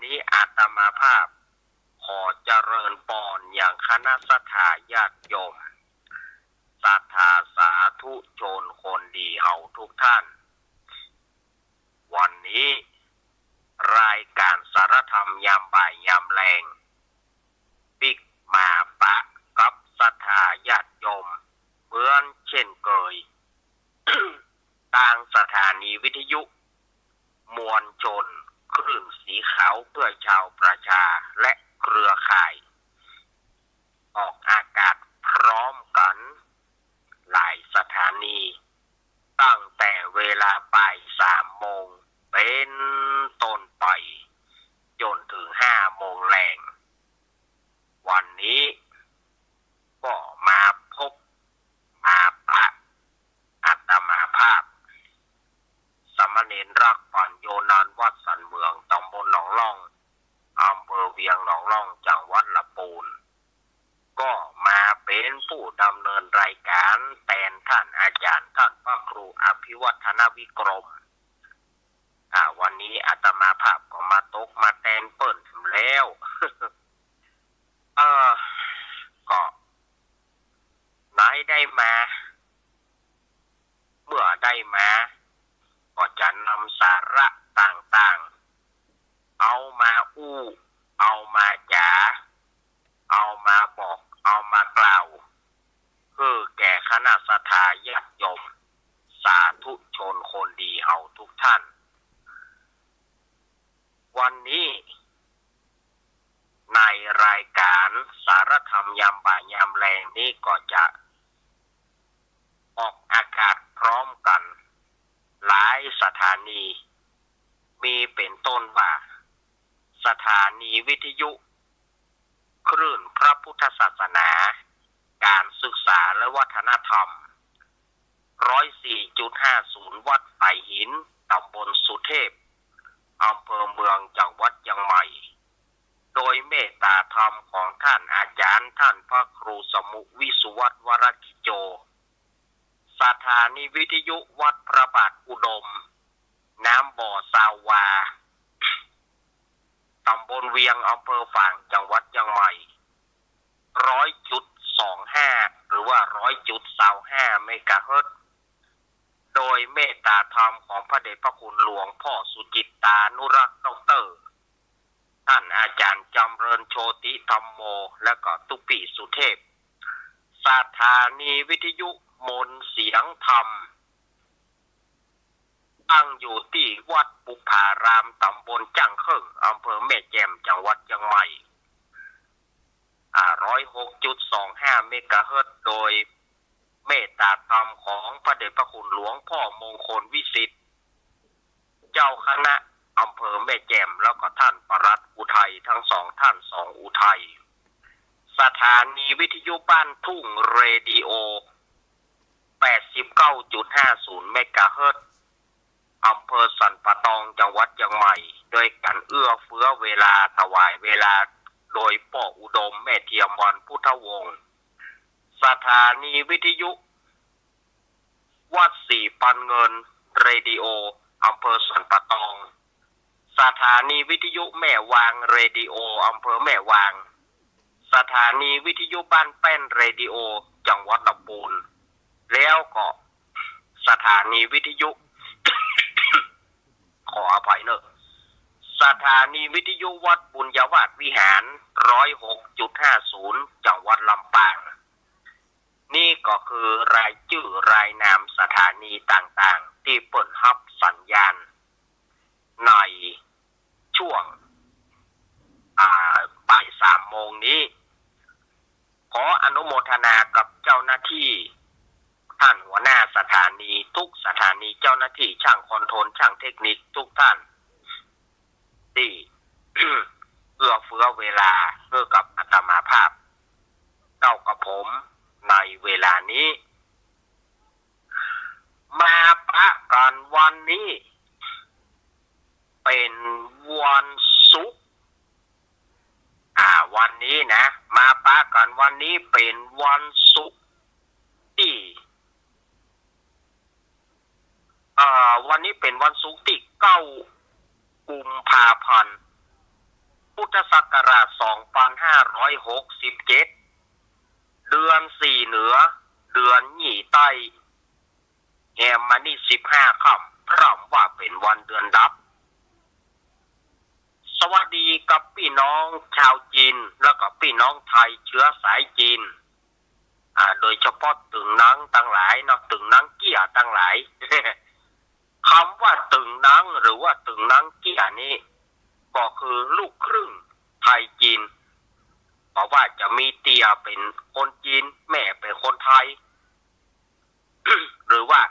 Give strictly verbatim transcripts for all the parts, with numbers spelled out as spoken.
นี้อาตมาภาพขอเจริญปอนยังคณะศรัทธาญาติโยม ศรัทธาสาธุชนคนดีเฮาทุกท่าน วันนี้รายการสารธรรมยามบ่ายยามแลง ปิ๊กมาปะกับศรัทธาญาติโยมเหมือนเช่นเคย ตางสถานีวิทยุมวลชนคลื่นสีขาวเพื่อชาวประชาและเครือข่าย ออกอากาศพร้อมกั๋นหลายสถานี ตั้งแต่เวลาบ่ายสามโมงเป๋นต้นไป จ๋นเถิงห้าโมงแลง วันนี้ก็มาพบมาปะอาตมาภาพ สามเณรรักปัญโญ ณ วัดสันเมือง ต๋ำบลหนองล่อง อำเภอเวียงหนองล่อง จังหวัดลำปูน ก็มาเป๋นผู้ดำเนินรายการแตนต้านอาจ๋ารย์ต้านพระครูอภิวัฒนวิกรม อ่า วันนี้อาตมาภาพก็มาตกมาแตนเปิ้นแล้ว เออ ก็ไหนได้มา เมื่อได้มา ก็จะนำสาระต่างๆ เอามาอู้ เอามาจ๋า เอามาบอก เอามากล่าว หื้อแก่คณะศรัทธาญาติโยม สาธุชนคนดีเฮาทุกท่าน วันนี้ ในรายการสารธรรมยามบ่ายยามแลงนี้ก็จะออกอากาศพร้อมกั๋นหลายสถานี มีเป๋นต้นว่า สถานีวิทยุคลื่นพระพุทธศาสนา ก๋านศึกษาและวัฒนธรรม ร้อยสี่จุดห้าศูนย์ วัดฝายหิน ต๋ำบลสุเทพ อำเภอเมือง จังหวัดเจียงใหม่ โดยเมตตาธรรมของต้านอาจ๋ารย์ต้านพระครูสมุห์ วิสุวัฒน์ วรกิจโจ สถานีวิทยุวัดพระบาทอุดม น้ำบ่อซาววา ต๋ำบลเวียง อำเภอฝาง จังหวัดเจียงใหม่ ร้อยจุดสองห้า หรือว่า ร้อยจุดซาวห้า เมกะเฮิรตซ์ โดยเมตตาธรรมของพระเดชพระคุณหลวงพ่อสุจิตตานุรักษ์ ด็อกเตอร์ ต้านอาจ๋ารย์จำเริญโชติธัมโม และก็ตุ๊ปี้สุเทพ สถานีวิทยุมนต์เสียงธรรม ตั้งอยู่ตี้วัดบุพพาราม ต๋ำบลจ้างเคิ่ง อำเภอแม่แจ่ม จังหวัดเจียงใหม่ อ่า ร้อยหกจุดสองห้า เมกะเฮิรตซ์ โดยเมตตาธรรมของพระเดชพระคุณหลวงพ่อมงคลวิสิทธิ์ เจ้าคณะอำเภอแม่แจ่ม แล้วก็ต้านปลัดอุทัย ทั้งสองต้าน สองอุทัย สถานีวิทยุบ้านทุ่ง เรดิโอ แปดสิบเก้าจุดห้าศูนย์ เมกะเฮิรตซ์ อำเภอสันป่าตอง จังหวัดเจียงใหม่ โดยก๋านเอื้อเฟื้อเวลา ถวายเวลา โดยป้ออุดม แม่เทียมวรรณพุทธวงศ์ สถานีวิทยุวัดศรีปันเงิน เรดิโอ อำเภอสันป่าตอง สถานีวิทยุแม่วาง เรดิโอ อำเภอแม่วาง สถานีวิทยุบ้านแป้น เรดิโอ จังหวัดลำปูน แล้วก็สถานีวิทยุ ขออภัยเนอะ สถานีวิทยุวัดบุญญาวาสวิหาร ร้อยหกจุดห้าศูนย์ จังหวัดลำปาง นี่ก็คือรายจื้อรายนามสถานีต่างๆ ตี้เปิ้นฮับสัญญาณ ในช่วง อ่า บ่ายสามโมงนี้ ขออนุโมทนากับเจ้าหน้าตี้ ต้านหัวหน้าสถานี กู้สถานี เจ้าหน้าตี้ จ้างคอนโทรล จ้างเทคนิคกู้ต้าน ตี้ เอื้อเฟื้อเวลาหื้อกับอาตมาภาพ เต้ากับผม ในเวลานี้ มาปะกั๋นวันนี้ เป๋นวันศุกร์ อ่า วันนี้นะ มาปะกั๋นวันนี้เป๋นวันศุกร์ตี้ เอ่อ วันนี้เป๋นวันศุกร์ตี้เก้ากุมภาพันธ์ พุทธศักราชสองปันห้าร้อยหกสิบเจ็ด เดือนสี่เหนือ เดือนยี่ใต้ แฮมมานี่สิบห้าค่ำ พร่ำว่าเป๋นวันเดือนดับ สวัสดีกับปี้น้องจาวจีน แล้วก็ปี้น้องไทยเจื๊อสายจีน อ่า โดยเฉพาะตึงหนังตังหลายเนาะ ตึงหนังเกี้ยตังหลาย กำว่าตึงหนังหรือว่าตึงหนังเกี้ยนี้ ก็คือลูกครึ่งไทยจีน เพราะว่าจะมีเตี่ยเป๋นคนจีน แม่เป๋นคนไทย หรือว่า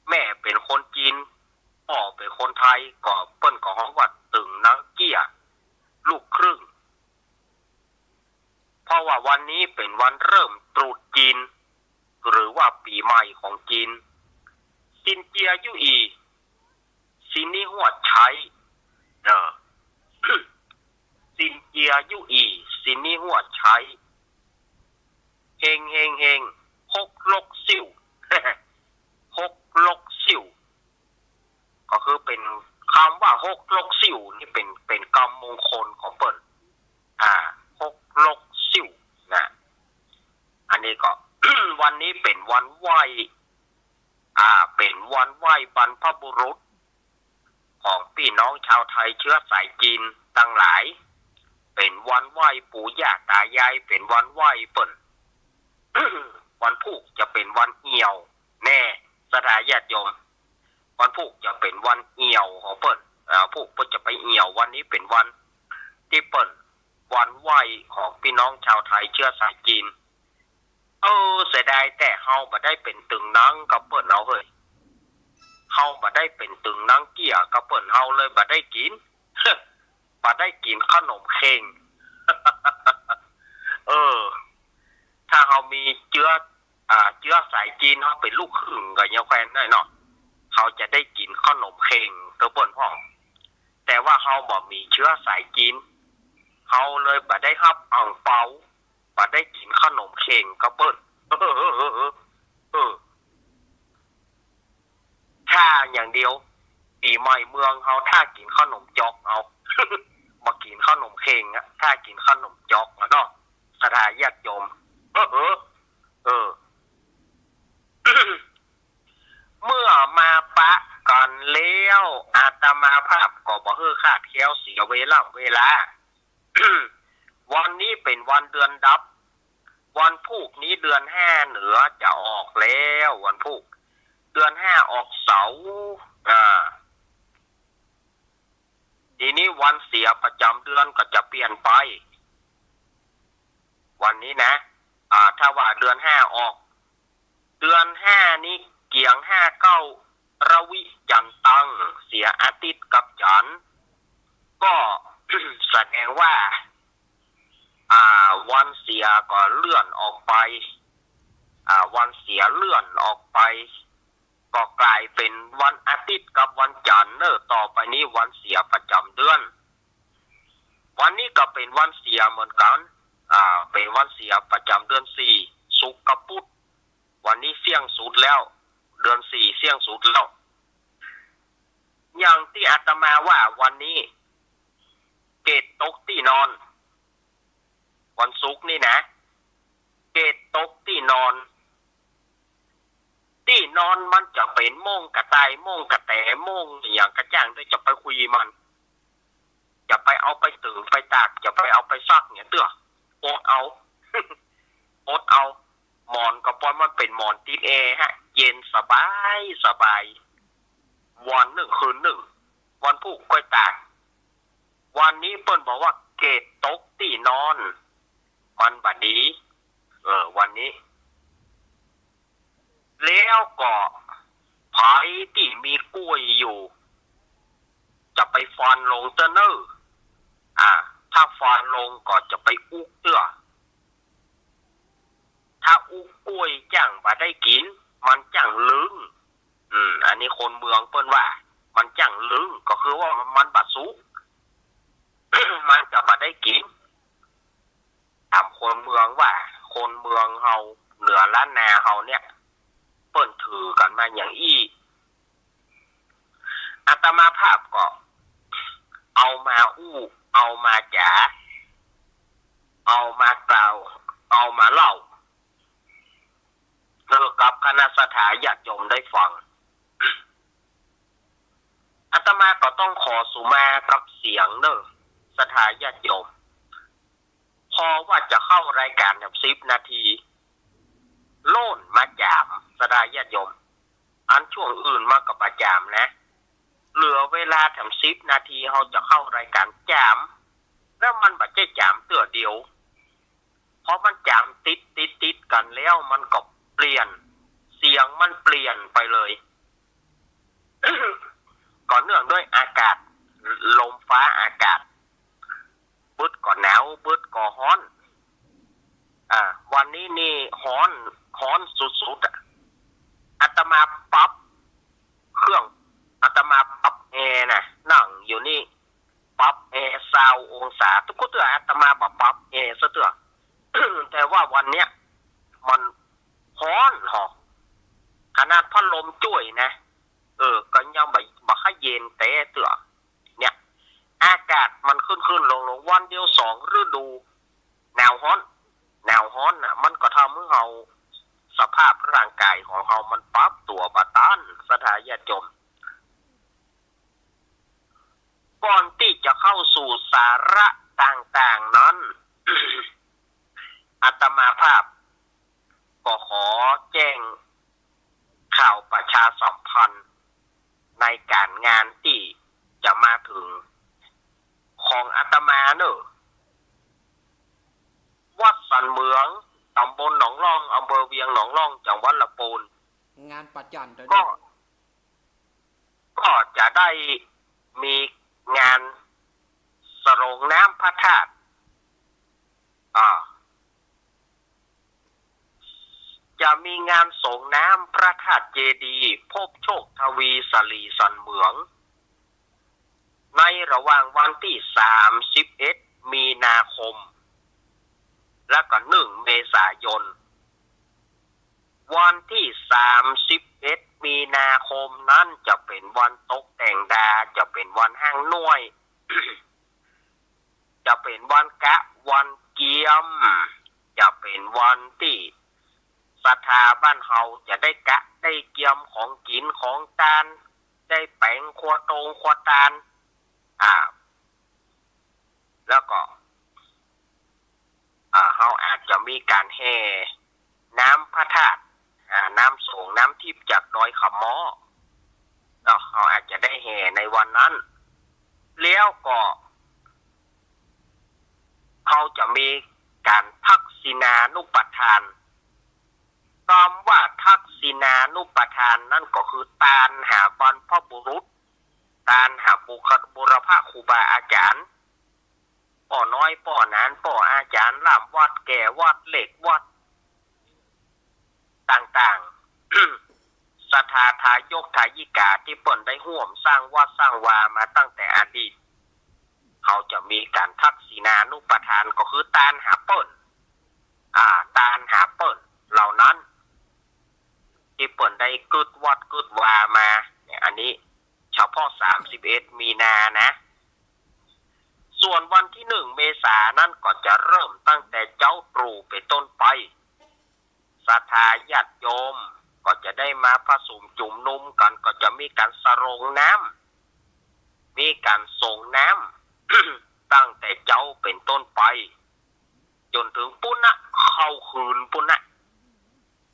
แม่เป๋นคนจีน ป้อเป๋นคนไทย ก็เปิ้นก็ฮ้องว่าตึงหนังเกี้ย ลูกครึ่ง เพราะว่าวันนี้เป๋นวันเริ่มตรุษจีน หรือว่าปี๋ใหม่ของจีน ซินเจียยุอี ซินนี้ฮวดใช้ เออ ซินเจียยุอี ซินนี้ฮวดใช้ เฮงเฮงเฮง ฮกลกซิ่ว ฮกลกซิ่ว ก็คือเป๋นกำว่าฮกลกซิ่วนี่เป๋น เป๋นกำมงคลของเปิ้น อ่า ฮกลกซิ่วนะ อันนี้ก็ วันนี้เป๋นวันไหว้ อ่า เป๋นวันไหว้บรรพบุรุษ ของปี้น้องจาวไทยเจื๊อสายจีนตังหลาย เป๋นวันไหว้ปู่ย่าต๋ายาย เป๋นวันไหว้เปิ้น วันพูกจะเป๋นวันเอี่ยว แน่ ศรัทธาญาติโยม วันพูกจะเป๋นวันเอี่ยวของเปิ้น อ่า พูกเปิ้นจะไปเอี่ยว วันนี้เป๋นวันตี้เปิ้น วันไหว้ของปี้น้องจาวไทยเจื๊อสายจีน เออ เสียดายแต่เฮาบ่ได้เป๋นตึงหนังกับเปิ้นเอาเฮ้ย เฮาบ่ได้เป๋นตึงหนังเกี้ยกับเปิ้น เฮาเลยบ่ได้กิ๋น บ่ได้กิ๋นขนมเข่ง เออ ถ้าเฮามีเจื๊อ อ่า เจื๊อสายจีน เฮาเป๋นลูกครึ่งก็ยังแควนได้เนาะ เฮาจะได้กิ๋นขนมเข่งกับเปิ้นพ่อง แต่ว่าเฮาบ่มีเจื๊อสายจีน เฮาเลยบ่ได้ฮับอ่างเปา บ่ได้กิ๋นขนมเข่งกับเปิ้น เออ เออ เออ เออ ถ้าอย่างเดียว ปี๋ใหม่เมืองเฮาถ้ากิ๋นขนมจ๊อกเอา บ่กิ๋นขนมเข่งอะ ถ้ากิ๋นขนมจ๊อกอะเนาะ ศรัทธาญาติโยม เออ เออ เออ เมื่อมาปะกั๋นแล้ว อาตมาภาพก็บ่หื้อคลาดแคล้วเสียเวล่ำเวลา วันนี้เป๋นวันเดือนดับ วันพูกนี้เดือนห้าเหนือจะออกแล้ว วันพูก เดือนห้าออกเสาร์ อ่า ทีนี้วันเสียประจ๋ำเดือนก็จะเปลี่ยนไป วันนี้นะ อ่า ถ้าว่าเดือนห้าออก เดือนห้านี้เกี๋ยงห้าเก๊า ระวิจันตัง เสียอาทิตย์กับจันทร์ ก็ แสดงว่า อ่า วันเสียก็เลื่อนออกไป อ่า วันเสียเลื่อนออกไป ก็ก๋ายเป๋นวันอาทิตย์กับวันจันทร์เน่อ ต่อไปนี้วันเสียประจ๋ำเดือน วันนี้ก็เป๋นวันเสียเหมือนกั๋น อ่า เป๋นวันเสียประจ๋ำเดือนสี่ ศุกร์กับปุธ วันนี้เสี้ยงสุดแล้ว เดือนสี่เสี้ยงสุดแล้ว อย่างตี้อาตมาว่าวันนี้ เกตตกตี้นอน วันศุกร์นี่นะ เกตตกตี้นอน ตี้นอนมันจะเป๋นโม่งกระต่าย โม่งกระแต โม่งอะหยังก็จ้างเต๊อะ จะไปคุยมัน จะไปเอาไปตึงไปตาก จะไปเอาไปซักเนี่ยเตื้อ อดเอา อดเอา หมอนก็ปล่อยมันเป๋นหมอนติดแอร์ฮะ เย็นสบายสบาย วันนึ่งคืนนึ่ง วันพูกก้อยตาก วันนี้เปิ้นบอกว่าเกตตกตี้นอน มันบ่ดี เออ วันนี้ แล้วก็ใผตี้มีก้วยอยู่ จะไปฟันลงเตื้อเน่อ อ่า ถ้าฟันลงก็จะไปอุกเตื้อ ถ้าอุกก้วยจ้างบ่ได้กิ๋น มันจ้างลึง อืม อันนี้คนเมืองเปิ้นว่า มันจ้างลึง ก็คือว่ามัน มันบ่สุก มันจะบ่ได้กิ๋น ต๋ามคนเมืองว่า คนเมืองเฮา เหนือล้านนาเฮาเนี่ย เปิ้นถือกั๋นมาอย่างอี้ อาตมาภาพก็เอามาอู้ เอามาจ๋า เอามากล่าว เอามาเล่า หื้อกับคณะศรัทธาญาติโยมได้ฟัง อาตมาก็ต้องขอสุมากับเสียงเน่อ ศรัทธาญาติโยม พอว่าจะเข้ารายก๋านแถมสิบนาที โล่นมาจ๋าม ศรัทธาญาติโยม อันช่วงอื่นมาก็บ่จ๋ามนะ เหลือเวลาแถมสิบนาที เฮาจะเข้ารายก๋านจ๋าม แล้วมันบ่ใจ้จ๋ามเตื้อเดียว พอมันจ๋ามติดติดติดกั๋นแล้วมันก็เปลี่ยน เสียงมันเปลี่ยนไปเลย ก็เนื่องด้วยอากาศ ลมฟ้าอากาศ บึดก็หนาว บึดก็ฮ้อน อ่า วันนี้นี่ฮ้อน ฮ้อนสุดๆ อะ อาตมาปรับเครื่อง อาตมาปรับแอร์นะ นั่งอยู่นี่ ปรับแอร์ซาวองศา ตุ๊กเตื้ออาตมาบ่ปรับแอร์ซะเตื้อ แต่ว่าวันเนี้ยมันฮ้อนหอก ขนาดพัดลมจ้วยนะ เออ ก็ยังบ่ บ่ค่อยเย็นแต๊เตื้อ เนี่ย อากาศมันขึ้นๆ ลงๆ วันเดียวสองฤดู หนาวฮ้อน หนาวฮ้อนน่ะ มันก็ทำหื้อเฮา สภาพร่างกายของเฮามันปรับตั๋วบ่ตัน ศรัทธาญาติโยม ก่อนตี้จะเข้าสู่สาระต่างๆ นั้น อาตมาภาพก็ขอแจ้งข่าวประชาสัมพันธ์ในก๋านงานตี้จะมาเถิงของอาตมาเน่อ วัดสันเหมือง ต๋ำบลหนองล่อง อำเภอเวียงหนองล่อง จังหวัดลำปูน งานประจันเดี๋ยวนี้ ก็ ก็จะได้มีงานสรงน้ำพระธาตุ อ่า จะมีงานสรงน้ำพระธาตุเจดีย์พบโชคทวีสลีสันเหมือง ในระหว่างวันตี้สามสิบเอ็ดมีนาคม และก็หนึ่งเมษายน วันตี้สามสิบเอ็ดมีนาคมนั้นจะเป๋นวันตกแต่งดา จะเป๋นวันฮ้างน้วย จะเป๋นวันกะวันเกียม จะเป๋นวันตี้ศรัทธาบ้านเฮาจะได้กะได้เกียมของกิ๋นของตาน ได้แป๋งครัวตงครัวตาน อ่า แล้วก็ อ่า เฮาอาจจะมีก๋านแห่น้ำพระธาตุ อ่า น้ำสรงน้ำทิพย์จากดอยขะม้อเนาะ เฮาอาจจะได้แห่ในวันนั้น แล้วก็ เฮาจะมีก๋านทักษิณานุปทาน กำว่าทักษิณานุปทานนั้นก็คือตานหาบรรพบุรุษ ตานหาบุคคล บุรพครูบาอาจ๋ารย์ ป้อน้อยป้อหนาน ป้ออาจ๋ารย์ ล่ามวัด แก่วัด เหล็กวัด ต่างๆ ศรัทธาทายกทายิกาตี้เปิ้นได้ฮ่วมสร้างวัดสร้างวามาตั้งแต่อดีต เฮาจะมีก๋านทักษิณานุปทานก็คือตานหาเปิ้น อ่า ตานหาเปิ้นเหล่านั้น ตี้เปิ้นได้กึ๊ดวัดกึ๊ดวามาเนี่ย อันนี้เฉพาะสามสิบเอ็ดมีนานะ ส่วนวันตี้หนึ่งเมษานั้นก็จะเริ่มตั้งแต่เจ๊าตรู่เป๋นต้นไป ศรัทธาญาติโยมก็จะได้มาผสมจุมนุมกั๋น ก็จะมีก๋านสรงน้ำ มีก๋านสรงน้ำ ตั้งแต่เจ๊าเป๋นต้นไป จ๋นเถิงปู๊นนะ เข้าคืนปู๊นนะ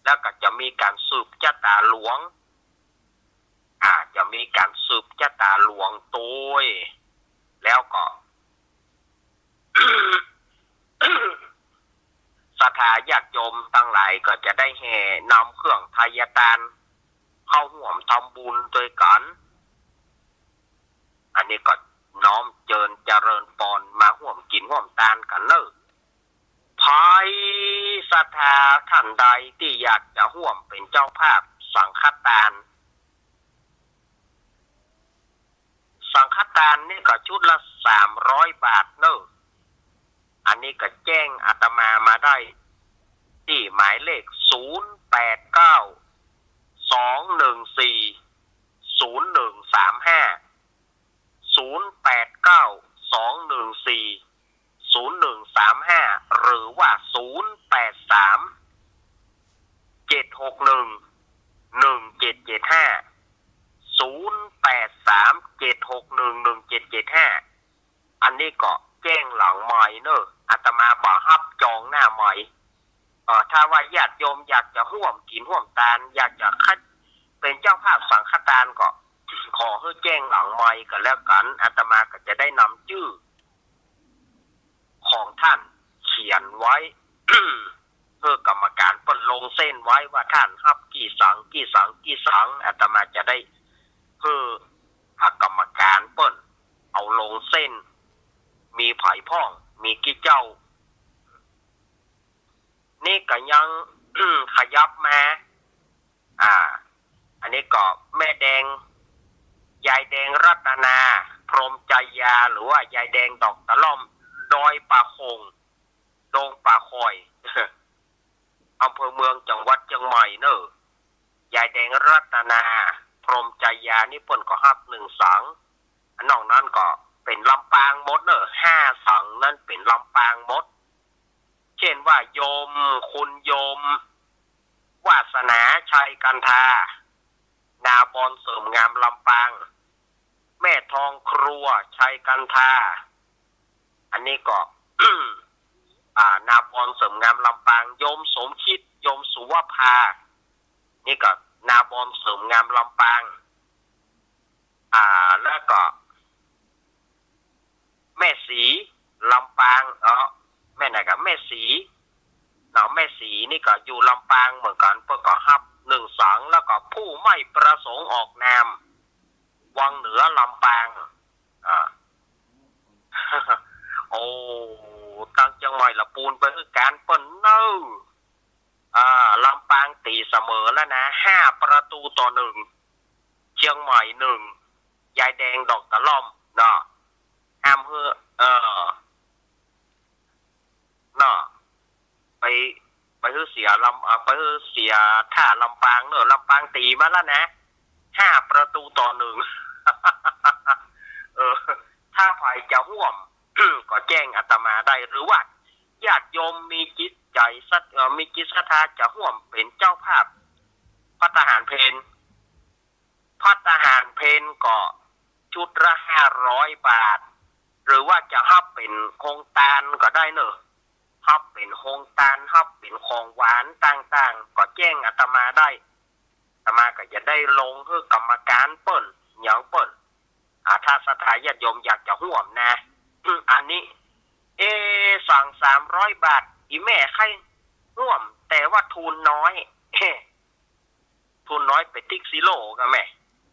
แล้วก็จะมีก๋านสืบจะต๋าหลวง อ่า จะมีก๋านสืบจะต๋าหลวงตวย แล้วก็ ศรัทธาญาติโยมตังหลายก็จะได้แห่นำเครื่องไทยทาน เข้าฮ่วมทำบุญตวยกั๋น อันนี้ก็น้อมเจิญเจริญปอนมาฮ่วมกิ๋นฮ่วมตานกั๋นเน่อ ใผศรัทธาต้านใดตี้อยากจะฮ่วมเป๋นเจ้าภาพสังฆตาน สังฆตานนี่ก็ชุดละสามร้อยบาทเน่อ อันนี้ก็แจ้งอาตมามาได้ตี้หมายเลข ศูนย์แปดเก้า สองหนึ่งสี่ ศูนย์หนึ่งสามห้า ศูนย์แปดเก้า สองหนึ่งสี่ ศูนย์หนึ่งสามห้า หรือว่า ศูนย์แปดสาม เจ็ดหกหนึ่ง หนึ่งเจ็ดเจ็ดห้า ศูนย์แปดสาม เจ็ดหกหนึ่ง หนึ่งเจ็ดเจ็ดห้า อันนี้ก็แจ้งหลังไมค์เนอะ อาตมาบ่ฮับจองหน้าไมค์ เอ่อ ถ้าว่าญาติโยมอยากจะฮ่วมกิ๋นฮ่วมตาน อยากจะคัด เป๋นเจ้าภาพสังฆตานก็ ขอหื้อแจ้งหลังไมค์ก็แล้วกั๋น อาตมาก็จะได้นำจื้อของท่านเขียนไว้ หื้อกรรมการเปิ้นลงเส้นไว้ว่าท่านฮับกี่สัง กี่สัง กี่สัง อาตมาจะได้หื้อ อ่า กรรมการเปิ้นเอาลงเส้น มีใผพ่อง มีกี่เจ้า นี่ก็ยัง ขยับมา อ่า อันนี้ก็แม่แดง ยายแดงรัตนา พรหมจยา หรือว่ายายแดงดอกตะล่อม ดอยป่าโข่ง ดงป่าข่อย อำเภอเมือง จังหวัดเจียงใหม่เนอะ ยายแดงรัตนา พรหมจยา นี่เปิ้นก็ฮับหนึ่งสัง อันนอกนั้นก็เป๋นลำปางหมดเนอะ ห้าสังนั้นเป๋นลำปางหมด เช่นว่าโยม คุณโยม วาสนา ชัยกันทา นาบอนเสริมงามลำปาง แม่ทองครัว ชัยกันทา อันนี้ก็ อ่า นาบอนเสริมงามลำปาง โยมสมคิด โยมสุวภา นี่ก็นาบอนเสริมงามลำปาง อ่า แล้วก็ แม่ศรี ลำปาง เออ แม่ไหนกับแม่ศรี เนาะ แม่ศรีนี่ก็อยู่ลำปางเหมือนกั๋น เปิ้นก็ฮับหนึ่งสัง แล้วก็ผู้ไม่ประสงค์ออกนาม วังเหนือลำปาง อ่า โอ้ ตังเจียงใหม่ละปูนไปหื้อก๋านเปิ้นเน่อ อ่า ลำปางตี๋เสมอแล้วนะ ห้าประตูต่อหนึ่ง เจียงใหม่หนึ่ง ยายแดงดอกตะล่อมเนาะ ห้ามหื้อ เออ เนาะ ไป ไปหื้อเสียลำ อ่า ไปหื้อเสียท่าลำปางเนอะ ลำปางตี๋มาแล้วนะ ห้าประตูต่อหนึ่ง เออ ถ้าใผจะฮ่วม ก็แจ้งอาตมาได้ หรือว่าญาติโยมมีจิตใจ๋ศรัท เอ่อ มีจิตศรัทธาจะฮ่วมเป๋นเจ้าภาพ ภัตตาหารเพล ภัตตาหารเพลก็ชุดละห้าร้อยบาท หรือว่าจะฮับเป๋นโฮงตานก็ได้เนอะ ฮับเป๋นโฮงตาน ฮับเป๋นของหวานต่างๆ ก็แจ้งอาตมาได้ อาตมาก็จะได้ลงหื้อกรรมการเปิ้น หยังเปิ้น อ่า ถ้าศรัทธาญาติโยมอยากจะฮ่วมนะ อันนี้ เอ สั่งสามร้อยบาท อี่แม่ใค่ฮ่วม แต่ว่าทุนน้อย ทุนน้อยไปติ๊กซีโร่ก่ะแม่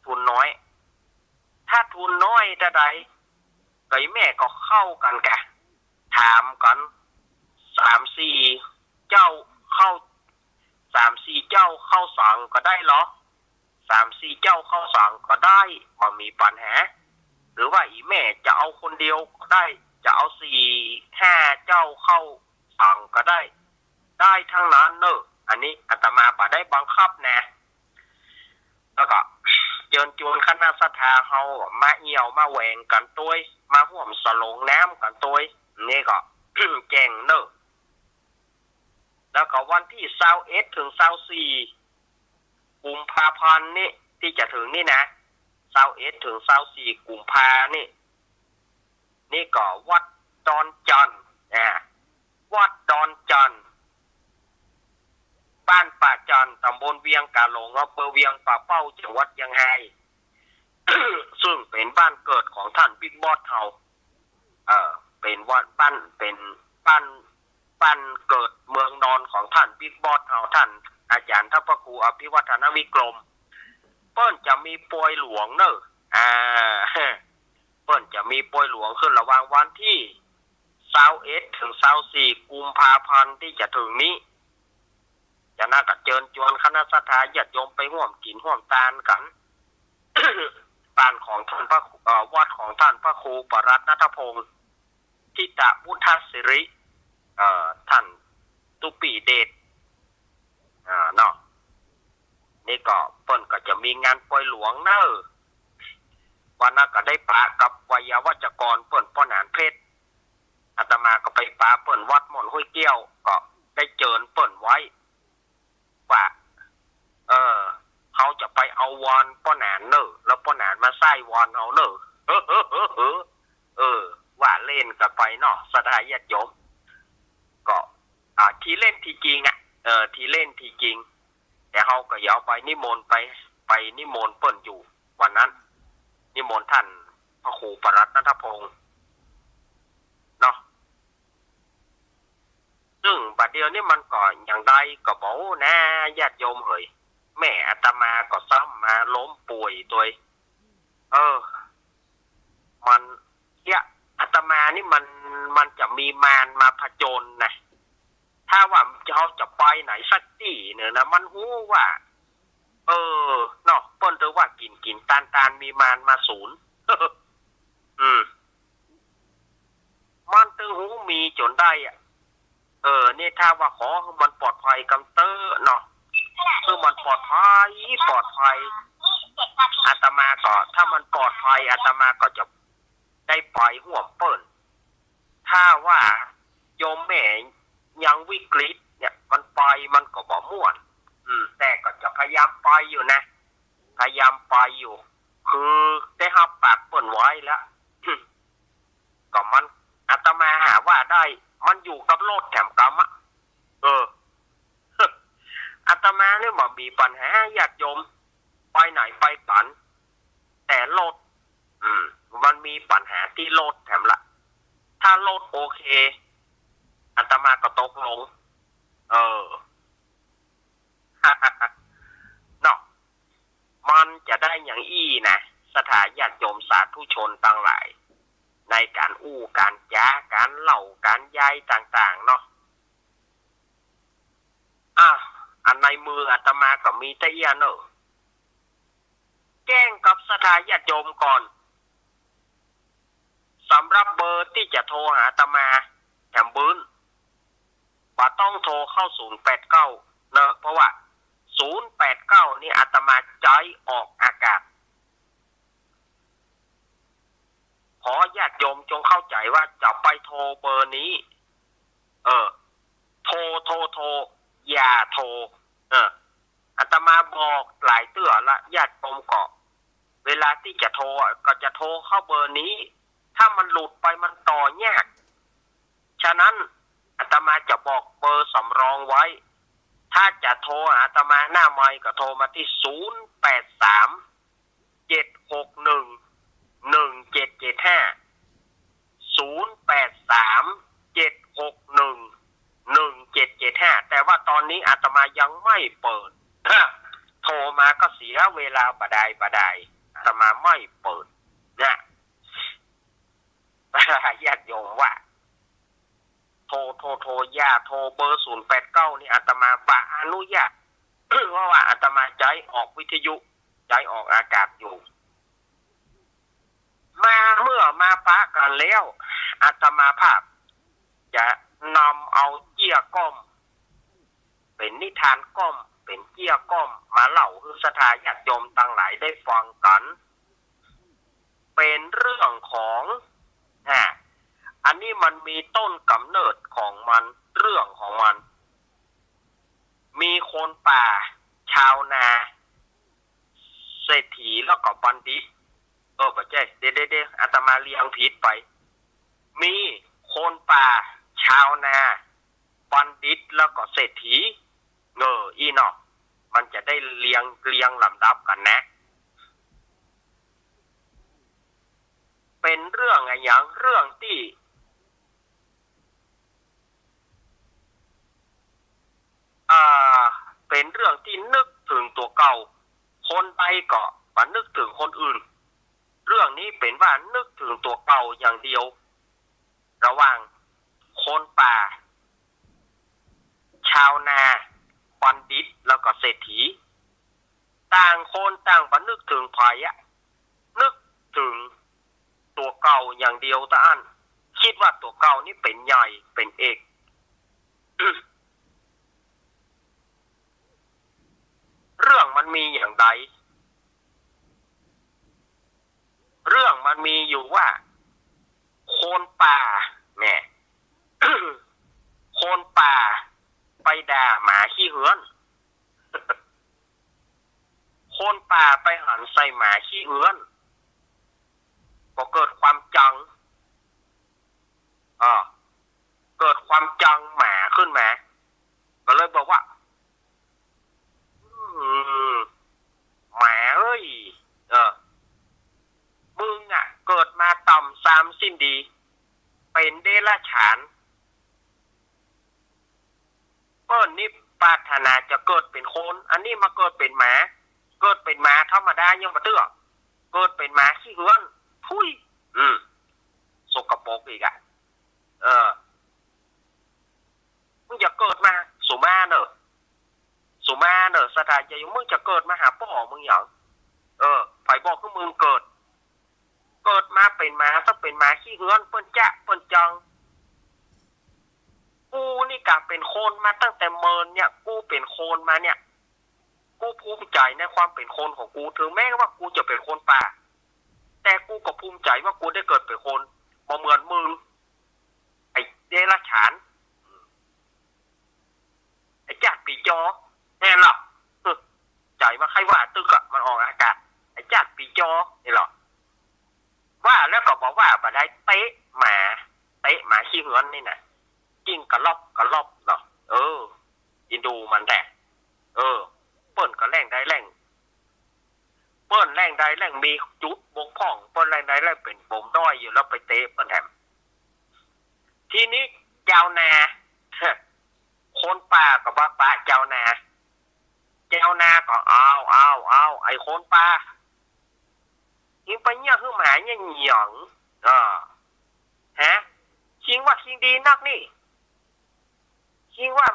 ทุนน้อย ถ้าทุนน้อยเต้าใด ก็อี่แม่ก็เข้ากั๋นกะ ถามกั๋น สามสี่เจ้าเข้า สามสี่เจ้าเข้าสังก็ได้ลอ สามสี่เจ้าเข้าสังก็ได้ บ่มีปัญหา หรือว่าอี่แม่จะเอาคนเดียวก็ได้ จะเอาสี่ห้าเจ้าเข้าสังก็ได้ ได้ตังนั้นเนอะ อันนี้อาตมาบ่ได้บังคับนะ แล้วก็เจิญจวนคณะศรัทธาเฮามาเอี่ยวมาแหวงกั๋นตวย มาฮ่วมสลงน้ำกั๋นตวย นี่ก็ แจ้งเนอะ แล้วก็วันตี้ซาวเอ็ดเถิงซาวสี่ กุมภาพันธ์นี่ ตี้จะเถิงนี่นะ ซาวเอ็ดเถิงซาวสี่ กุมภานี่ นี่ก็วัดดอนจันทน์ อ่า วัดดอนจันทน์ บ้านป่าจันทน์ ต๋ำบลเวียงก๋าหลง อำเภอเวียงป่าเป้า จังหวัดเจียงฮาย ซึ่งเป๋นบ้านเกิดของท่านบิ๊กบอสเฮา เอ่อ เป๋นวัด บ้าน เป๋นบ้าน บ้านเกิดเมืองนอนของท่านบิ๊กบอสเฮา ท่านอาจ๋ารย์ท่านพระครูอภิวัฒนวิกรม เปิ้นจะมีปวยหลวงเนอะ อ่า เปิ้นจะมีปวยหลวงขึ้นระหว่างวันตี้ซาวเอ็ดเถิงซาวสี่ กุมภาพันธ์ตี้จะเถิงนี้ จะน่าก็เจิญจวนคณะศรัทธาญาติโยมไปฮ่วมกิ๋นฮ่วมตานกั๋น บ้านของท่านพระครู เอ่อ วัดของท่านพระครูปรัตน์ณัฐพงษ์ ทิตะพุทธสิริ เอ่อ ท่านตุปีเดช อ่า เนาะ นี่ก็เปิ้นก็จะมีงานปวยหลวงเนอะ วันนั้นก็ได้ปะกับไวยาวัจกรเปิ้นป้อหนานเพชร อาตมาก็ไปปะเปิ้นวัดม่อนห้วยแก้ว ก็ได้เจิญเปิ้นไว้ว่า เออ เฮาจะไปเอาวอนป้อหนานเน่อ แล้วป้อหนานมาใซ้วอนเฮาเน่อ เออ ว่าเล่นกั๋นไปเนาะ ศรัทธาญาติโยม ก็ อ่า ทีเล่นทีจริงอะ เออ ทีเล่นทีจริง แต่เฮาก็เยียะไปนิมนต์ไป ไปนิมนต์เปิ้นอยู่ วันนั้น นิมนต์ต้านพระครูปรัตน์นัทพงษ์เนาะ ซึ่งบัดเดี่ยวนี้มันก็อย่างใดก็บ่ฮู้นะ ญาติโยมเหย แม่อาตมาก็ซ้ำมาล้มป่วยตวย เออ มัน เยียะ อาตมานี่มัน มันจะมีมารมาผจญนะ ถ้าว่าเฮาจะไปไหนสักตี้เนี่ยนะ มันฮู้ว่า เออ เนาะ เปิ้นถือว่ากิ๋นกิ๋นตานตาน มีมารมาสูน อืม มันตึงฮู้มีจ๋นได้อะ เออ นี่ถ้าว่าขอหื้อมันปลอดภัยกำเต๊อะเนาะ หื้อมันปลอดภัย ปลอดภัย อาตมาก็ ถ้ามันปลอดภัย อาตมาก็จะได้ไปฮ่วมเปิ้น ถ้าว่าโยมแม่ยังวิกฤตเนี่ย มันไปมันก็บ่ม่วน อืม แต่ก็จะพยายามไปอยู่นะ พยายามไปอยู่ คือได้ฮับปากเปิ้นไว้แล้ว ก็มัน อาตมาหาว่าได้ มันอยู่กับรถแถมกำอะ เออ อาตมาเนี่ยบ่มีปัญหาญาติโยม ไปไหนไปกั๋น แต่รถ อืม มันมีปัญหาตี้รถแถมละ ถ้ารถโอเค อาตมาก็ตกลง เออ เนาะ มันจะได้อย่างอี้นะ ศรัทธาญาติโยมสาธุชนตังหลาย ในก๋านอู้ก๋านจ๋า ก๋านเล่าก๋านยายต่างๆ เนาะ อ่ะ อันในมืออาตมาก็มีเต้าอี้เน่อ แจ้งกับศรัทธาญาติโยมก่อน สำหรับเบอร์ตี้จะโทรหาอาตมาแถมบื้น บ่ต้องโทรเข้าศูนย์แปดเก้าเนาะ เพราะว่าศูนย์แปดเก้านี่อาตมาใจ๊ออกอากาศ ขอญาติโยมจงเข้าใจ๋ว่าจะไปโทรเบอร์นี้ เออ โทร โทร โทร อย่าโทร เออ อาตมาบอกหลายเตื้อละ ญาติโยมก็ เวลาตี้จะโทรอะ ก็จะโทรเข้าเบอร์นี้ ถ้ามันหลุดไปมันต่อยาก ฉะนั้นอาตมาจะบอกเบอร์สำรองไว้ ถ้าจะโทรหาอาตมาหน้าไมค์ก็โทรมาตี้ ศูนย์แปดสาม เจ็ดหกหนึ่ง หนึ่งเจ็ดเจ็ดห้า ศูนย์แปดสาม เจ็ดหกหนึ่ง หนึ่งเจ็ดเจ็ดห้า แต่ว่าตอนนี้อาตมายังไม่เปิด โทรมาก็เสียเวลาบ่ดายบ่ดาย อาตมาไม่เปิดนะ ญาติโยมว่า โทร โทร โทร อย่าโทร เบอร์ศูนย์แปดเก้านี่อาตมาบ่อนุญาต เพราะว่าอาตมาใจ๊ออกวิทยุ ใจ๊ออกอากาศอยู่ มาเมื่อมาปะกั๋นแล้ว อาตมาภาพจะนำเอาเจี้ยก้อม เป๋นนิทานก้อม เป๋นเจี้ยก้อม มาเล่าหื้อศรัทธาญาติโยมตังหลายได้ฟังกั๋น เป๋นเรื่องของ อ่า อันนี้มันมีต้นก๋ำเนิดของมัน เรื่องของมัน มีคนป่า ชาวนา เศรษฐีแล้วก็บัณฑิต เออ บ่ใจ้ เดี๋ยว เดี๋ยว เดี๋ยว อาตมาเรียงผิดไป มีคนป่า ชาวนา บัณฑิตแล้วก็เศรษฐี เออ อี้เนาะ มันจะได้เรียง เรียงลำดับกั๋นนะ เป๋นเรื่องอะหยัง เรื่องตี้ อ่า เป๋นเรื่องตี้นึกเถิงตั๋วเก่า คนใดก็บ่นึกเถิงคนอื่น เรื่องนี้เป๋นว่านึกเถิงตั๋วเก่าอย่างเดียว ระหว่างคนป่า ชาวนา บัณฑิต แล้วก็เศรษฐี ต่างคนต่างบ่นึกเถิงใผอะ นึกเถิงตั๋วเก่าอย่างเดียวเต้าอั้น กึ๊ดว่าตั๋วเก่านี่เป๋นใหญ่ เป๋นเอก เรื่องมันมีอย่างใด เรื่องมันมีอยู่ว่า คนป่า แหม คนป่าไปด่าหมาขี้เฮือน คนป่าไปหันใส่หมาขี้เฮือน ก็เกิดความจัง อ่า เกิดความจังหมาขึ้นมา ก็เลยบอกว่า อืม หมาเอ้ย เออ มึงอะ เกิดมาต่ำซามสิ้นดี เป๋นเดรัจฉาน เปิ้นนี่ปรารถนาจะเกิดเป๋นคน อันนี้มาเกิดเป๋นหมา เกิดเป๋นหมาธรรมดายังบ่เตื้อ เกิดเป๋นหมาขี้เฮือน พุ้ย อืม สกปรกอีกอะ เออ มึงอย่าเกิดมา สุมาเน่อ สุมาเน่อ สถานจะอยู่ มึงจะเกิดมาหาป้อมึงหยัง เออ ใผบอกหื้อมึงเกิด เกิดมาเป๋นหมา ต้องเป๋นหมาขี้เฮือน เปิ้นจ๊ะ เปิ้นจัง กูนี่กะเป๋นคนมาตั้งแต่เมินเนี่ย กูเป๋นคนมาเนี่ย กูภูมิใจ๋ในความเป๋นคนของกู ถึงแม้ว่ากูจะเป๋นคนป่า แต่กูก็ภูมิใจ๋ว่ากูได้เกิดเป๋นคน บ่เหมือนมึง ไอ้เดรัจฉาน ไอ้จ๊าดปีจอ แม่นเหรอ เออ ใจ๋ว่าใค่ว่าตึกอะ มันออกอากาศ ไอ้จ๊าดปีจอ นี่เหรอ ว่าแล้วก็บอกว่าบ่ได้เตะหมา เตะหมาขี้เฮือนนี่นะ ยิ่งกระลอบกระลอบเนาะ เออ อินดูมันแต๊ เออ เปิ้นก็แหล่งได้แหล่ง เปิ้นแหล่งได้แหล่งมีจุดบกพร่อง เปิ้นแหล่งได้แหล่งเป๋นปมด้อยอยู่ แล้วไปเตะเปิ้นแถม ทีนี้จาวนา คนป่าก็บ่ปะจาวนา จาวนาก็ อ้าว อ้าว อ้าว ไอ้คนป่า มึงไปเยียะหื้อหมาเยียะหยัง เออ ฮะ คิงว่าคิงดีนักนี่ คิงว่า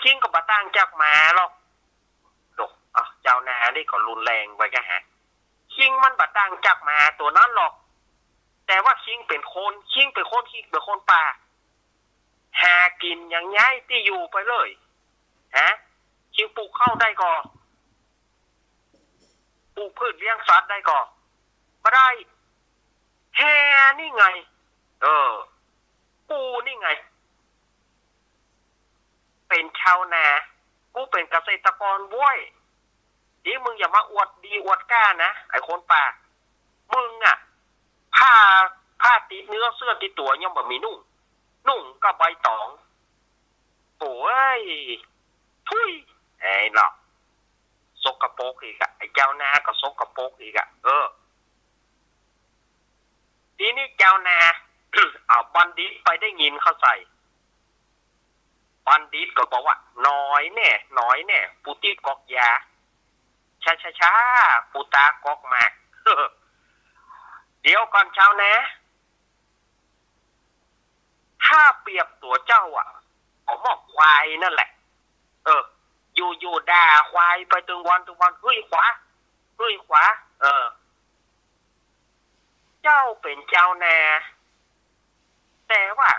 คิงก็บ่ต่างจากหมาหรอก โดะ อ่ะ จาวนานี่ก็รุนแรงไปกะฮะ คิงมันบ่ต่างจากหมาตั๋วนั้นหรอก แต่ว่าคิงเป๋นคน คิงเป๋นคน คิงเป๋นคนป่า หากิ๋นอย่างย้ายตี้อยู่ไปเลย ฮะ คิงปลูกข้าวได้ก่อ ปลูกพืชเลี้ยงสัตว์ได้ก่อ บ่ได้ แฮ่นี่ไง เออ กูนี่ไง เป๋นชาวนา กูเป๋นเกษตรกรโว้ย นี่มึงอย่ามาอวดดีอวดก้านะ ไอ้คนป่า มึงอะ ผ้า ผ้าติดเนื้อเสื้อติดตั๋วยังบ่มีนุ่ง นุ่งก็ใบตอง โอ้ย พุ้ย ไอ้เนาะ สกปรกอีกอะ ไอ้จาวนาก็สกปรกอีกอะ เออ ทีนี้จาวนา เอาบัณฑิตไปได้ยินเข้าใส่ บัณฑิตก็บอกว่า น้อยแน่ น้อยแน่ ผู้ติดก๊อกยา ช้าช้าช้า ผู้ตาก๊อกหมาก เดี๋ยวก่อนจาวนา ถ้าเปรียบตั๋วเจ้าอะ ก็เหมือนควายนั่นแหละ เออ อยู่ๆ ด่าควายไปตึงวันตึงวัน เฮ้ยขวา เฮ้ยขวา เออ เจ้าเป๋นจาวนา แต่ว่า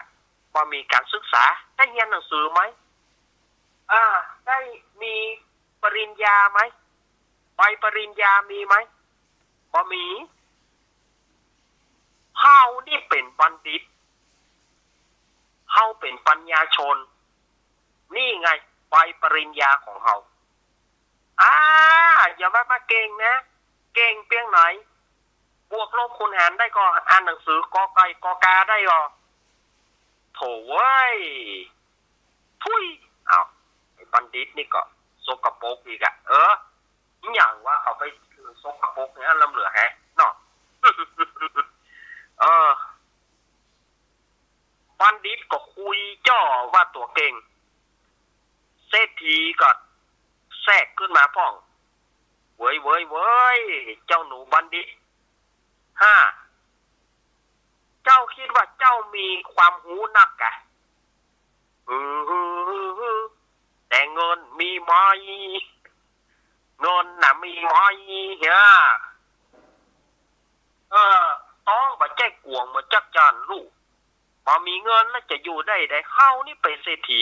บ่มีก๋านศึกษา ได้เฮียนหนังสือไหม อ่า ได้มีปริญญาไหม ใบปริญญามีไหม บ่มี เฮานี่เป๋นบัณฑิต เฮาเป๋นปัญญาชน นี่ไง ใบปริญญาของเฮา อ่า อย่าว่ามาเก่งนะ เก่งเปียงไหน บวกลบคูณหารได้ก่อ อ่านหนังสือกอไก่กอกาได้ก่อ โถ่เว้ย พุ้ย เอา ไอ้บัณฑิตนี่ก็สกปรกอีกอะ เออ หยังวะ เอาไปสกปรกเนี่ย ล้ำเหลือแฮะ เนาะ เออ บัณฑิตก็คุยจ้อว่าตั๋วเก่ง เศรษฐีก็แทรกขึ้นมาพ่อง เว้ย เว้ย เว้ย เจ้าหนูบัณฑิต ฮะ เจ้าคิดว่าเจ้ามีความฮู้นักกะ อือ แต่เงินมีไหม เงินน่ะมีไหม เฮีย เออ ต้องบ่ใจ้กวงบ่จักจานลูก บ่มีเงินแล้วจะอยู่ได้ใด เฮานี่เป๋นเศรษฐี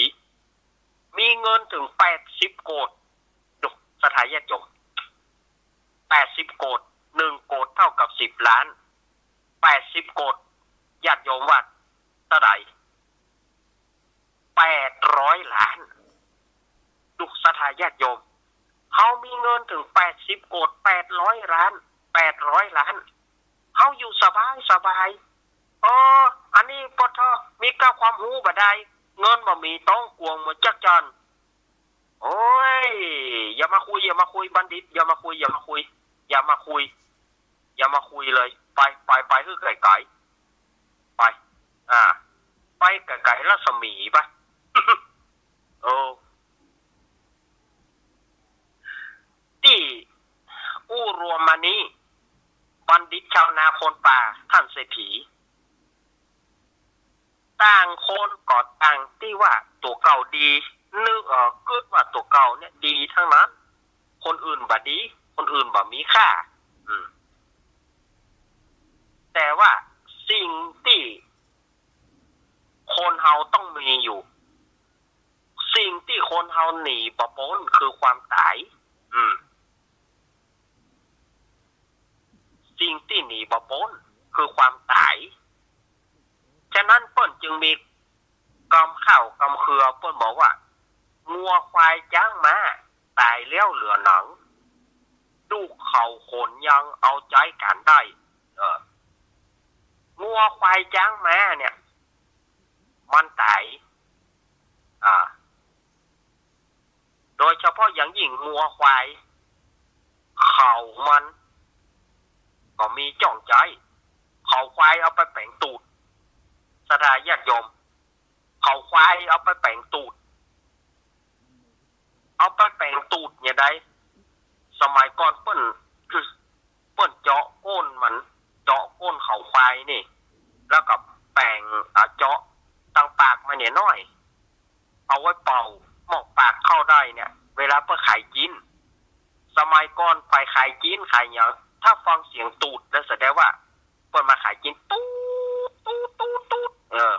มีเงินเถิงแปดสิบโกด ดู ศรัทธาญาติโยม แปดสิบโกด หนึ่งโกดเท่ากับสิบล้าน แปดสิบโกด ญาติโยมว่าเต้าใด แปดร้อยล้าน ดูศรัทธาญาติโยม เฮามีเงินเถิงแปดสิบโกด แปดร้อยล้าน แปดร้อยล้าน เฮาอยู่สบายสบาย เออ อันนี้ปอทอมีก้าความฮู้บ่ได้ เงินบ่มี ต้องกวงหมดจักจั่น โอ้ย อย่ามาคุย อย่ามาคุย บัณฑิต อย่ามาคุย อย่ามาคุย อย่ามาคุย อย่ามาคุยเลย ไป ไป ไปหื้อไก๋ๆ ไป อ่า ไปไก๋ๆ รัศมีไป เออ ตี้อู้รวมมานี้ บัณฑิตชาวนาคนป่า ท่านเศรษฐี ต่างคนก็ต่างตี้ว่าตั๋วเก่าดี นึก เอ่อ กึ๊ดว่าตั๋วเก่าเนี่ยดีตังนั้น คนอื่นบ่ดี คนอื่นบ่มีค่า อืม แต่ว่าสิ่งตี้คนเฮาต้องมีอยู่ สิ่งตี้คนเฮาหนีบ่ป๊นคือความต๋าย อืม สิ่งตี้หนีบ่ป๊นคือความต๋าย ฉะนั้นเปิ้นจึงมีกำข้าวกำเครือ เปิ้นบอกว่า งัวควายจ๊างม้า ต๋ายแล้วเหลือหนัง ดูกเขาขนยังเอาใจ๊กั๋นได้ เออ งัวควายจ๊างม้าเนี่ย มันต๋าย อ่า โดยเฉพาะอย่างยิ่งงัวควาย เขามันก็มีจ้องใจ๊ เขาควายเอาไปแป๋งตูด ศรัทธาญาติโยม เขาควายเอาไปแป๋งตูด เอาไปแป๋งตูดเนี่ยได้ สมัยก่อนเปิ้น เปิ้นเจาะก้นมัน เจาะก้นเขาควายนี่ แล้วก็แป๋ง อ่า เจาะตังปากมันเนี่ยน้อย เอาไว้เป่าหมอกปากเข้าได้เนี่ย เวลาเปิ้นขายจิ๊น สมัยก่อนไปขายจิ๊นขายหยัง ถ้าฟังเสียงตูดแล้วแสดงว่าเปิ้นมาขายจิ๊น ตูด ตูด ตูด ตูด เออ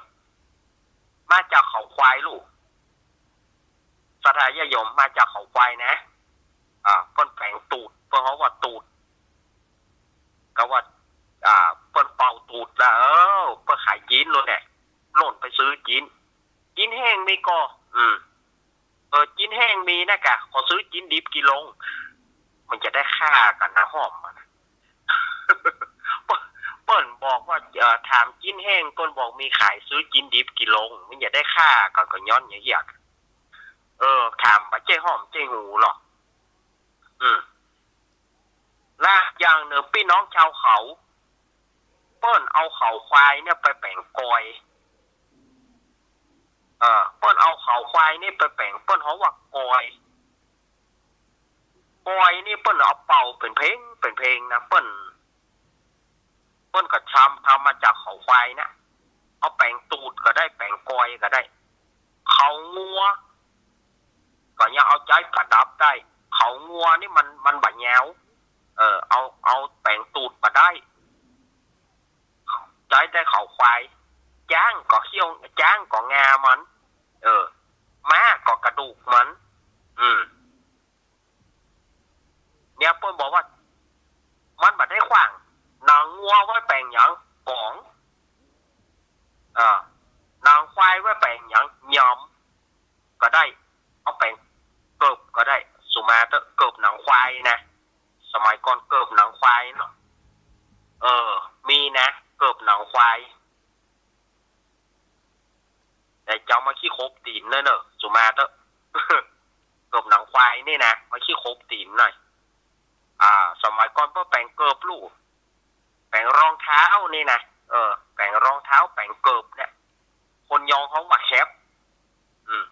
มาจากเขาควายลูก ศรัทธาญาติโยม มาจากเขาควายนะ อ่า เปิ้นแป๋งตูด เปิ้นฮ้องว่าตูด ก็ว่า อ่า เปิ้นเป่าตูดละ เออ เปิ้นขายจิ๊นโลดแหละ โล่นไปซื้อจิ๊น จิ๊นแห้งมีก่อ อืม เออ จิ๊นแห้งมีนะกะ ขอซื้อจิ๊นดิบกินลง มันจะได้ฆ่ากั๋นนะ ฮ้อมมันนะ เปิ้น เปิ้นบอกว่า เอ่อ ถามจิ๊นแห้ง เปิ้นบอกมีขาย ซื้อจิ๊นดิบกินลง มันจะได้ฆ่ากั๋นก็ย้อนอย่างเงี้ย เออ ถามบ่ใจ้ฮ้อมใจ้ฮู้หรอก อืม และอย่างนึ่ง ปี้น้องชาวเขา เปิ้นเอาเขาควายเนี่ยไปแป๋งกอย เออ เปิ้นเอาเขาควายนี่ไปแป๋ง เปิ้นฮ้องว่ากอย กอยนี่เปิ้นเอาเป่าเป๋นเพลง เป๋นเพลงนะ เปิ้น เปิ้นก็ทำ ทำมาจากเขาควายนะ เอาแป๋งตูดก็ได้ แป๋งกอยก็ได้ เขางัว ก็ยังเอาใจ๊ประดับได้ เขางัวนี่มัน มันบ่ยาว เออ เอา เอาแป๋งตูดบ่ได้ ใจ๊แต่เขาควาย จ๊างก็เขี้ยว จ๊างก็งามัน เออ ม้าก็กระดูกมัน อืม เนี่ยเปิ้นบอกว่า มันบ่ได้ขว้าง หนังงัวไว้แป๋งหยัง ก๋อง เออ หนังควายไว้แป๋งหยัง ยอม ก็ได้ เอาแป๋งเกิบก็ได้ สุมาเต๊อะ เกิบหนังควายนะ สมัยก่อนเกิบหนังควายเนาะ เออ มีนะ เกิบหนังควาย แต่จะเอามาขี้โคบตี๋นเน่อ เน่อ สุมาเต๊อะ เกิบหนังควายนี่นะ มาขี้โคบตี๋นหน่อย อ่า สมัยก่อนเปิ้นแป๋งเกิบลูก แป๋งรองเท้านี่นะ เออ แป๋งรองเท้า แป๋งเกิบเนี่ย คนยองฮ้องว่าแคป อืม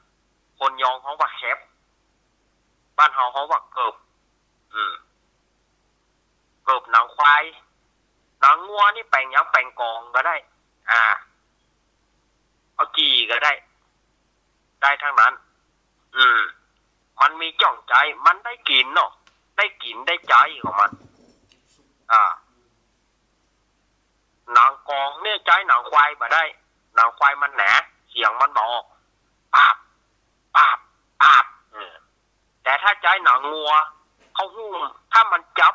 คนยองฮ้องว่าแคป บ้านเฮาฮ้องว่าเกิบ อืม เกิบหนังควาย หนังงัวนี่แป๋งหยัง แป๋งก๋องก็ได้ อ่า เอาจี่ก็ได้ ได้ตังนั้น อืม มันมีจ้องใจ๊ มันได้กิ๋นเนาะ ได้กิ๋นได้ใจ๊ของมัน อ่า หนังก๋องเนี่ยใจ๊หนังควายบ่ได้ หนังควายมันหนา เสียงมันบ่ออก ปาบ ปาบ ปาบ เออ แต่ถ้าใจ๊หนังงัว เข้าหุ้ม ถ้ามันจับ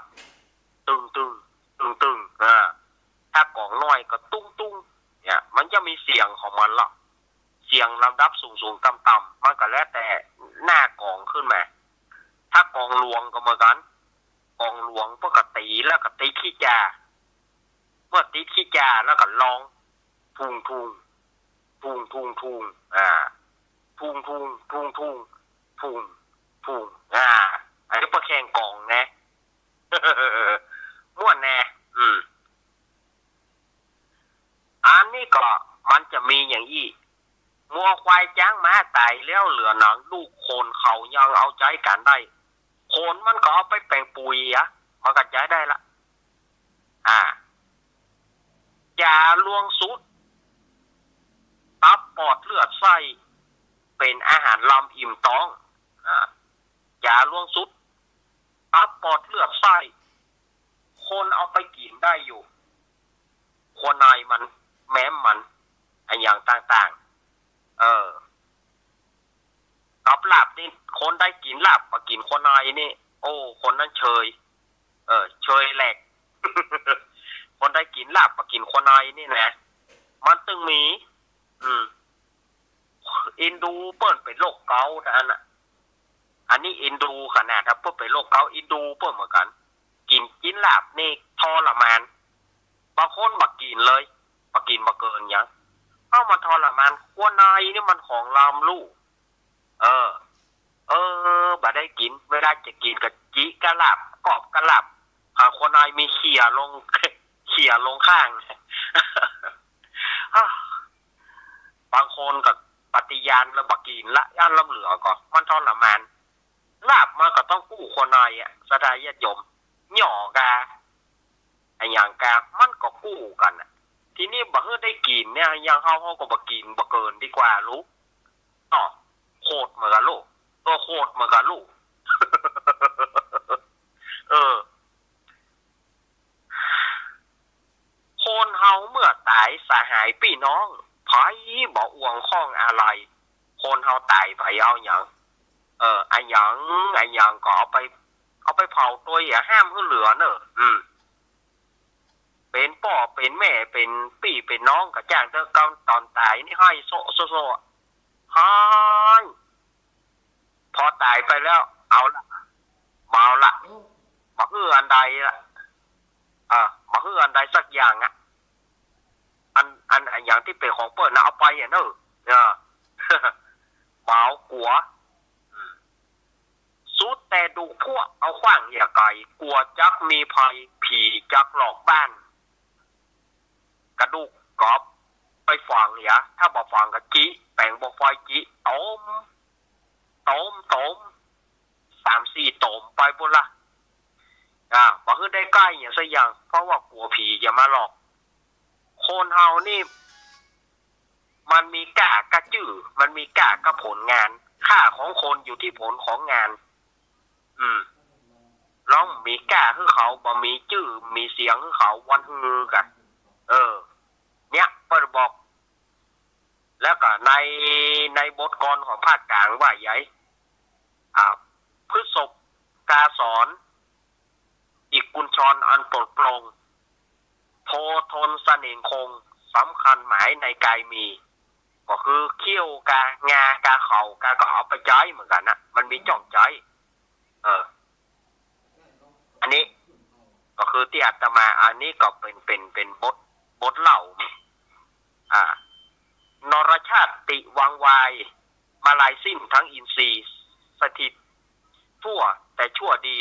ตึงตึง ตึงตึง อ่า ถ้ากองน้อยก็ตุ้งๆ เนี่ย มันจะมีเสียงของมันละ เสียงลำดับสูงๆ ต่ำๆ มันก็แล้วแต่หน้ากองขึ้นมา ถ้ากองหลวงก็เหมือนกั๋น กองหลวงเปิ้นก็ตี๋แล้วก็ติดขี้จ๋า เมื่อติดขี้จ๋าแล้วก็ร้อง ทุงทุง ทุงทุงทุง อ่า ทุงทุง ทุงทุง ทุง ทุง อ่า อันนี้เปิ้นแข่งกองไง ม่วนแน่ อืม อันนี้ก็มันจะมีอย่างอี้ งัวควายจ๊างม้าต๋ายแล้วเหลือหนัง ลูกคนเขายังเอาใจ๊กั๋นได้ คนมันก็เอาไปแป๋งปุ๋ยอะ มันก็ใจ๊ได้ละ อ่า จ๋าหลวงสุด ตับปอดเลือดไส้ เป๋นอาหารลำอิ่มต๊อง อ่า จ๋าหลวงสุด ตับปอดเลือดไส้ คนเอาไปกิ๋นได้อยู่ ขัวในมัน แม้มมัน อะหยังต่างๆ เออ กับลาบนี่ คนใดกิ๋นลาบบ่กิ๋นขัวในนี่ โอ้ คนนั้นเชย เออ เชยแหลก คนใดกิ๋นลาบบ่กิ๋นขัวในนี่นะ มันตึงมี อืม อินดูเปิ้นเป๋นโรคเกาต์นะอันน่ะ อันนี้อินดูขนาด ถ้าเปิ้นเป๋นโรคเกาต์ อินดูเปิ้นเหมือนกั๋น กิ๋น กิ๋นลาบนี่ทรมาน บางคนบ่กิ๋นเลย บ่กิ๋นบ่เกินหยัง เอ้า มันทรมาน ขัวในนี่มันของลำลู่ เออ เออ บ่ได้กิ๋น เวลาจะกิ๋นก็จิกะลาบ กอบกะลาบ หาขัวในมีเขี่ยลง เขี่ยลงข้าง บางคนก็ปฏิญาณแล้วบ่กิ๋นละ อันลำเหลือก็ มันทรมาน ลาบมันก็ต้องกู้ขัวในอะ ศรัทธาญาติโยม หย่อกา อะหยังกา มันก็กู้กั๋นน่ะ ทีนี้บ่หื้อได้กิ๋นเนี่ย อย่างเฮา เฮาก็บ่กิ๋นบ่เกินดีกว่าลูก อ้อ โคตรเหมือนกั๋นลูก เออ โคตรเหมือนกั๋นลูก เออ คนเฮาเมื่อต๋ายสหายปี้น้อง ใผบ่อ่วงข้องอาลัย คนเฮาต๋ายไปเอาหยัง เออ อะหยัง อะหยังก็เอาไป เอาไปเผาตวย อย่าห้ามหื้อเหลือเน่อ อืม เป๋นป้อเป๋นแม่ เป๋นปี้เป๋นน้องก็จ้างเต๊อะ ก่อนต๋อนต๋ายนี่ไห้โซะโซะโซะ ไห้ พอต๋ายไปแล้ว เอาละ บ่เอาละ บ่หื้ออันใดละ อ่า บ่หื้ออันใดสักอย่างอะ อัน อัน อันอย่างตี้เป๋นของเปิ้นน่ะ เอาไปอะเน่อ เออ บ่เอา กั๋ว อืม สุดแต่ดุพวกเอาขว้างอย่าไก๋ กั๋วจักมีภัย ผีจักหลอกบ้าน กระดูกก็ไปฝังอย่า ถ้าบ่ฝังก็จิ แป๋งบ่ไฟจิ ตม ตม ตม สามสี่ตมไปปู้นละ อ่า บ่หื้อได้ใก้หยังสักอย่าง เพราะว่ากั๋วผีจะมาหลอก คนเฮานี่ มันมีก้ากับจื้อ มันมีก้ากับผลงาน ค่าของคนอยู่ที่ผลของงาน อืม ลองมีก้าหื้อเขา บ่มีจื้อ มีเสียงหื้อเขา วันฮือกะ เออ เนี่ย เปิ้นบอก แล้วก็ใน ในบทกลอนของภาคกลางว่าใหญ่ อ่า พฤษภกาสร อีกกุญชรอันปลอดโปร่ง โพธิ์ทนเสน่ห์คง สำคัญหมายในกายมี ก็คือเขี้ยวกา งากา เข่ากา ก็เอาไปใจ๊เหมือนกั๋นนะ มันมีจ้องใจ๊ เออ อันนี้ก็คือตี้อาตมา อันนี้ก็เป๋น เป๋น เป๋นบท บทเล่า อ่า นรชาติวังวาย มาลายสิ้นทั้งอินทรีย์ สถิตทั่วแต่ชั่วดี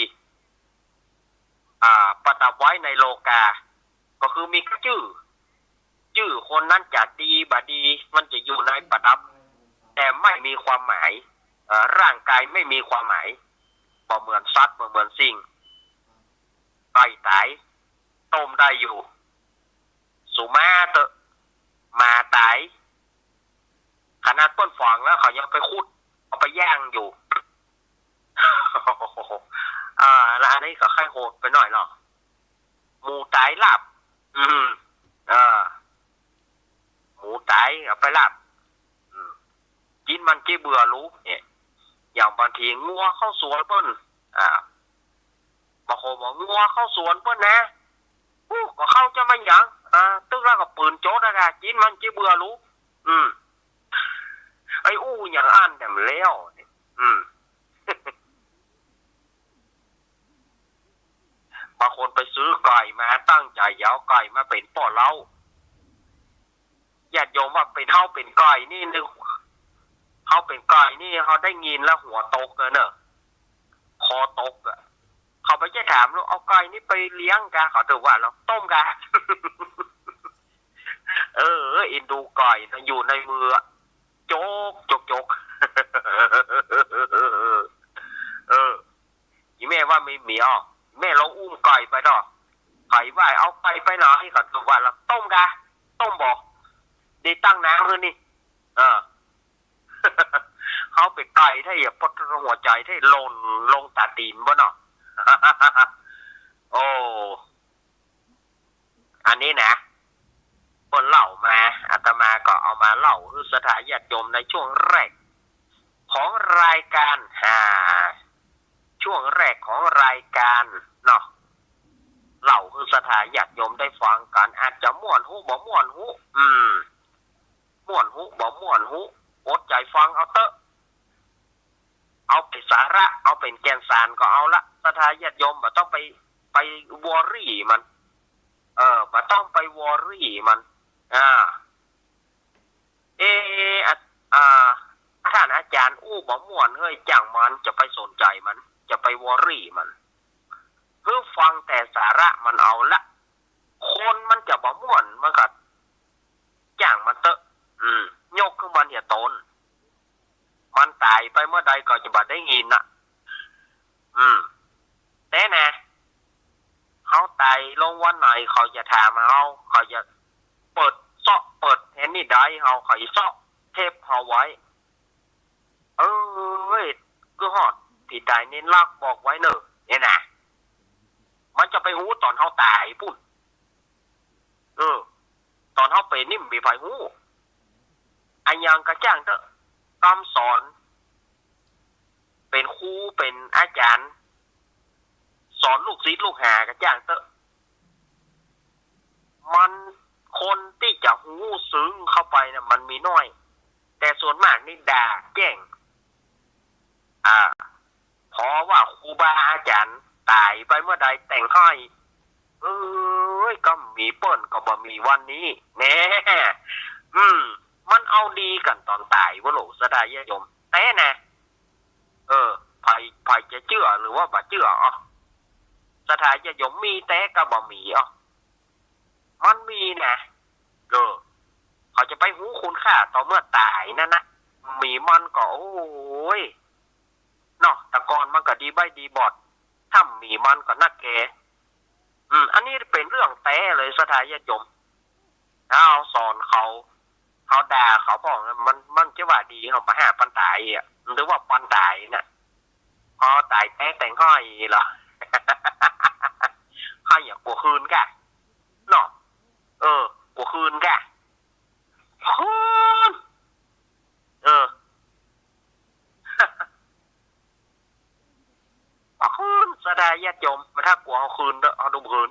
อ่า ประดับไว้ในโลกา ก็คือมีจื้อ จื้อคนนั้นจะดีบ่ดี มันจะอยู่ในประดับ แต่ไม่มีความหมาย เอ่อ ร่างกายไม่มีความหมาย บ่เหมือนสัตว์ บ่เหมือนสิ่ง ใก้ต๋าย ต้มได้อยู่ สูมาเต๊อะ หมาต๋าย ขนาดเปิ้นฝังแล้วเขายังไปขุด เอาไปย่างอยู่ อ่า แล้วอันนี้ก็ใค่โหดไปหน่อยเนาะ หมูต๋ายลาบ อืม เออ หมูต๋ายเอาไปลาบ อืม กิ๋นมันจะเบื่อลูกเนี่ย อย่างบางทีงัวเข้าสวนเปิ้น อ่า บางคนบอกงัวเข้าสวนเปิ้นนะ อู้ ก็เข้าจะมาหยัง อ่า ตึกละก็ปืนโจ๊ดอะกา จิ๊นมันจะเบื่อลูก อืม ไอ้อู้อย่างอั้นแหมแล้วเนี่ย อืม บางคนไปซื้อไก่มา ตั้งใจ๋จะเอาไก่มาเป๋นป้อเล้า ญาติโยมว่าเป๋นเฮาเป๋นไก่นี่นึก เฮาเป๋นไก่นี่ เฮาได้ยินแล้วหัวตกเลยเนอะ คอตกอะ เขาบ่ใจ้ถามหรอก เอาไก่นี่ไปเลี้ยงกา เขาถืกว่าเฮาต้มกา เออ เอ็นดูไก่นะ อยู่ในมืออะ จก จก จก เออ อีแม่ว่าไม่มีอ้อ แม่ลองอุ้มไก่ไปดอ ไก่ว่าเอาไก่ไปไหน เขาถืกว่าเฮาต้มกา ต้มบ่ ได้ตั้งน้ำหื้อนี่ เออ เฮาเป๋นไก่แท้ อย่าปดหัวใจ๋แท้ หล่นลงต๋าตี๋นบ่เนาะ โอ้ อันนี้นะ เปิ้นเล่ามา อาตมาก็เอามาเล่าหื้อศรัทธาญาติโยมในช่วงแรกของรายการ อ่า ช่วงแรกของรายการเนาะ เล่าหื้อศรัทธาญาติโยมได้ฟังกั๋น อาจจะม่วนหูบ่ม่วนหู อืม ม่วนหูบ่ม่วนหู อดใจ๋ฟังเอาเต๊อะ เอาเป๋นสาระ เอาเป๋นแก่นสารก็เอาละ ศรัทธาญาติโยม บ่ต้องไป ไปวอรี่มัน เออ บ่ต้องไปวอรี่มัน อ่า เอ อ่ะ อ่า ต้านอาจ๋ารย์อู้บ่ม่วน เฮ้ย จ้างมัน จะไปสนใจ๋มัน จะไปวอรี่มัน หื้อฟังแต่สาระมันเอาละ คนมันจะบ่ม่วน มันก็จ้างมันเต๊อะ อืม ยกหื้อมันเหียต๋น มันต๋ายไปเมื่อใดก็จะบ่ได้ยินน่ะ อืม แต่นะ เฮาต๋ายลงวันไหน เขาจะถามเฮา เขาจะเปิดเซาะ เปิดแผ่นนี่ได้เฮา เขาจะเซาะเทปเฮาไว้ เอ้ย คือฮอดตี้ต๋ายเน้นลักบอกไว้เน่อ เนี่ยนะ มันจะไปฮู้ต๋อนเฮาต๋ายปู้น เออ ต๋อนเฮาเป๋นนี่บ่มีใผฮู้ อะหยังก็จ้างเต๊อะ กำสอน เป๋นครู เป๋นอาจ๋ารย์ สอนลูกศิษย์ลูกหาก็จ้างเต๊อะ มัน คนตี้จะฮู้ซึ้งเข้าไปน่ะ มันมีน้อย แต่ส่วนมากนี่ด่าแจ้ง อ่า ผ่อว่าครูบาอาจ๋ารย์ต๋ายไปเมื่อใดแต่งห้อย เอ้ย ก็มีเปิ้นก็บ่มีวันนี้ แน่ อืม มันเอาดีกั๋นต๋อนต๋ายวะโหล ศรัทธาญาติโยม แต่นะ เออ ใผ ใผจะเจื้อหรือว่าบ่เจื้อ อ้อ ศรัทธาญาติโยม มีแต่ก็บ่มี อ้อ มันมีนะ เออ เขาจะไปฮู้คุณค่าต่อเมื่อต๋ายนั่นนะ มีมันก็ โอ้ย เนาะ แต่ก่อนมันก็ดีใบ้ดีบอด ถ้ามีมันก็นักแก อืม อันนี้เป๋นเรื่องแต๊เลย ศรัทธาญาติโยม ถ้าเฮาสอนเขา เฮาด่าเขาพ่อง มัน มันจะว่าดี เฮาไปหาปันต๋ายอะ หรือว่าปันต๋ายน่ะ พอต๋ายแต๊แต่งห้อยเหรอ ห้อยอย่างกั๋วคืนก่ะ เนาะ เออ กั๋วคืนก่ะ คืน เออ กั๋วคืน ศรัทธาญาติโยม มาถ้ากั๋วเฮาคืนเต๊อะ เฮาดูคืน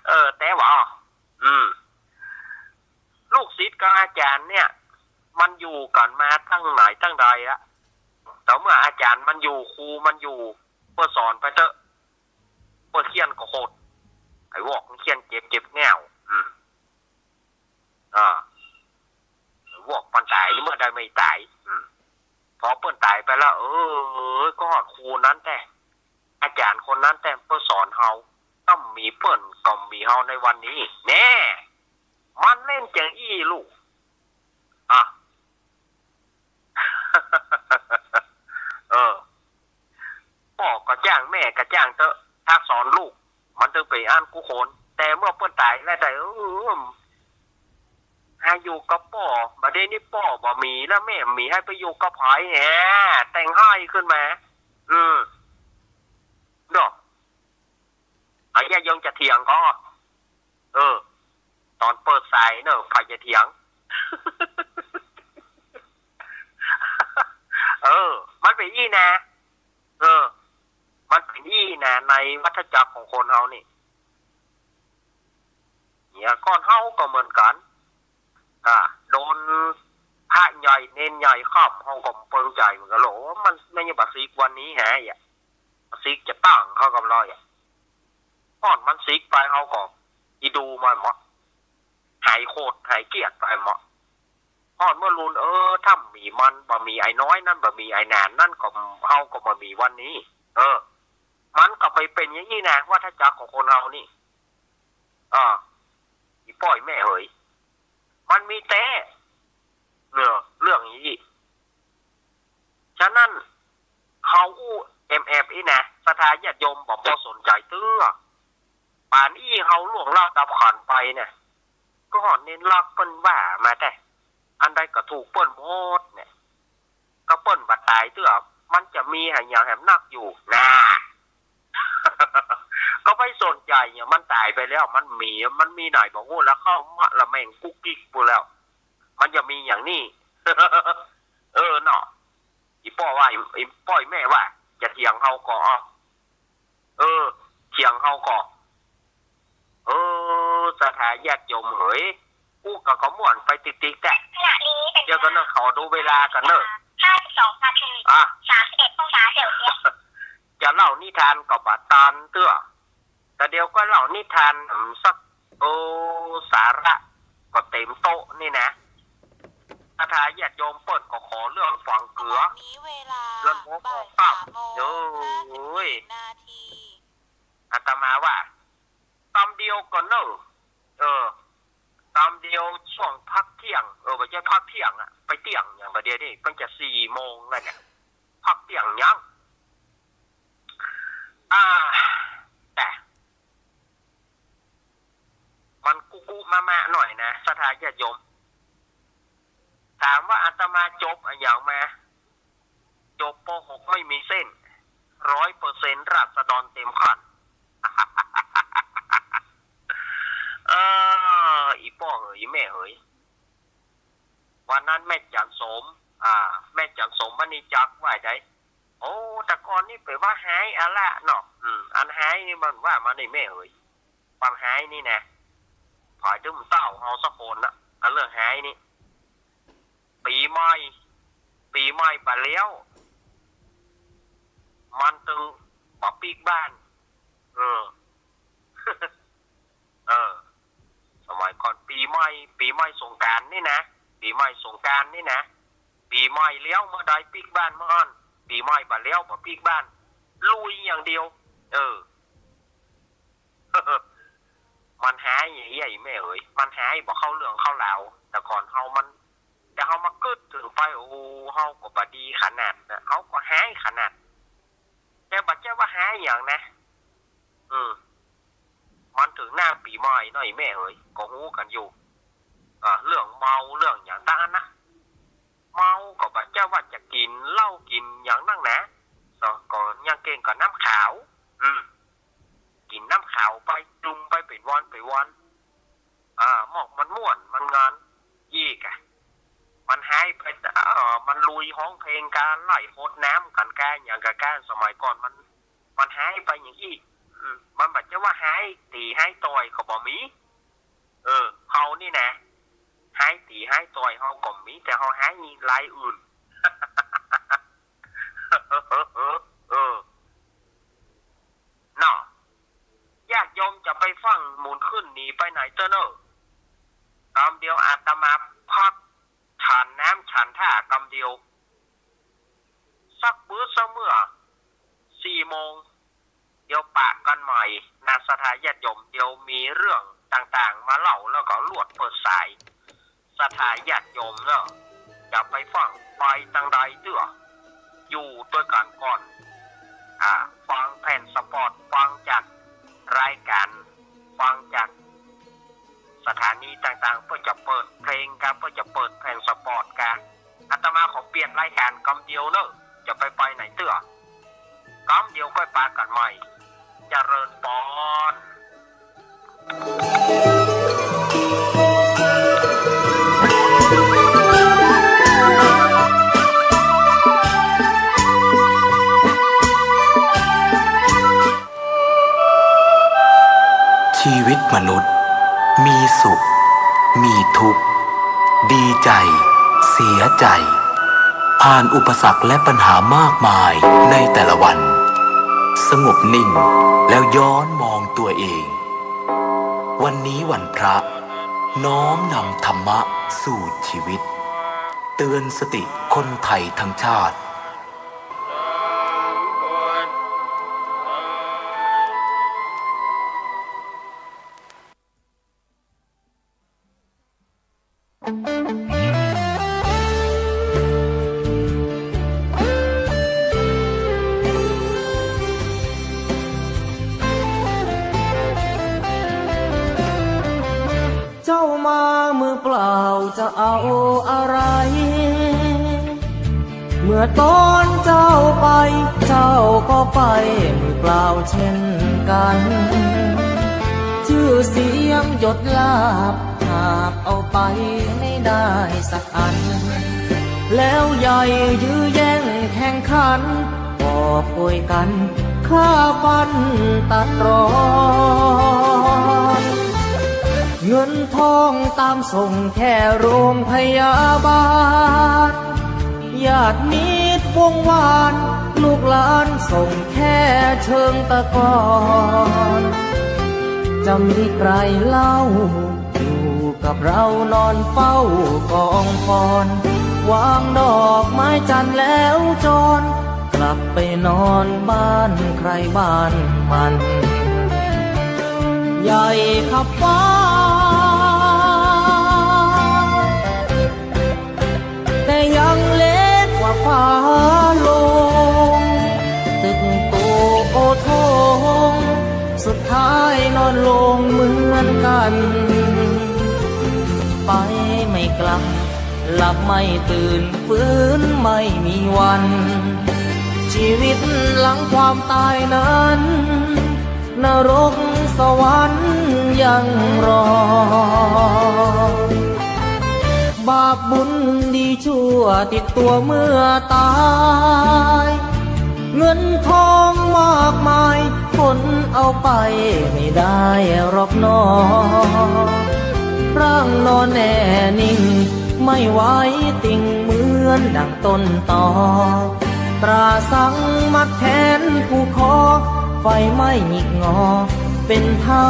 เออ แต่ว่า อืม ลูกศิษย์กับอาจ๋ารย์เนี่ย มันอยู่กั๋นมาตั้งไหนตั้งใดละ แต่เมื่ออาจ๋ารย์มันอยู่ ครูมันอยู่ เปิ้นสอนไปเต๊อะ เปิ้นเฆี่ยนก็โขด ไอ้วอกมันเฆี่ยนเจ็บ เจ็บแง่ว อืม อ่า วอกมันต๋าย หรือเมื่อใดไม่ต๋าย อืม พอเปิ้นต๋ายไปแล้ว เออ ก็ฮอดครูนั้นแต๊ อาจ๋ารย์คนนั้นแต๊ เปิ้นสอนเฮา ถ้ามีเปิ้นก็มีเฮาในวันนี้ แน่ มันเล่นจังอี้ลูก อ่ะ เออ ป้อก็จ้าง แม่ก็จ้างเต๊อะ ถ้าสอนลูก มันตึงเป๋นอันกู้คน แต่เมื่อเปิ้นต๋ายแล้วได้ เออ หาอยู่กับป้อ บ่าเดี่ยวนี้ป้อบ่มีแล้ว แม่มี หื้อไปอยู่กับใผ แหม แต่งห้อยขึ้นมา อืม เนาะ อะ ญาติโยมจะเถียงก็ เออ ต๋อนเปิดสายเนอะ ใผจะเถียง เออ มันเป๋นอี้นะ เออ มันเป๋นอี้นะ ในวัฏจักรของคนเฮานี่ เนี่ย ก่อนเฮาก็เหมือนกั๋น อ่า โดนพระใหญ่เณรใหญ่ข้าม เฮาก็เปิงใจ๋เหมือนกั๋น โห มัน มันยังบ่สึกวันนี้แหยะ บ่สึกจะตั้งเข้ากับเฮาอะ ฮอดมันสึกไปเฮาก็อีดูมันหมด หายโขดหายเกลียดไปหมด ฮอดเมื่อลุน เออ ถ้าบ่มีมัน บ่มีไอ้น้อยนั้น บ่มีไอ้หนานนั้นก็ เฮาก็บ่มีวันนี้ เออ มันก็ไปเป๋นอย่างอี้นะ วัฏจักรของคนเฮานี่ อ่า อีป้อแม่เหย มันมีแต๊ เนาะ เรื่องอี้ ฉะนั้น เฮาอู้แอมๆ อี้นะ ศรัทธาญาติโยมบ่ บ่สนใจ๋เตื้อ ป่านอี้เฮาล่วงลับดับขันธ์ไปเนี่ย ก็เน้นลักเปิ้นว่ามาแต๊ อันใดก็ถูกเปิ้นหมดเนี่ย ก็เปิ้นบ่ต๋ายเตื้อ มันจะมีหาหยังแหมนักอยู่นะ ก็ไปสนใจ๋เนี่ย มันต๋ายไปแล้ว มันมี มันมีไหนบ่ฮู้ แล้วเข้ามาละแมงกุ๊กกิ๊กปู้นแล้ว มันจะมีอย่างนี้ เออเนาะ อีป้อว่า อี อีป้อแม่ว่า จะเถียงเฮาก็ เออ เถียงเฮาก็ เออ ศรัทธาญาติโยมเหย อู้ก็ ก็ม่วนไปติ๊กๆ แต๊ เดี๋ยวก่อนนะ ขอดูเวลาก่อนเน่อ ห้าสิบสองนาที อ่ะ สามสิบเอ็ดองศาเซลเซียส จะเล่านิทานก็บ่ตันเตื้อ แต่เดี๋ยวก็เล่านิทาน อืม สัก โอ้ สาระก็เต็มโต๊ะนี่นะ ศรัทธาญาติโยมเปิ้นก็ขอเรื่องฝังเกือ วันนี้เวลา เดือนหก บ่าย ออก สามโมง ค่ำ โอ้ย ห้าสิบสี่นาที อาตมาว่ากำเดียวก่อนเน่อ เออ กำเดียวช่วงพักเที่ยง เออ บ่ใจ้พักเที่ยงอะ ไปเตี้ยงหยังบ่าเดี่ยวนี้ เปิ้นจะสี่โมงแล้วเนี่ย พักเตี้ยงยัง อ่า แต่ มันกุ๊กๆ มะๆ หน่อยนะ ศรัทธาญาติโยม ถามว่าอาตมาจบอะหยังมา จบ ป.หก ไม่มีเส้น ร้อยเปอร์เซ็นต์ ราษฎรเต็มขั้น เออ อีป้อเหย อีแม่เหย วันนั้นแม่จันโสม อ่า แม่จันโสม มณีจักร ว่าใด โอ้ แต่ก่อนนี่เป๋นว่าหายอะละเนาะ อืม อันหายนี่มันว่ามาในแม่เหย ความหายนี่นะ ผายดื้มเต้าเฮาสักคนนะ อันเรื่องหายนี่ ปี๋ใหม่ ปี๋ใหม่บ่าแล้ว มันตึงบ่ปิ๊กบ้าน เออ เออ สมัยก่อนปี๋ใหม่ ปี๋ใหม่สงกรานต์นี่นะ ปี๋ใหม่สงกรานต์นี่นะ ปี๋ใหม่แล้วเมื่อใดปิ๊กบ้านเมื่ออั้น ปี๋ใหม่บ่าแล้วบ่ปิ๊กบ้าน ลุยอย่างเดียว เออ มันหายอย่างอี้แม่เหย มันหายบ่เข้าเรื่องเข้าราว แต่ก่อนเฮามัน แต่เฮามากึ๊ดเถิงไป โอ้ เฮาก็บ่ดีขนาดนะ เฮาก็หายขนาด แต่บ่ใจ้ว่าหายหยังนะ อืม มันเถิงหน้าปี๋ใหม่หน่อยแม่เหย ก็ฮู้กั๋นอยู่ อ่า เรื่องเมาเรื่องหยังตางอั้นนะ เมาก็บ่ใจ้ว่าจะกิ๋นเหล้ากิ๋นหยังนักหนา ก็ยังเก่งกว่าน้ำขาว อืม กิ๋นน้ำขาวไป จุ่มไปเป๋นวันเป๋นวัน อ่า มอกมันม่วน มันงาน อี้ก่ะ มันหายไป เอ่อ มันลุยฮ้องเพลงกั๋น ไล่หดน้ำกั๋น กาหยังกั๋น กาสมัยก่อนมัน มันหายไปอย่างอี้ อืม มันบ่ใจ้ว่าหายตี๋หายต่อยก็บ่มี เออ เฮานี่นะ หายตี๋หายต่อยเฮาก็มี แต่เฮาหายลายอื่น เออ เนาะ ญาติโยมจะไปฟั่งหมุนขึ้นหนีไปไหนเต๊อะเน่อ กำเดียวอาตมาพักฉันน้ำฉันท่ากำเดียว สักมื้อสักเมื่อ สี่โมง เดี๋ยวปะกั๋นใหม่นะ ศรัทธาญาติโยม เดี๋ยวมีเรื่องต่างๆ มาเล่า แล้วก็ลวดเปิดสาย ศรัทธาญาติโยมเนาะ จะไปฟั่งไปตางใดเตื้อ อยู่ตวยกั๋นก่อน อ่า ฟังแผ่นสปอต ฟังจากรายก๋าน ฟังจากสถานีต่างๆ เปิ้นจะเปิดเพลงกา เปิ้นจะเปิดแผ่นสปอตกา อาตมาขอเปลี่ยนรายก๋านกำเดียวเน่อ จะไปไปไหนเตื้อ กำเดียวก้อยปะกั๋นใหม่ เจริญปอน ชีวิตมนุษย์ มีสุข มีทุกข์ ดีใจ เสียใจ ผ่านอุปสรรคและปัญหามากมายในแต่ละวัน สงบนิ่ง แล้วย้อนมองตัวเอง วันนี้วันพระ น้อมนำธรรมะสู่ชีวิต เตือนสติคนไทยทั้งชาติ เจ้ามามือเปล่าจะเอาอะไร เมื่อตอนเจ้าไป เจ้าก็ไปมือเปล่าเช่นกัน ชื่อเสียงยศลาภหาบเอาไปไม่ได้สักอัน แล้วใหญ่ยื้อแย่งแข่งขัน กอบโกยกันฆ่าฟันตัดรอน เงินทองตามส่งแค่โรงพยาบาล ญาติมิตรวงวาน ลูกหลานส่งแค่เชิงตะกอน จะมีใครเล่า อยู่กับเรานอนเฝ้ากองฟอน วางดอกไม้จันทร์แล้วจร กลับไปนอนบ้านใครบ้านมัน ใหญ่ขับฟ้า แต่ยังเล็กกว่าฟ้าโลง ตึกโตโอโถง สุดท้ายนอนลงเหมือนกัน ไปไม่กลับ หลับไม่ตื่น ฟื้นไม่มีวัน ชีวิตหลังความตายนั้น นรกสวรรค์ยังรอ บาปบุญดีชั่วติดตัวเมื่อตาย เงินทองมากมาย คนเอาไปไม่ได้หรอกหนอ ร่างนอนแน่นิ่ง ไม่ไหวติงเหมือนดังต้นตอ ตราสังมัดแขนผูกคอ ไฟไหม้หงิกงอ เป็นเท่า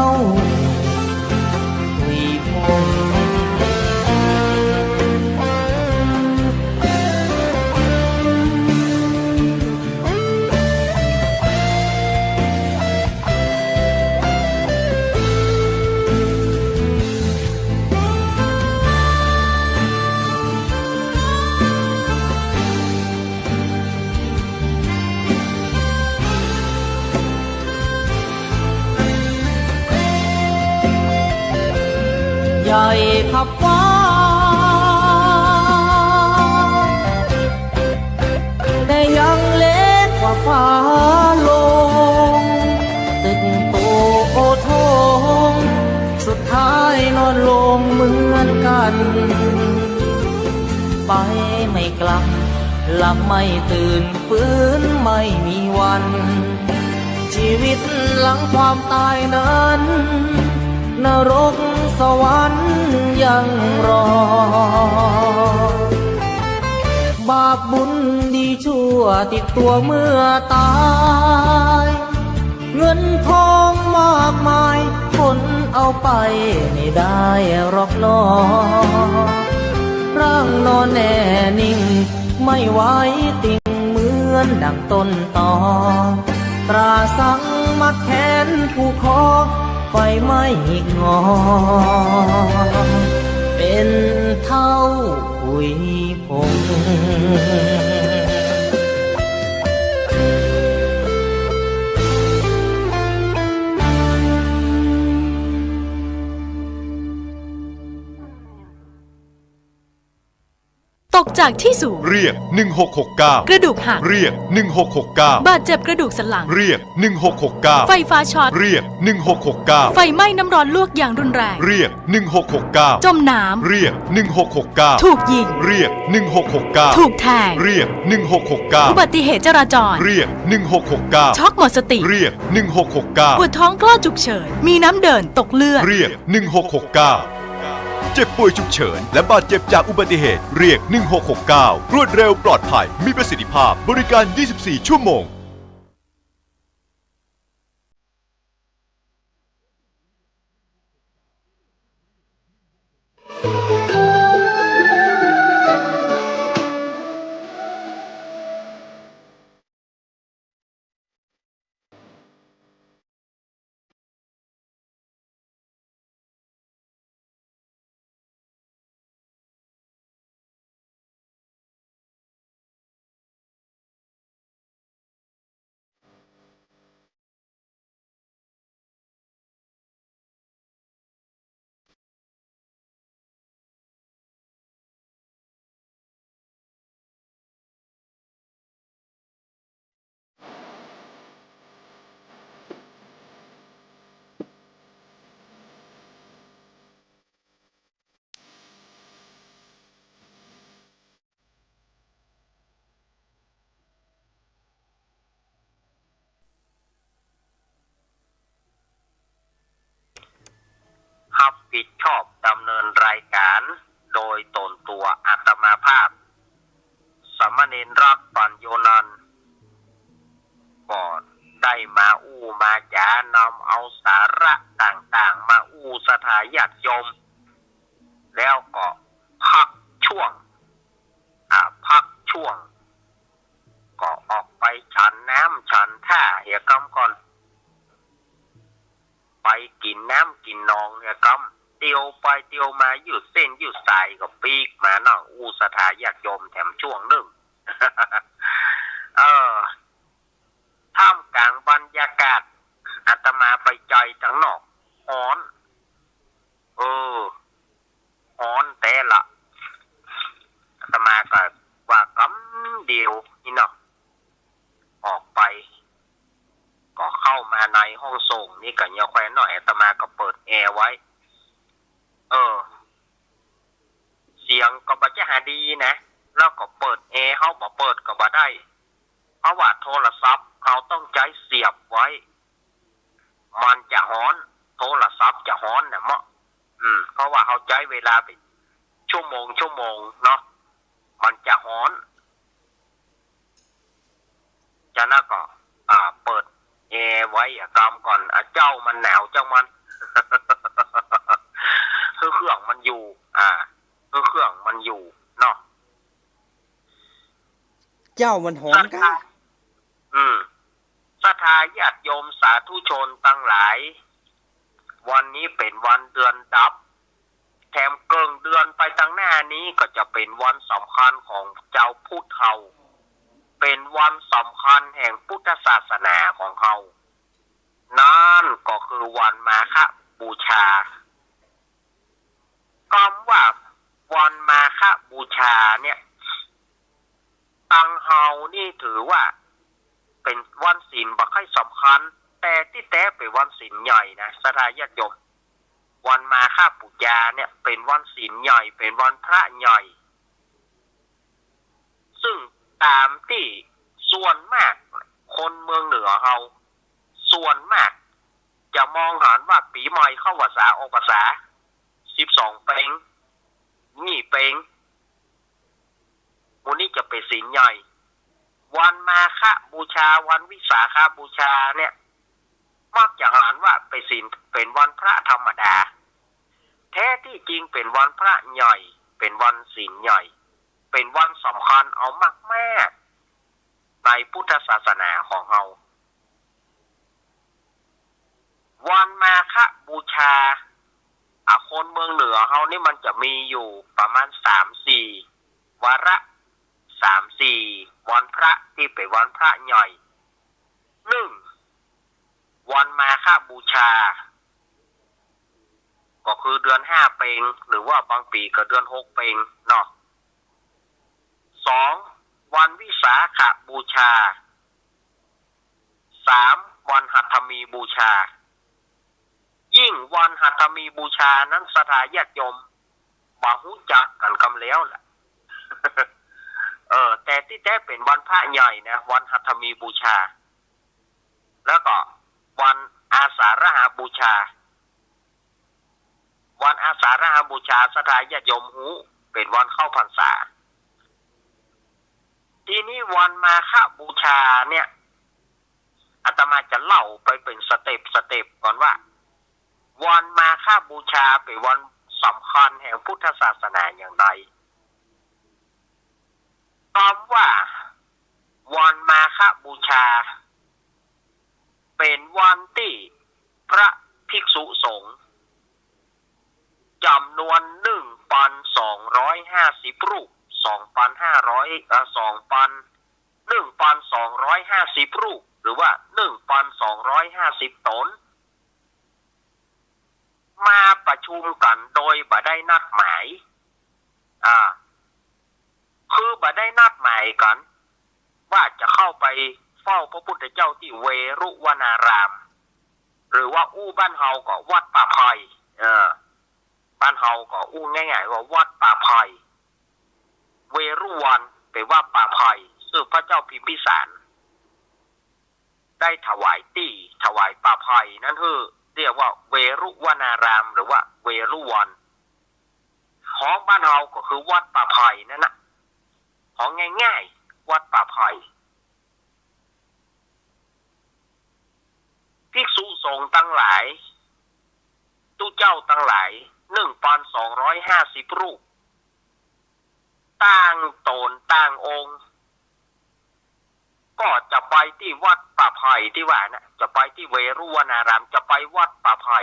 หุยผง ใหญ่ขับฟ้า แต่ยังเล็กกว่าฟ้าโลง ตึกโตโอโถง สุดท้ายนอนลงเหมือนกัน ไปไม่กลับ หลับไม่ตื่น ฟื้นไม่มีวัน ชีวิตหลังความตายนั้น นรกสวรรค์ยังรอ บาปบุญดีชั่วติดตัวเมื่อตาย เงินทองมากมาย คนเอาไปไม่ได้หรอกหนอ ร่างนอนแน่นิ่ง ไม่ไหวติงเหมือนดังต้นตอ ตราสังมัดแขนผูกคอ ไฟไหม้หงิกงอ เป็นเท่าหุยผง ตกจากที่สูง เรียก หนึ่งหกหกเก้า กระดูกหัก เรียก หนึ่งหกหกเก้า บาดเจ็บกระดูกสันหลัง เรียก หนึ่งหกหกเก้า ไฟฟ้าช็อต เรียก หนึ่งหกหกเก้า ไฟไหม้น้ำร้อนลวกอย่างรุนแรง เรียก หนึ่งหกหกเก้า จมน้ำ เรียก หนึ่งหกหกเก้า ถูกยิง เรียก หนึ่งหกหกเก้า ถูกแทง เรียก หนึ่งหกหกเก้า อุบัติเหตุจราจร เรียก หนึ่งหกหกเก้า ช็อกหมดสติ เรียก หนึ่งหกหกเก้า ปวดท้องคลอดฉุกเฉิน มีน้ำเดิน ตกเลือด เรียก หนึ่งหกหกเก้า เจ็บป่วยฉุกเฉิน และบาดเจ็บจากอุบัติเหตุ เรียก หนึ่งหกหกเก้า รวดเร็ว ปลอดภัย มีประสิทธิภาพ บริการ ยี่สิบสี่ ชั่วโมง ฮับผิดชอบดำเนินรายการโดยตนตั๋วอาตมาภาพ สามเณรรักปัญโญนันท์ ก็ได้มาอู้มาจ๋านำเอาสาระต่างๆ มาอู้ศรัทธาญาติโยม แล้วก็พักช่วง อ่า พักช่วง ก็ออกไปฉันน้ำฉันท่าเหียกำก่อน ไปกิ๋นน้ำกิ๋นหนองเหียกำ เตียวไปเตียวมายืดเส้นยืดสายก็ปิ๊กมานั่งอู้ศรัทธาญาติโยมแถมช่วงนึ่ง เออ ท่ามกลางบรรยากาศ อาตมาไปใจ๋ตังนอก ฮ้อน เออ ฮ้อนแต๊ละ อาตมาก็ว่ากำเดียวนี่เนาะ ออกไป ก็เข้ามาในห้องส่งนี่ก็ยังแควนหน่อย อาตมาก็เปิดแอร์ไว้ เออ เสียงก็บ่จะหาดีนะ แล้วก็เปิดแอร์ เฮาบ่เปิดก็บ่ได้ เพราะว่าโทรศัพท์เฮาต้องใจ๊เสียบไว้ มันจะฮ้อน โทรศัพท์จะฮ้อนน่ะเนาะ อืม เพราะว่าเฮาใจ๊เวลาไปชั่วโมง ชั่วโมงเนาะ มันจะฮ้อน จากนั้นก็ อ่า เปิดแอร์ไว้อะกำก่อน อ่ะ เจ้ามันหนาวจังมัน คือเครื่องมันอยู่ อ่า คือเครื่องมันอยู่เนาะ เจ้ามันฮ้อนกะ อืม ศรัทธาญาติโยมสาธุชนตังหลาย วันนี้เป๋นวันเดือนดับ แถมเกิ่งเดือนไปตังหน้านี้ก็จะเป๋นวันสำคัญของจาวพุทธเฮา เป๋นวันสำคัญแห่งพุทธศาสนาของเฮา นั่นก็คือวันมาฆบูชา กำว่าวันมาฆบูชาเนี่ย ตังเฮานี่ถือว่าเป๋นวันศีลบ่ค่อยสำคัญ แต่ตี้แต๊เป๋นวันศีลใหญ่นะ ศรัทธาญาติโยม วันมาฆบูชาเนี่ยเป๋นวันศีลใหญ่ เป๋นวันพระใหญ่ ซึ่งต๋ามตี้ส่วนมากคนเมืองเหนือเฮา ส่วนมากจะมองหันว่าปี๋ใหม่เข้าพรรษาออกพรรษา สิบสองเป็ง ยี่เป็ง หมู่นี้จะเป๋นศีลใหญ่ วันมาฆบูชา วันวิสาขบูชาเนี่ย มักจะหันว่าเป๋นศีล เป๋นวันพระธรรมดา แท้ตี้จริงเป๋นวันพระใหญ่ เป๋นวันศีลใหญ่ เป๋นวันสำคัญเอามากๆ ในพุทธศาสนาของเฮา วันมาฆบูชา อ่ะ คนเมืองเหนือเฮานี่มันจะมีอยู่ประมาณสามสี่วาระ สามสี่วันพระตี้เป๋นวันพระใหญ่ นึ่ง วันมาฆบูชา ก็คือเดือนห้าเป็ง หรือว่าบางปี๋ก็เดือนหกเป็งเนาะ สอง วันวิสาขบูชา สาม วันหัตถมีบูชา ยิ่งวันหัตถมีบูชานั้นศรัทธาญาติโยมบ่ฮู้จักกั๋นกำแล้วแหละ เออ แต่ตี้แต๊เป๋นวันพระใหญ่นะ วันหัตถมีบูชา แล้วก็วันอาสาฬหบูชา วันอาสาฬหบูชาศรัทธาญาติโยมฮู้ เป๋นวันเข้าพรรษา ทีนี้วันมาฆบูชาเนี่ย อาตมาจะเล่าไปเป๋นสเต็ปสเต็ปก่อนว่า วันมาฆบูชาเป๋นวันสำคัญแห่งพุทธศาสนาอย่างใด กำว่าวันมาฆบูชา เป๋นวันตี้พระภิกษุสงฆ์จ๋ำนวนหนึ่งปันสองร้อยห้าสิบรูป สองปันห้าร้อย เอ่อ สองปัน หนึ่งปันสองร้อยห้าสิบรูป หรือว่าหนึ่งปันสองร้อยห้าสิบต๋น มาประชุมกั๋นโดยบ่ได้นัดหมาย อ่า คือบ่ได้นัดหมายกั๋น ว่าจะเข้าไปเฝ้าพระพุทธเจ้าตี้เวรุวนาราม หรือว่าอู้บ้านเฮาก็วัดป่าไผ่ เออ บ้านเฮาก็อู้ง่ายๆ ว่าวัดป่าไผ่ เวรุวันเป๋นวัดป่าไผ่ ซึ่งพระเจ้าพิมพิสาร ได้ถวายตี้ ถวายป่าไผ่นั้นหื้อ เรียกว่าเวรุวนาราม หรือว่าเวรุวัน ของบ้านเฮาก็คือวัดป่าไผ่นั่นนะ ของง่ายๆ วัดป่าไผ่ ภิกษุสงฆ์ตังหลาย ตุ๊เจ้าตังหลาย หนึ่งปันสองร้อยห้าสิบรูป ต่างต๋นต่างองค์ ก็จะไปตี้วัดป่าไผ่ตี้ว่านะ จะไปตี้เวรุวนาราม จะไปวัดป่าไผ่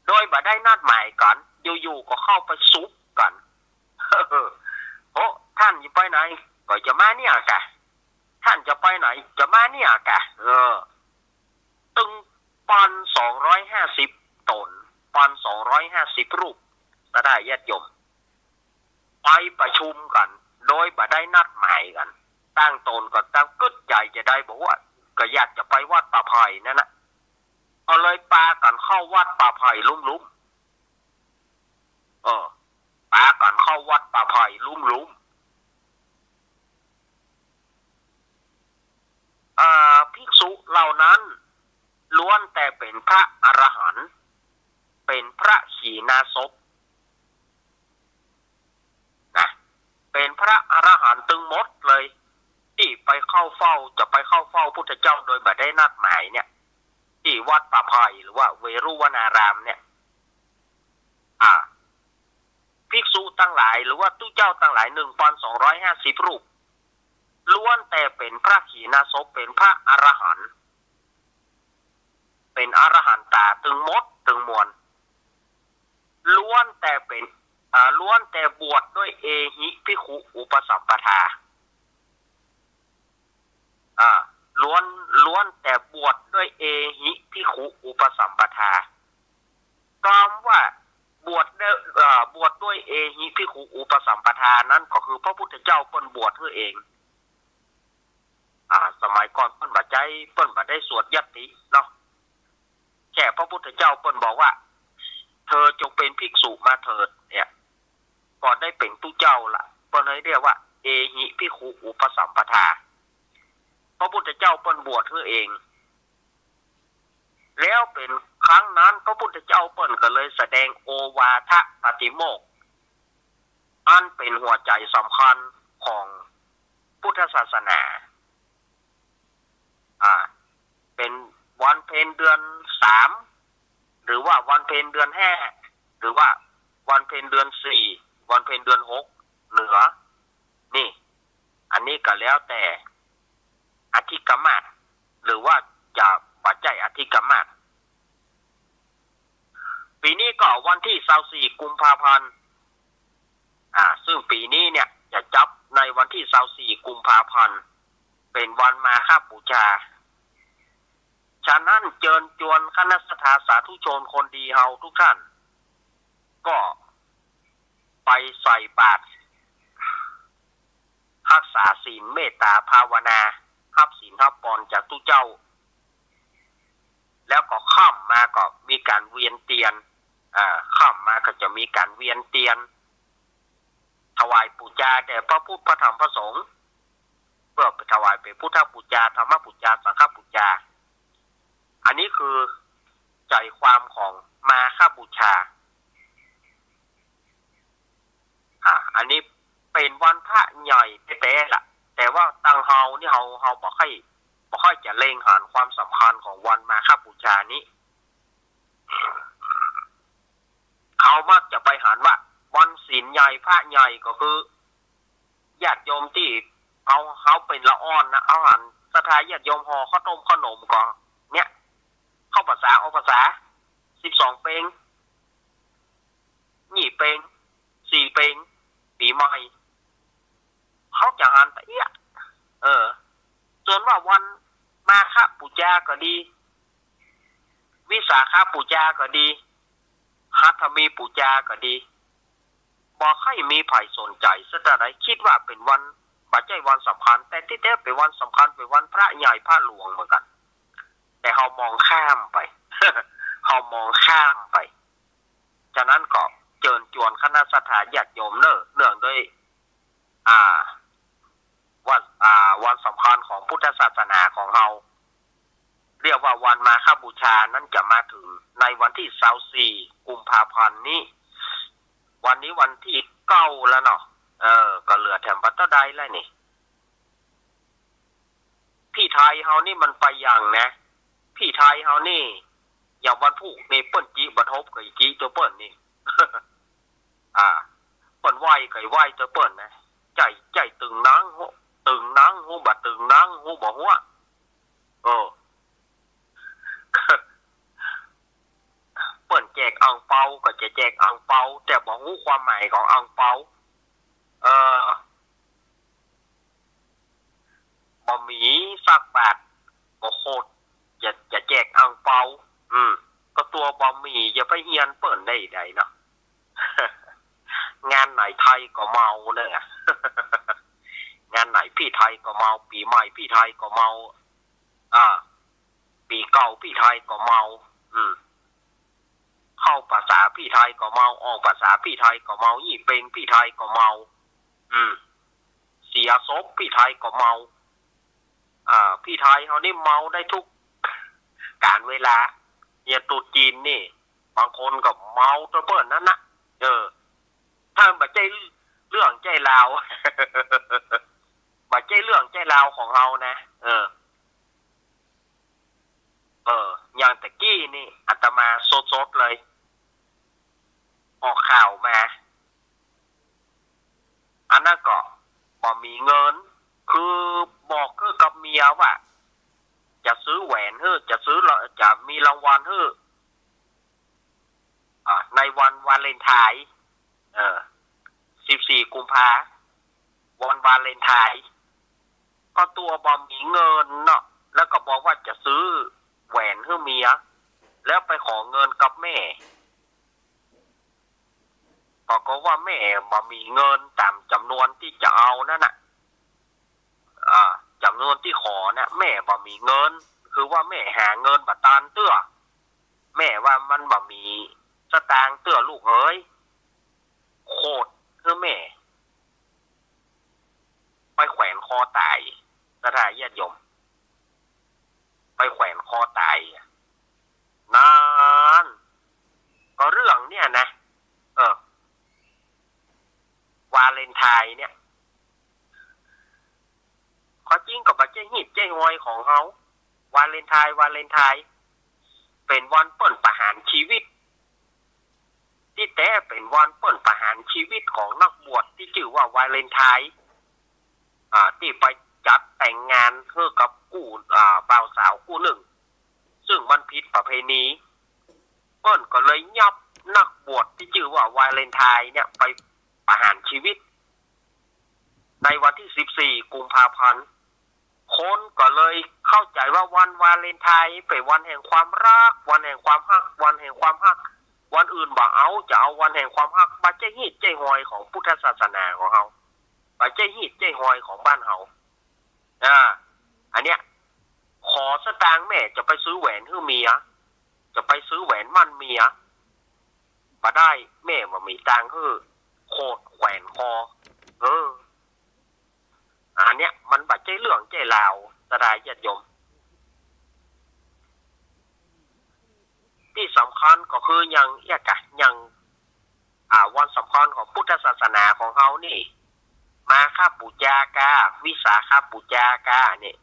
โดยบ่ได้นัดหมายกั๋น อยู่ๆ ก็เข้าไปสุบกั๋น โอ้ ท่านจะไปไหน ก็จะมาเนี่ยกะ ท่านจะไปไหน จะมาเนี่ยกะ เออ ตึงปันสองร้อยห้าสิบต๋น ปันสองร้อยห้าสิบรูป ศรัทธาญาติโยม ไปประชุมกั๋น โดยบ่ได้นัดหมายกั๋น ต่างต๋นก็ต่างกึ๊ดใจ๋จะได้ บอกว่าก็อยากจะไปวัดป่าไผ่นั่นนะ ก็เลยปากั๋นเข้าวัดป่าไผ่ลุ่มๆ เออ ปากั๋นเข้าวัดป่าไผ่ลุ่มๆ อ่า ภิกษุเหล่านั้นล้วนแต่เป๋นพระอรหันต์ เป๋นพระขีณาสพนะ เป๋นพระอรหันต์ตึงหมดเลย ตี้ไปเข้าเฝ้า จะไปเข้าเฝ้าพุทธเจ้าโดยบ่ได้นัดหมายเนี่ย ตี้วัดป่าไผ่หรือว่าเวรุวนารามเนี่ย อ่า ภิกษุตังหลาย หรือว่าตุ๊เจ้าตังหลาย หนึ่งปันสองร้อยห้าสิบรูป ล้วนแต่เป๋นพระขีณาสพ เป๋นพระอรหันต์ เป๋นอรหันตาตึงหมดตึงมวล ล้วนแต่เป๋น อ่า ล้วนแต่บวชด้วยเอหิภิกขุอุปสัมปทา อ่า ล้วน ล้วนแต่บวชด้วยเอหิภิกขุอุปสัมปทา กำว่าบวชด้วย อ่า บวชด้วยเอหิภิกขุอุปสัมปทานั้นก็คือพระพุทธเจ้าเปิ้นบวชหื้อเอง อ่า สมัยก่อนเปิ้นบ่ใจ๊ เปิ้นบ่ได้สวดยัตติเนาะ แค่พระพุทธเจ้าเปิ้นบอกว่า เธอจงเป็นภิกษุมาเถิด เนี่ย ก็ได้เป๋นตุ๊เจ้าละ เปิ้นเลยเรียกว่า เอหิภิกขุอุปสัมปทา พระพุทธเจ้าเปิ้นบวชหื้อเอง แล้วเป๋นครั้งนั้น พระพุทธเจ้าเปิ้นก็เลยแสดงโอวาทปาติโมกข์ อันเป๋นหัวใจ๋สำคัญของพุทธศาสนา อ่า เป๋นวันเพ็ญเดือนสาม หรือว่าวันเพ็ญเดือนห้า หรือว่าวันเพ็ญเดือนสี่ วันเพ็ญเดือนหก เหนือ นี่ อันนี้ก็แล้วแต่อธิกมาส หรือว่าจะบ่ใจ้อธิกมาส ปี๋นี้ก็วันตี้ซาวสี่กุมภาพันธ์ อ่า ซึ่งปี๋นี้เนี่ยจะจับในวันตี้ซาวสี่กุมภาพันธ์ เป๋นวันมาฆบูชา ฉะนั้นเจิญจวนคณะศรัทธาสาธุชนคนดีเฮาทุกท่าน ก็ไปใส่บาตร ฮักษาศีล เมตตาภาวนา ฮับศีลฮับปอนจากตุ๊เจ้า แล้วก็ค่ำมาก็มีก๋านเวียนเตียน อ่า ค่ำมาก็จะมีก๋านเวียนเตียน ถวายปู๋จาแด่พระพุทธ พระธรรม พระสงฆ์ เปื้อไปถวายเป๋นพุทธปู๋จา ธรรมปู๋จา สังฆปู๋จา อันนี้คือใจ๋ความของมาฆบูชา อ่า อันนี้เป๋นวันพระใหญ่แต๊ๆ ล่ะ แต่ว่าตังเฮานี่เฮา เฮาบ่ค่อย บ่ค่อยจะเล็งหันความสำคัญของวันมาฆบูชานี้ เฮามักจะไปหันว่าวันศีลใหญ่พระใหญ่ก็คือ ญาติโยมตี้เอา เฮาเป๋นละอ่อนนะ เอาหันศรัทธาญาติโยมห่อข้าวต้มข้าวหนมก็ เนี่ย เข้าพรรษาออกพรรษา สิบสองเป็ง ยี่เป็ง สี่เป็ง ปี๋ใหม่ เฮาจะหันตะเอี้ยะ เออ ส่วนว่าวันมาฆปูชาก็ดี วิสาขปูชาก็ดี หัตถมีปูชาก็ดี บ่ใค่มีใผสนใจ๋สักเต้าใด กึ๊ดว่าเป๋นวัน บ่ใจ้วันสำคัญ แต่ตี้แต๊เป๋นวันสำคัญ เป๋นวันพระใหญ่พระหลวงเหมือนกั๋น แต่เฮามองข้ามไป เฮามองข้ามไป ฉะนั้นก็เจิญจวนคณะศรัทธาญาติโยมเน่อ เนื่องด้วย อ่า วัน อ่า วันสำคัญของพุทธศาสนาของเฮา เรียกว่าวันมาฆบูชานั้นจะมาเถิงในวันตี้ซาวสี่ กุมภาพันธ์นี้ วันนี้วันตี้เก้าแล้วเนาะ เออ ก็เหลือแถมบ่เต้าใดแล้วนี่ ปี้ไทยเฮานี่มันไปอย่างนะ ปี้ไทยเฮานี่ อย่างวันพูกนี่เปิ้นจิบ่ทบก็จิโตเปิ้นนี่ อ่า เปิ้นไหว้ก็ไหว้โตเปิ้นนะ ใจ้ ใจ้ตึงหนัง ตึงหนัง ฮู้บ่ตึงหนัง ฮู้บ่ฮู้ เออ เปิ้นแจกอ่างเปาก็จะแจกอ่างเปา แต่บ่ฮู้ความหมายของอ่างเปา เออ บ่มีสักบาท บ่โคตร จะ จะแจกอ่างเปา อืม ก็ตั๋วบ่มี จะไปเฮียนเปิ้นได้ใดเนาะ งานไหนไทยก็เมาเน่อ งานไหนปี้ไทยก็เมา ปี๋ใหม่ปี้ไทยก็เมา อ่า ปี๋เก่าปี้ไทยก็เมา อืม เข้าพรรษาปี้ไทยก็เมา ออกพรรษาปี้ไทยก็เมา ยี่เป็งปี้ไทยก็เมา อืม เสียศพปี้ไทยก็เมา อ่า ปี้ไทยเฮานี่เมาได้ทุกก๋าลเวลา อย่างตรุษจีนนี่ บางคนก็เมาโตเปิ้นนั้นนะ เออ ถ้าบ่ใจ้เรื่องใจ้ราว บ่ใจ้เรื่องใจ้ราวของเฮานะ เออ เออ อย่างตะกี้นี่อาตมาสดๆ เลย ออกข่าวมา อันนั้นก็บ่มีเงิน คือบอกหื้อกับเมียว่า จะซื้อแหวนหื้อ จะซื้อละ จะมีรางวัลหื้อ อ่า ในวันวาเลนไทน์ เออ สิบสี่ กุมภา วันวาเลนไทน์ ก็ตั๋วบ่มีเงินเนาะ แล้วก็บอกว่าจะซื้อแหวนหื้อเมีย แล้วไปขอเงินกับแม่ ปรากฏว่าแม่บ่มีเงินต๋ามจ๋ำนวนตี้จะเอานั้นน่ะ อ่า จ๋ำนวนตี้ขอน่ะ แม่บ่มีเงิน คือว่าแม่หาเงินบ่ตันเตื้อ แม่ว่ามันบ่มีสตางค์เตื้อลูกเอ๋ย โคตรหื้อแม่ ไปแขวนคอต๋าย ศรัทธาญาติโยม ไปแขวนคอต๋าย นั้น ก็เรื่องเนี่ยนะ เออ วาเลนไทน์เนี่ย ข้อจริงก็บ่ใจ้ฮีตใจ้ฮวยของเฮา วาเลนไทน์ วาเลนไทน์ เป๋นวันเปิ้นประหารชีวิต ตี้แต๊เป๋นวันเปิ้นประหารชีวิตของนักบวชตี้จื้อว่าวาเลนไทน์ อ่า ตี้ไปจัดแต่งงานหื้อกับกู้ อ่า บ่าวสาวกู้นึ่ง ซึ่งมันผิดประเพณี เปิ้นก็เลยยับนักบวชตี้จื้อว่าวาเลนไทน์เนี่ยไปประหารชีวิต ในวันตี้สิบสี่ กุมภาพันธ์ คนก็เลยเข้าใจ๋ว่าวันวาเลนไทน์เป๋นวันแห่งความฮัก วันแห่งความฮัก วันแห่งความฮัก วันอื่นบ่เอา จะเอาวันแห่งความฮัก บ่ใจ้ฮีตใจ้ฮวยของพุทธศาสนาของเฮา บ่ใจ้ฮีตใจ้ฮอยของบ้านเฮา อ่า อันเนี้ย ขอสตางค์แม่จะไปซื้อแหวนหื้อเมีย จะไปซื้อแหวนหมั้นเมีย บ่ได้ แม่บ่มีตังค์หื้อ โขดแขวนคอ เออ อันเนี้ยมันบ่ใจ้เรื่องใจ้ราว ศรัทธาญาติโยม ตี้สำคัญก็คืออย่างเอี้ยกะ อย่าง อ่า วันสำคัญของพุทธศาสนาของเฮานี่ มาฆปู๋จากา วิสาขปู๋จากา นี่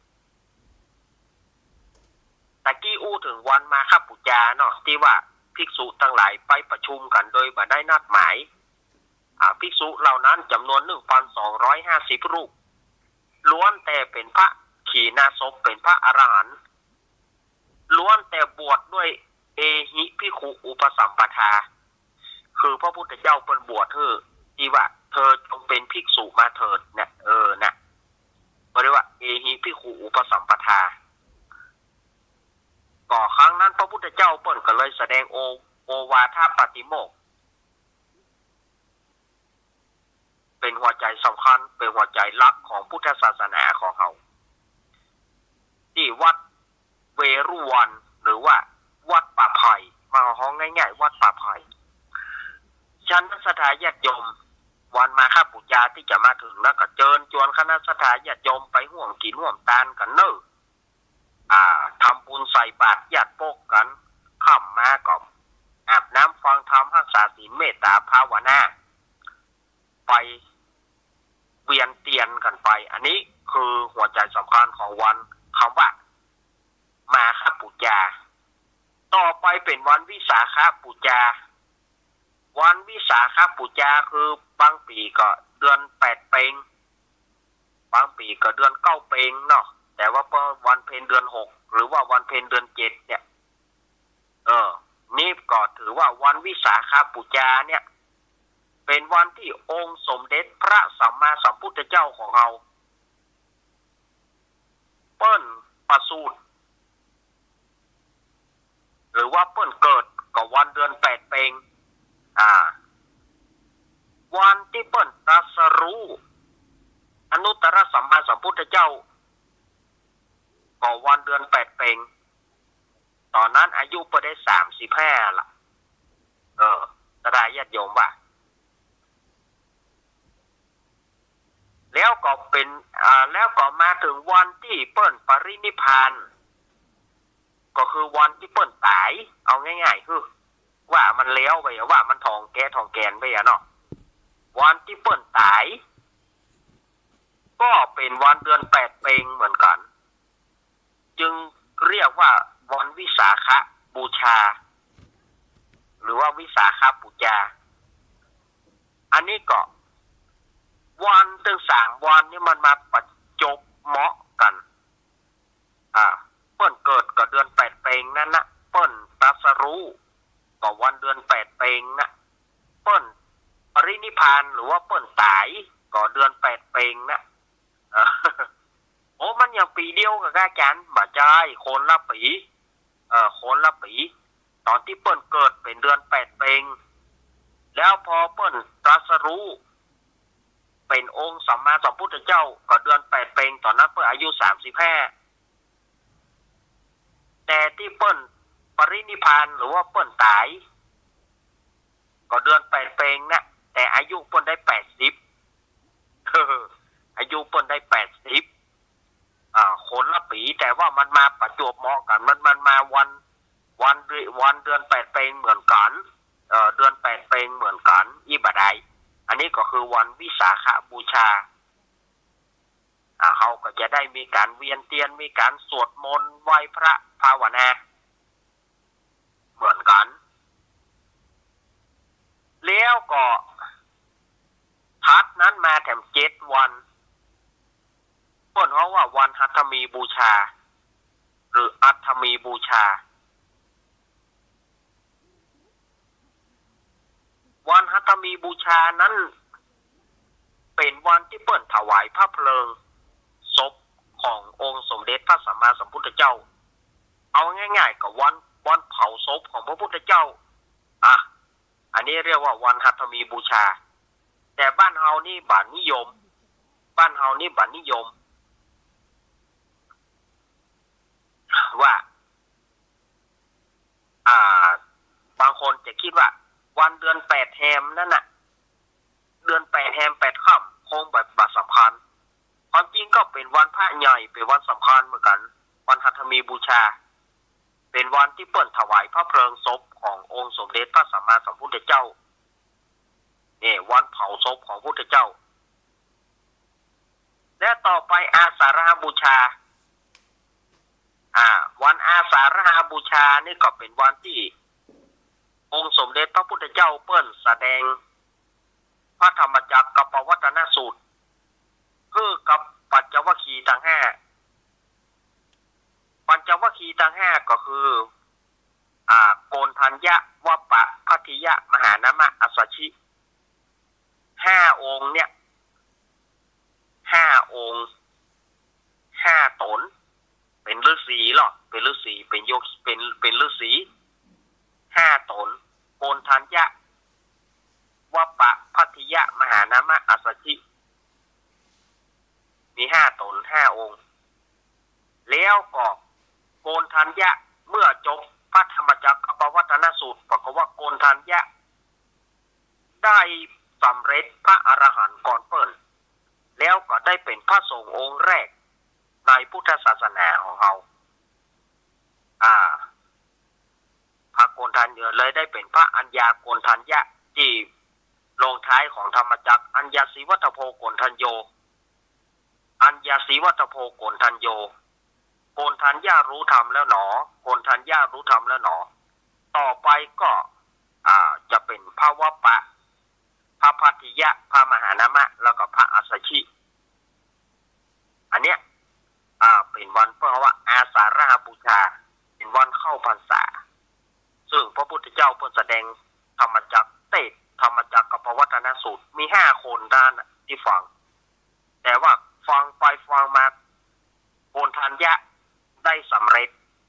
ตะกี้อู้เถิงวันมาฆปู๋จาเนาะ ตี้ว่าภิกษุตังหลายไปประชุมกั๋นโดยบ่ได้นัดหมาย อ่า ภิกษุเหล่านั้นจ๋ำนวนหนึ่งพันสองร้อยห้าสิบรูป ล้วนแต่เป๋นพระขีณาสพ เป๋นพระอรหันต์ ล้วนแต่บวชด้วยเอหิภิกขุอุปสัมปทา คือพระพุทธเจ้าเปิ้นบวชหื้อ ตี้ว่าเธอจงเป๋นภิกษุมาเถิดเนี่ย เออ นะ ก็เรียกว่าเอหิภิกขุอุปสัมปทา ก็ครั้งนั้นพระพุทธเจ้าเปิ้นก็เลยแสดงโอ โอวาทปาติโมกข์ เป๋นหัวใจ๋สำคัญ เป๋นหัวใจ๋หลักของพุทธศาสนาของเฮา ตี้วัดเวรุวัณ หรือว่าวัดป่าไผ่ มาฮ้องง่ายๆ วัดป่าไผ่ ฉะนั้นศรัทธาญาติโยม วันมาฆปู๋จาตี้จะมาเถิงแล้วก็เจิญจวนคณะศรัทธาญาติโยมไปฮ่วมกิ๋นฮ่วมตานกั๋นเน่อ อ่า ทำบุญใส่บาตรญาติโป๊กกั๋น ค่ำมาก็อาบน้ำฟังธรรม ฮักษาศีล เมตตาภาวนา ไปเวียนเตียนกั๋นไป อันนี้คือหัวใจ๋สำคัญของวัน กำว่ามาฆปู๋จา ต่อไปเป๋นวันวิสาขปู๋จา วันวิสาขปู๋จาคือบางปี๋ก็เดือนแปดเพ็ญ บางปี๋ก็เดือนเก้าเพ็ญเนาะ แต่ว่าเปิ้นวันเพ็ญเดือนหก หรือว่าวันเพ็ญเดือนเจ็ดเนี่ย เออ นี่ก็ถือว่าวันวิสาขปู๋จาเนี่ย เป๋นวันตี้องค์สมเด็จพระสัมมาสัมพุทธเจ้าของเฮา เปิ้นประสูติ หรือว่าเปิ้นเกิดก็วันเดือนแปดเพ็ญ อ่า วันตี้เปิ้นตรัสรู้อนุตตรสัมมาสัมพุทธเจ้า ก็วันเดือนแปดเพ็ญ ต๋อนนั้นอายุเปิ้นได้สามสิบห้าละ เออ ศรัทธาญาติโยมว่า แล้วก็เป๋น อ่า แล้วก็มาเถิงวันตี้เปิ้นปรินิพพาน ก็คือวันตี้เปิ้นต๋าย เอาง่ายๆ คือว่ามันแล้วไปอะ ว่ามันถ่องแก่ถ่องแก่นไปอะเนาะ วันตี้เปิ้นต๋าย ก็เป๋นวันเดือนแปดเพ็ญเหมือนกั๋น จึงเรียกว่าวันวิสาขบูชา หรือว่าวิสาขปู๋จา อันนี้ก็วันตึงสามวันนี่มันมาประจบเหมาะกั๋น อ่า เปิ้นเกิดก็เดือนแปดเพ็ญนั้นนะ เปิ้นตรัสรู้ก็วันเดือนแปดเพ็ญนะ เปิ้นปรินิพพานหรือว่าเปิ้นต๋ายก็เดือนแปดเพ็ญนะ เออ โอ้ มันยังปี๋เดียวกั๋นกาอาจ๋ารย์ บ่ใจ้ คนละปี๋ เออ คนละปี๋ ต๋อนตี้เปิ้นเกิดเป๋นเดือนแปดเพ็ญ แล้วพอเปิ้นตรัสรู้เป๋นองค์สัมมาสัมพุทธเจ้าก็เดือนแปดเพ็ญ ต๋อนนั้นเปิ้นอายุสามสิบห้า แต่ตี้เปิ้นปรินิพพานหรือว่าเปิ้นต๋าย ก็เดือนแปดเพ็ญนะ แต่อายุเปิ้นได้แปดสิบ อายุเปิ้นได้แปดสิบ อ่า คนละปี๋ แต่ว่ามันมาประจวบเหมาะกั๋น มัน มันมาวัน วันเดือน วันเดือนแปดเพ็ญเหมือนกั๋น เอ่อ เดือนแปดเพ็ญเหมือนกั๋น อี้บ่ได้ อันนี้ก็คือวันวิสาขบูชา อ่า เฮาก็จะได้มีก๋านเวียนเตียน มีก๋านสวดมนต์ไหว้พระภาวนา เหมือนกั๋น แล้วก็ถัดนั้นมาแถมเจ็ดวัน เปิ้นฮ้องว่าวันหัตถมีบูชา หรืออัฏฐมีบูชา วันหัตถมีบูชานั้น เป๋นวันตี้เปิ้นถวายพระเพลิงศพขององค์สมเด็จพระสัมมาสัมพุทธเจ้า เอาง่ายๆ ก็วัน วันเผาศพของพระพุทธเจ้า อ่ะ อันนี้เรียกว่าวันหัตถมีบูชา แต่บ้านเฮานี่บ่นิยม บ้านเฮานี่บ่นิยม ว่า อ่า บางคนจะกึ๊ดว่า วันเดือนแปดแฮมนั้นน่ะ เดือนแปดแฮมแปดค่ำ คงบ่ บ่สำคัญ ความจริงก็เป๋นวันพระใหญ่ เป๋นวันสำคัญเหมือนกั๋น วันหัตถมีบูชา เป๋นวันตี้เปิ้นถวายพระเพลิงศพขององค์สมเด็จพระสัมมาสัมพุทธเจ้า เนี่ย วันเผาศพของพุทธเจ้า และต่อไปอาสาฬหบูชา อ่า วันอาสาฬหบูชานี่ก็เป๋นวันตี้องค์สมเด็จพระพุทธเจ้าเปิ้นแสดงพระธรรมจักรกัปปวัตตนสูตร หื้อกับปัญจวัคคีย์ตังห้า ปัญจวัคคีย์ตังห้าก็คือ อ่า โกณฑัญญะ วัปปะ ภัททิยะ มหานามะ อัสสชิ ห้าองค์เนี่ย ห้าองค์ ห้าต๋น เป๋นฤๅษีลอ เป๋นฤๅษี เป๋นโยคี เป๋น เป๋นฤๅษี ห้าต๋น โกณฑัญญะ วัปปะ ภัททิยะ มหานามะ อัสสชิ มีห้าต๋น ห้าองค์ แล้วก็โกณฑัญญะ เมื่อจบพระธรรมจักรกัปปวัตตนสูตร ปรากฏว่าโกณฑัญญะ ได้สำเร็จพระอรหันต์ก่อนเปิ้น แล้วก็ได้เป๋นพระสงฆ์องค์แรกในพุทธศาสนาของเฮา อ่า พระโกณฑัญญะเลยได้เป๋นพระอัญญาโกณฑัญญะ ตี้ลงท้ายของธรรมจักร อัญญาสีวัตโภโกณฑัญโญ อัญญาสีวัตโภโกณฑัญโญ โกณฑัญญะรู้ธรรมแล้วหนอ โกณฑัญญะรู้ธรรมแล้วหนอ ต่อไปก็ อ่า จะเป๋นพระวัปปะ พระภัททิยะ พระมหานามะ แล้วก็พระอัสสชิ อันเนี้ย อ่า เป๋นวัน เปิ้นว่าอาสาฬหบูชา เป๋นวันเข้าพรรษา ซึ่งพระพุทธเจ้าเปิ้นแสดงธรรมจักร เตสน์ธรรมจักรกัปปวัตตนสูตร มีห้าคนเต้านั้นน่ะตี้ฟัง แต่ว่าฟังไปฟังมา โกณฑัญญะได้สำเร็จ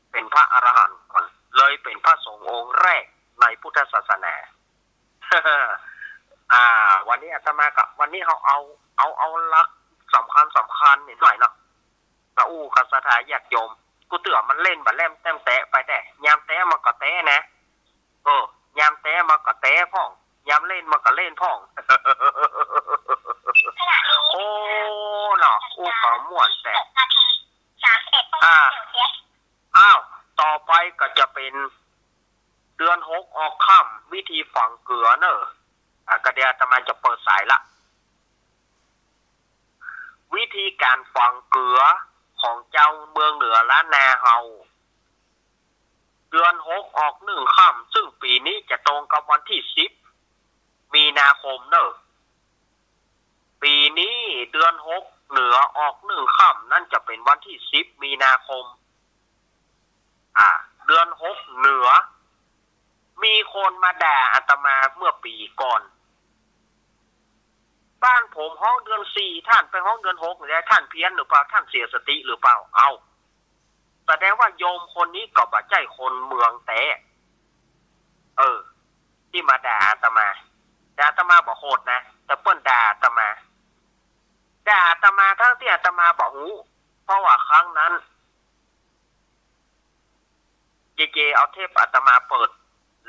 เป๋นพระอรหันต์ก่อน เลยเป๋นพระสงฆ์องค์แรกในพุทธศาสนา อ่า วันนี้อาตมาก็ วันนี้เฮาเอา เอา เอาหลักสำคัญสำคัญนิดหน่อยเนาะ มาอู้กับศรัทธาญาติโยม กูเตื้อมันเล่นบ่แล่มแต้มแต๊ไปแต๊ ยามแต๊มันก็แต๊นะ เออ ยามแต๊มันก็แต๊พ่อง ยามเล่นมันก็เล่นพ่อง โอ้ เนาะ อู้ก็ม่วนแต๊ อ่า อ้าว ต่อไปก็จะเป๋นเดือนหกออกค่ำ วิธีฝังเกลือเน่อ อ่ะ ก็เดี๋ยวอาตมาจะเปิดสายละ วิธีก๋านฝังเกลือของจาวเมืองเหนือล้านนาเฮา เดือนหกออกหนึ่งค่ำ ซึ่งปี๋นี้จะตรงกับวันตี้สิบ มีนาคมเน่อ ปี๋นี้เดือนหกเหนือออกหนึ่งค่ำ นั้นจะเป๋นวันตี้สิบ มีนาคม อ่า เดือนหกเหนือ มีคนมาด่าอาตมาเมื่อปี๋ก่อน บ้านผมฮ้องเดือนสี่ ต้านไปฮ้องเดือนหกเนี่ย ต้านเพี้ยนหรือเปล่า ต้านเสียสติหรือเปล่า เอ้า แสดงว่าโยมคนนี้ก็บ่ใจ้คนเมืองแต๊ เออ ตี้มาด่าอาตมา แต่อาตมาบ่โขดนะ แต่เปิ้นด่าอาตมา ด่าอาตมาทั้งตี้อาตมาบ่ฮู้ เพราะว่าครั้งนั้น เจเจเอาเทปอาตมาเปิด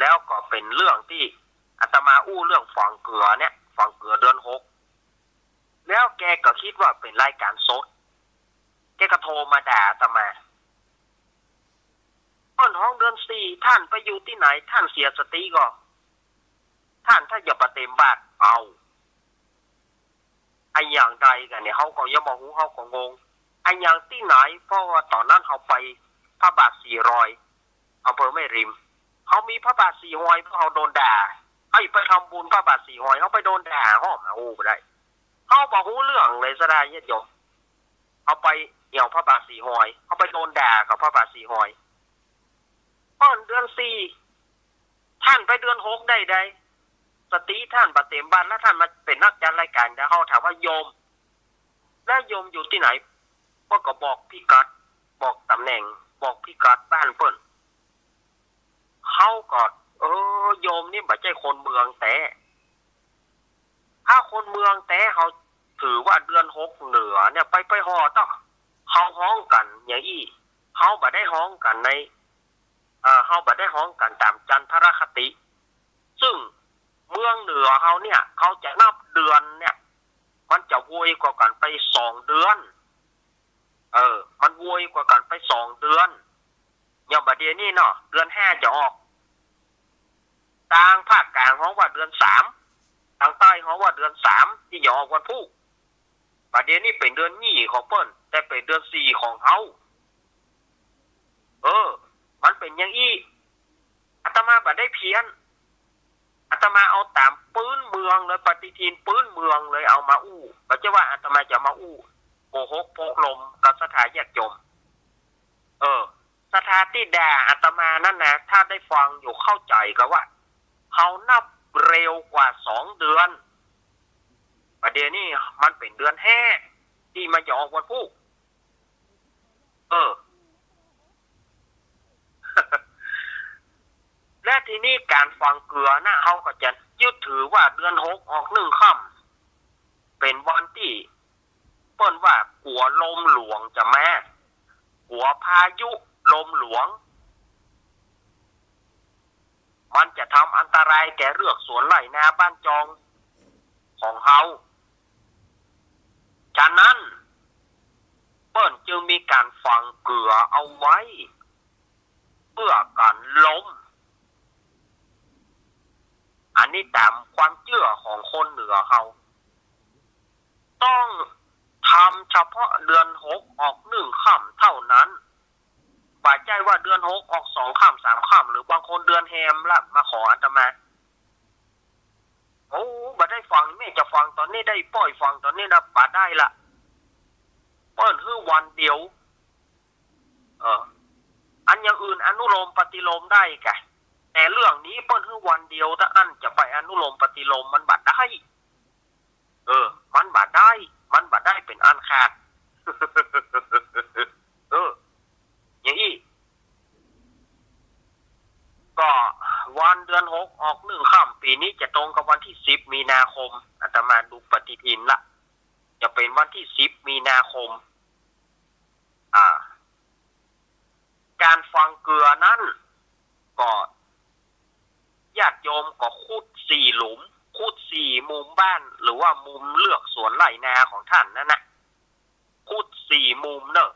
แล้วก็เป๋นเรื่องตี้อาตมาอู้เรื่องฝังเกลือเนี่ย ฝังเกลือเดือนหก แล้วแกก็กึ๊ดว่าเป๋นรายก๋านสด แกก็โทรมาด่าอาตมา เปิ้นฮ้องเดือนสี่ ต้านไปอยู่ตี้ไหน ต้านเสียสติก่อ ต้านถ้าอย่าปะเต็มบาตร เอ้า อะหยังใดกั๋นเนี่ย เฮาก็ยังบ่ฮู้ เฮาก็งง อะหยังตี้ไหน เพราะว่าต๋อนนั้นเฮาไปพระบาทสี่รอย อำเภอแม่ริม เฮามีพระบาทสี่ฮอย เพราะเฮาโดนด่า เฮาไปทำบุญพระบาทสี่ฮอย เฮาไปโดนด่า ฮ้องมาอู้บ่ได้ เฮาบ่ฮู้เรื่องเลย ศรัทธาญาติโยม เฮาไปเอี่ยวพระบาทสี่ฮอย เฮาไปโดนด่ากับพระบาทสี่ฮอย เปิ้นเดือนสี่ ต้านไปเดือนหกได้ใด สติต้านบ่เต็มบาตร แล้วต้านมาเป๋นนักจัดรายก๋าน แล้วเฮาถามว่าโยม แล้วโยมอยู่ตี้ไหน เปิ้นก็บอกพิกัด บอกต๋ำแหน่ง บอกพิกัดบ้านเปิ้น เฮาก็ เออ โยมนี่บ่ใจ้คนเมืองแต๊ ถ้าคนเมืองแต๊เฮา ถือว่าเดือนหกเหนือเนี่ยไป ไปฮอดเนาะ เฮาฮ้องกั๋นอย่างอี้ เฮาบ่ได้ฮ้องกั๋นใน เอ่อ เฮาบ่ได้ฮ้องกั๋นต๋ามจันทรคติ ซึ่งเมืองเหนือเฮาเนี่ย เขาจะนับเดือนเนี่ย มันจะไวกว่ากั๋นไปสองเดือน เออ มันไวกว่ากั๋นไปสองเดือน อย่างบ่าเดี่ยวนี้เนาะ เดือนห้าจะออก ตางภาคก๋างฮ้องว่าเดือนสาม ตางใต้ฮ้องว่าเดือนสาม ตี้จะออกวันพูก บ่าเดี่ยวนี้เป๋นเดือนยี่ของเปิ้น แต่เป๋นเดือนสี่ของเฮา เออ มันเป๋นอย่างอี้ อาตมาบ่ได้เพี้ยน อาตมาเอาต๋ามปื๊นเมืองเลย ปฏิทินปื๊นเมืองเลยเอามาอู้ บ่ใจ้ว่าอาตมาจะมาอู้โกหกโพกลมกับศรัทธาญาติโยม เออ ศรัทธาตี้ด่าอาตมานั้นนะ ถ้าได้ฟังอยู่เข้าใจ๋ก่อว่า เฮานับเร็วกว่าสองเดือน บ่าเดี่ยวนี้มันเป๋นเดือนห้า ตี้มันจะออกวันพูก เออ และทีนี้ก๋านฝังเกือนะ เฮาก็จะยึดถือว่าเดือนหกออกหนึ่งค่ำ เป๋นวันตี้เปิ้นว่ากั๋วลมหลวงจะมา กั๋วพายุลมหลวง มันจะทำอันตรายแก่เฮือกสวนไฮ่นาบ้านจองของเฮา ฉะนั้นเปิ้นจึงมีก๋านฝังเกือเอาไว้ เปื้อกั๋นลม อันนี้ต๋ามความเจื้อของคนเหนือเฮา ต้องทำเฉพาะเดือนหกออกหนึ่งค่ำเท่านั้น บ่ใจ้ว่าเดือนหกออกสองค่ำสามค่ำ หรือบางคนเดือนแฮมละมาขออาตมา โอ้ บ่ได้ฝัง แม่จะฝังต๋อนนี้ได้ ป้อยฝังต๋อนนี้นะ บ่ได้ละ เปิ้นหื้อวันเดียว เออ อันอย่างอื่นอนุโลมปฏิโลมได้กะ แต่เรื่องนี้เปิ้นหื้อวันเดียว ถ้าอั้นจะไปอนุโลมปฏิโลมมันบ่ได้ เออ มันบ่ได้ มันบ่ได้เป๋นอันขาด เออ อย่างอี้ ก็วันเดือนหกออกหนึ่งค่ำ ปี๋นี้จะตรงกับวันตี้สิบมีนาคม อาตมาดูปฏิทินละ จะเป๋นวันตี้สิบมีนาคม อ่า ก๋านฝังเกือนั้นก็ ญาติโยมก็ขุดสี่หลุม ขุดสี่มุมบ้าน หรือว่ามุมเฮือกสวนไฮ่นาของต้านนั้นนะ ขุดสี่มุมเน่อ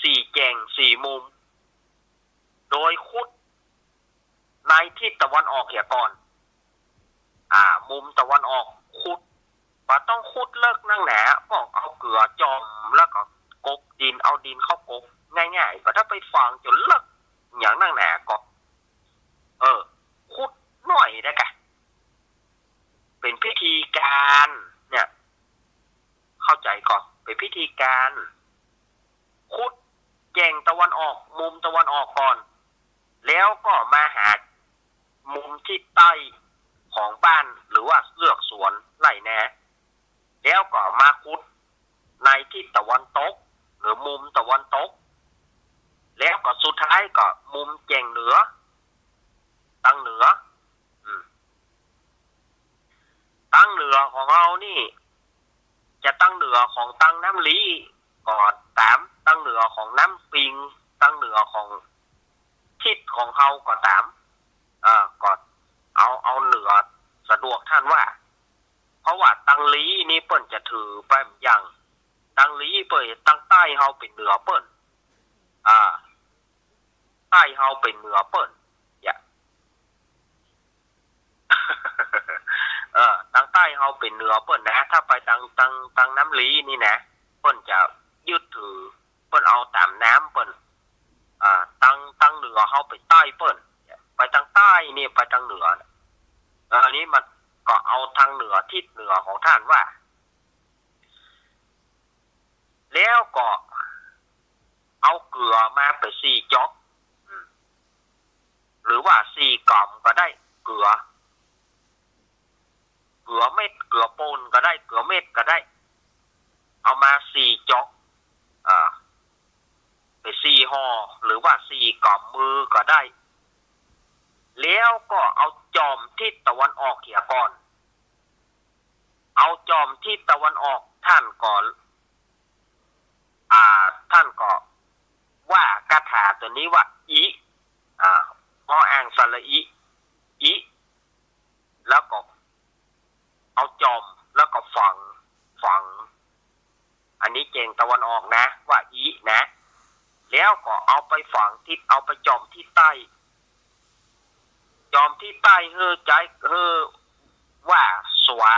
สี่แจ่งสี่มุม โดยขุดในทิศตะวันออกเหียก่อน อ่า มุมตะวันออกขุด บ่ต้องขุดเลิกนักหนา ก็เอาเกือจ่อมแล้วก็กลบดิน เอาดินเข้ากลบ ง่ายๆ บ่ต้องไปฝังจ๋นเลิกหยังนักหนาก็ เออ ขุดหน้อยนะกะ เป๋นพิธีก๋านเนี่ย เข้าใจ๋ก่อ เป๋นพิธีก๋าน ขุดแจ่งตะวันออก มุมตะวันออกก่อน แล้วก็มาหามุมทิศใต้ของบ้านหรือว่าเฮือกสวนไฮ่นา แล้วก็มาขุดในทิศตะวันตก หรือมุมตะวันตก แล้วก็สุดท้ายก็มุมแจ่งเหนือ ตางเหนือ อืม ตางเหนือของเฮานี่ จะตางเหนือของตางน้ำลี้ก็ต๋าม ตางเหนือของน้ำปิง ตางเหนือของทิศของเฮาก็ต๋าม เอ่อ ก็เอา เอาเหนือสะดวกต้านว่า เพราะว่าตางลี้นี่เปิ้นจะถือไปอย่าง ตางลี้เปิ้น ตางใต้เฮาเป๋นเหนือเปิ้น อ่า ใต้เฮาเป๋นเหนือเปิ้น อย่า เออ ตางใต้เฮาเป๋นเหนือเปิ้นนะ ถ้าไปตาง ตาง ตางน้ำลี้นี่นะ เปิ้นจะยึดถือ เปิ้นเอาต๋ามน้ำเปิ้น อ่า ตาง ตางเหนือเฮาเป๋นใต้เปิ้น ไปตางใต้นี่ไปตางเหนือ เออ อันนี้มันก็เอาตางเหนือ ทิศเหนือของต้านว่า แล้วก็เอาเกือมาเป๋นสี่จ๊อก อืม หรือว่าสี่ก๋ำก็ได้ เกือ เกือเม็ด เกือป่นก็ได้ เกือเม็ดก็ได้ เอามาสี่จ๊อก อ่า เป๋นสี่ห่อ หรือว่าสี่ก๋ำมือก็ได้ แล้วก็เอาจ่อมทิศตะวันออกเหียก่อน เอาจ่อมทิศตะวันออก ท่านก็ อ่า ท่านก็ว่าคาถาตั๋วนี้ว่า อิ อ่า ออ่างสระอิ อิ แล้วก็เอาจ่อม แล้วก็ฝัง ฝัง อันนี้แจ้งตะวันออกนะ ว่าอินะ แล้วก็เอาไปฝังทิศ เอาไปจ่อมทิศใต้ จ่อมทิศใต้หื้อใจ๋ หื้อว่าสวา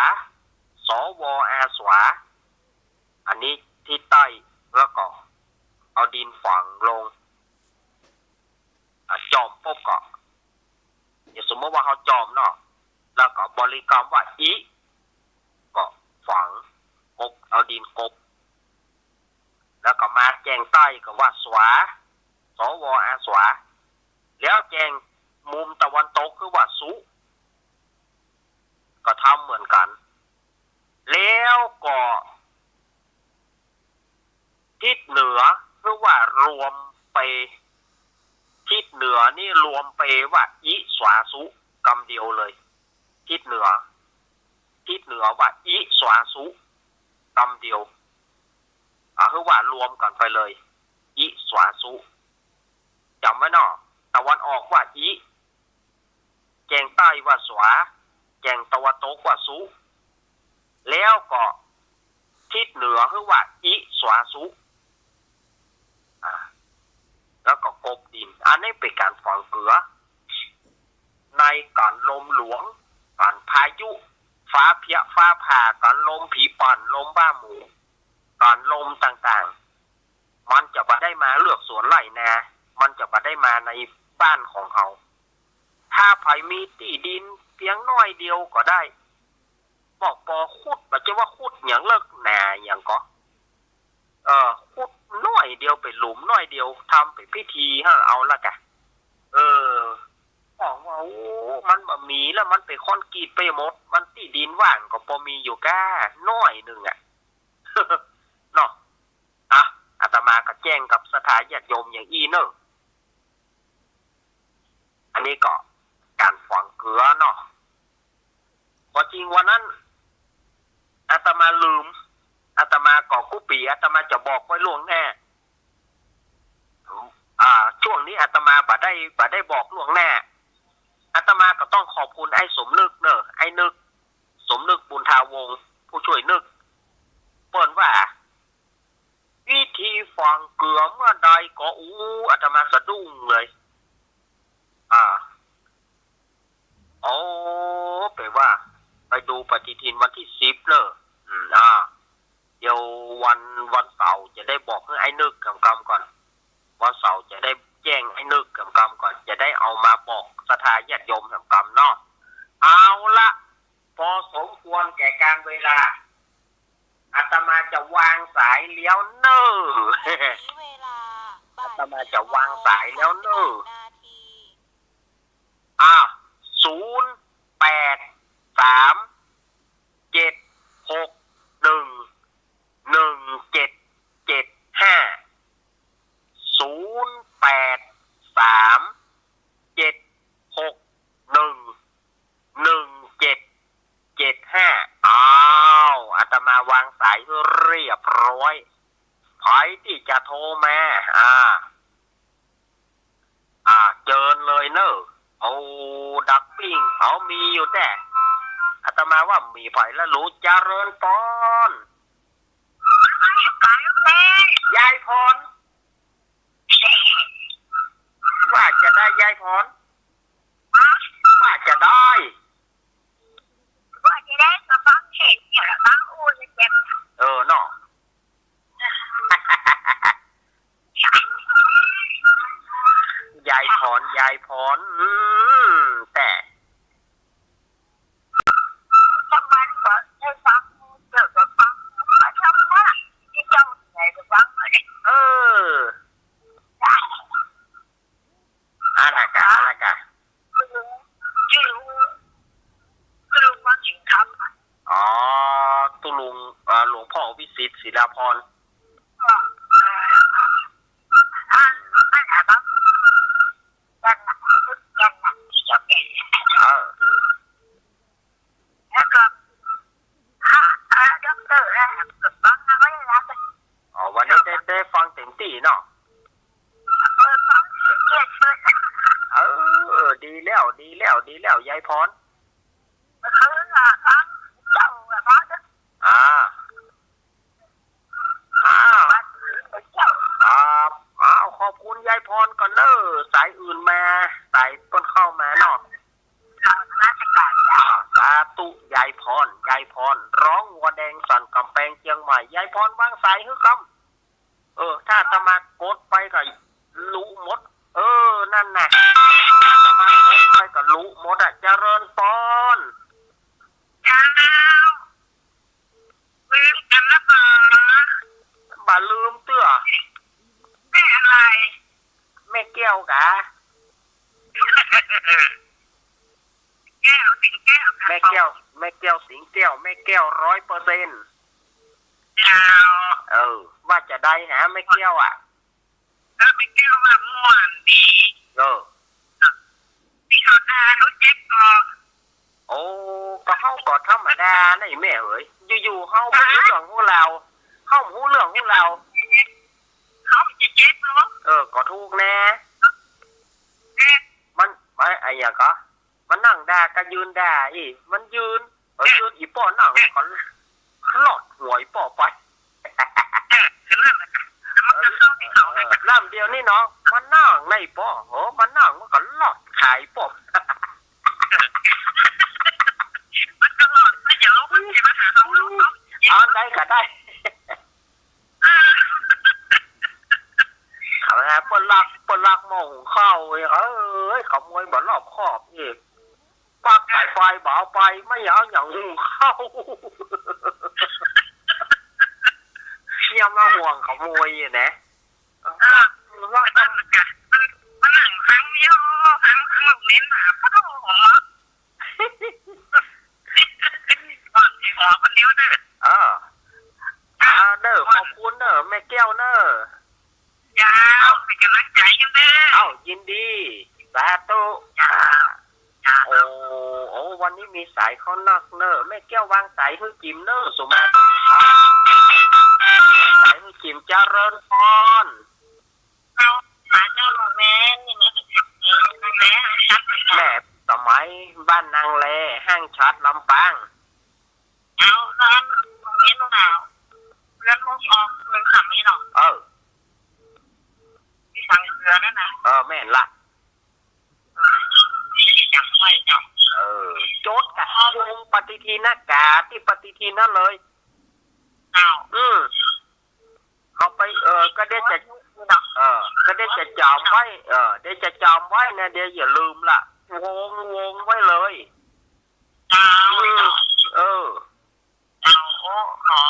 ส ว อา สวา อันนี้ทิศใต้ แล้วก็เอาดินฝังลง อ่ะ จ่อมปุ๊บก็ เดี๋ยวสมมติว่าเฮาจ่อมเนาะ แล้วก็บริกรรมว่า อิ ก็ฝัง กบ เอาดินกบ แล้วก็มาแจ้งใต้ก็ว่า สวา ส ว อา สวา แล้วแจ้งมุมตะวันตกคือว่า สุ ก็ทำเหมือนกั๋น แล้วก็ ทิศเหนือคือว่ารวมไป ทิศเหนือนี่รวมไปว่า อิสวาสุ กำเดียวเลย ทิศเหนือ ทิศเหนือว่า อิสวาสุ กำเดียว อ่า คือว่ารวมกั๋นไปเลย อิสวาสุ จ๋ำไว้เนาะ ตะวันออกว่า อิ แจ้งใต้ว่า สวา แจ้งตะวันตกว่า สุ แล้วก็ทิศเหนือคือว่า อิสวาสุ อ่า แล้วก็กบดิน อันนี้เป๋นก๋านฝังเกือ ในก๋านลมหลวง ก๋านพายุ ฟ้าเพี้ย ฟ้าผ่า ก๋านลมผีป่อน ลมบ้าหมู่ ก๋านลมต่างๆ มันจะบ่ได้มาเฮือกสวนไฮ่นา มันจะบ่ได้มาในบ้านของเฮา ถ้าใผมีตี้ดินเปียงน้อยเดียวก็ได้ บอกปอขุด บ่ใจ้ว่าขุดหยังเลิกหนาหยังก็ เออ ขุดน้อยเดียว เป๋นหลุมน้อยเดียว ทำเป๋นพิธีหื้อเอาละกะ เออ บอกว่า โอ้ มันบ่มีแล้ว มันเป๋นคอนกรีตไปหมด มันตี้ดินว่างก็ปอมีอยู่ก้า น้อยนึ่งอะ เนาะ อ่ะ อาตมาก็แจ้งกับศรัทธาญาติโยมอย่างอี้เนาะ อันนี้ก็ก๋านฝังเกือเนาะ ก็จริงวันนั้น อาตมาลืม อาตมาก็กู้ปี๋ อาตมาจะบอกไว้ล่วงหน้า อ่า ช่วงนี้อาตมาบ่ได้ บ่ได้บอกล่วงหน้า อาตมาก็ต้องขอบคุณไอ้สมนึกเนาะ ไอ้นึก สมนึกบุญทาวงศ์ ผู้ช่วยนึก เปิ้นว่า วิธีฝังเกือเมื่อใดก็ อู้ อาตมาสะดุ้งเลย อ่า โอ้ แป๋ว่า ไปดูปฏิทินวันตี้สิบเนาะ อืม อ่า เดี๋ยววัน วันเสาร์จะได้บอกหื้อไอ้นึกกำกำก่อน วันเสาร์จะได้แจ้งไอ้นึกกำกำก่อน จะได้เอามาบอกศรัทธาญาติโยมกำกำเนาะ เอาละ ปอสมควรแก่ก๋านเวลา อาตมาจะวางสายแล้วเนาะ อาตมาจะวางสายแล้วเนาะ อ่ะ ศูนย์แปดสาม เจ็ดหกหนึ่ง หนึ่งเจ็ดเจ็ดห้า ศูนย์แปดสาม เจ็ดหกหนึ่ง หนึ่งเจ็ดเจ็ดห้า อ้าว อาตมาวางสายเรียบร้อย ใผตี้จะโทรมา อ่า อ่า เจิญเลยเนาะ เอาดักปิ้ง เอามีอยู่แต๊ อาตมาว่ามีใผละ หลูเจริญปอน ยายพร ว่าจะได้ยายพร ว่าจะได้ ว่าจะได้ก็ฟังเทศน์เนี่ยละ ฟังอู้เนี่ยเจ็บ เออเนาะ ยายพร ยายพร อืม แต่ ถ้ามันก็ได้ฟัง เดี๋ยวก็ฟัง ธรรมะ ตี้เจ้าไหนก็ฟังมาเนี่ย เออ อันนั้นกะ อันนั้นกะ คือลุง คือลุง คือลุงวัดสิงห์คำอะ อ๋อ ตุ๊ลุง เอ่อ หลวงพ่อวิสิทธิ์ศิลาพร ก็ เอ่อ อัน อันนั้นครับ กันน่ะ กันน่ะ ที่เจ้าแก่ เออ แล้วก็ พระ เอ่อ ด็อก เออ เออ ฟังเอาไว้นะ อ๋อ วันนี้ได้ ได้ฟังเต็มตี้เนาะ เออ ฟังเสียงเปิด เออ ดีแล้ว ดีแล้ว ดีแล้ว ยายพร เออ ฟังเจ้าอะ ฟัง อ่า อ้าว ครับ อ้าว ขอบคุณยายพรก่อนเน้อ สายอื่นมา สายเปิ้นเข้ามาเนาะ ราชการจ้ะ อ่า สาธุ ยายพร ยายพร ร้องวัวแดงสั่นก๋ำแปงเจียงใหม่ ยายพรวางสายหื้อกำ เออ ถ้าอาตมากดไปก็รู้หมด เออ นั่นน่ะ อาตมากดไปก็รู้หมดอะ เจริญพร เจ้า ลืมกั๋นแล้วบ่ บ่ลืมเตื้อ แม่อะไร แม่แก้วกา แก้ว สิงแก้วค่ะ แม่แก้ว แม่แก้ว สิงแก้ว แม่แก้ว ร้อยเปอร์เซ็นต์ เจ้า เออ ว่าจะได้หาแม่แก้วอะ เออ แม่แก้วว่าม่วนดี เออ ตี้เขาด่าหนูเจ็บก่อ โอ้ ก็เฮาก็ธรรมดานะแม่เอ๋ย อยู่ๆ เฮาบ่ฮู้เรื่องฮู้ราว เฮาบ่ฮู้เรื่องฮู้ราว เขาจะเจ็บเหรอ เออ ก็ถูกแน่ เจ็บ มัน มัน อะหยังก็ มันนั่งด่าก็ยืนด่าอี้ มันยืน เออ ยืน อีป้อนั่งก็ลอดหัวอีป้อไป เออ ก็นั่นแหละค่ะ แล้วมันก็เข้าตี้เขา เออ ลำเดียวนี่เนาะ มันนั่งในป้อ เออ มันนั่งมันก็ลอดขาอีป้อ มันก็ลอด มันจะลง มันจะมาหาเขา ลงเขา อันใดก็ได้ เอาละ เปิ้นลัก เปิ้นลักหม้อหุงข้าวเว้ย เอ้ย ขโมยบ่รอบคอบอีก ปลั๊กสายไฟบ่เอาไป ไม่เอาหยังหุงข้าว อย่ามาห่วงขโมยอะนะ เออ ว่า มัน มันนั่งฟังอยู่ ฟัง ฟังลูกเน้นหา โอ้โห ก่อนสิหัวคนเดียวเด้อ เออ อ่า เด้อ ขอบคุณเด้อ แม่แก้วเด้อ เจ้า เป๋นก๋ำลังใจ๋กั๋นเด้อ เอ้า ยินดี สาธุ เจ้า เจ้า โอ้ โอ้ วันนี้มีสายเข้านักเน้อ แม่แก้ววางสายหื้อจิ๋มเน้อ สุมา สายหื้อจิ๋ม เจริญพร เอา มาเจ้าหลวงแม่ นี่แม่ แม่ แม่สมัย บ้านนางแล ห้างฉัตร ลำปาง เอา แล้วอันหลวงแม่ หลวงสาว เพื่อนลูกออก เมืองสามนี่เนาะ เออ ตี้สังเกลือนั่นนะ เออ แม่นละ เออ จ๋ำไว้เจ้า เออ จดกะ วงปฏิทินนะ กะตี้ปฏิทินนั้นเลย เจ้า อืม เอาไป เออ ก็เดี๋ยวจะ เออ ก็เดี๋ยวจะจ๋ำไว้ เออ เดี๋ยวจะจ๋ำไว้นะ เดี๋ยวอย่าลืมละ วง วงไว้เลย เจ้า อืม เจ้า เออ เจ้า ขอ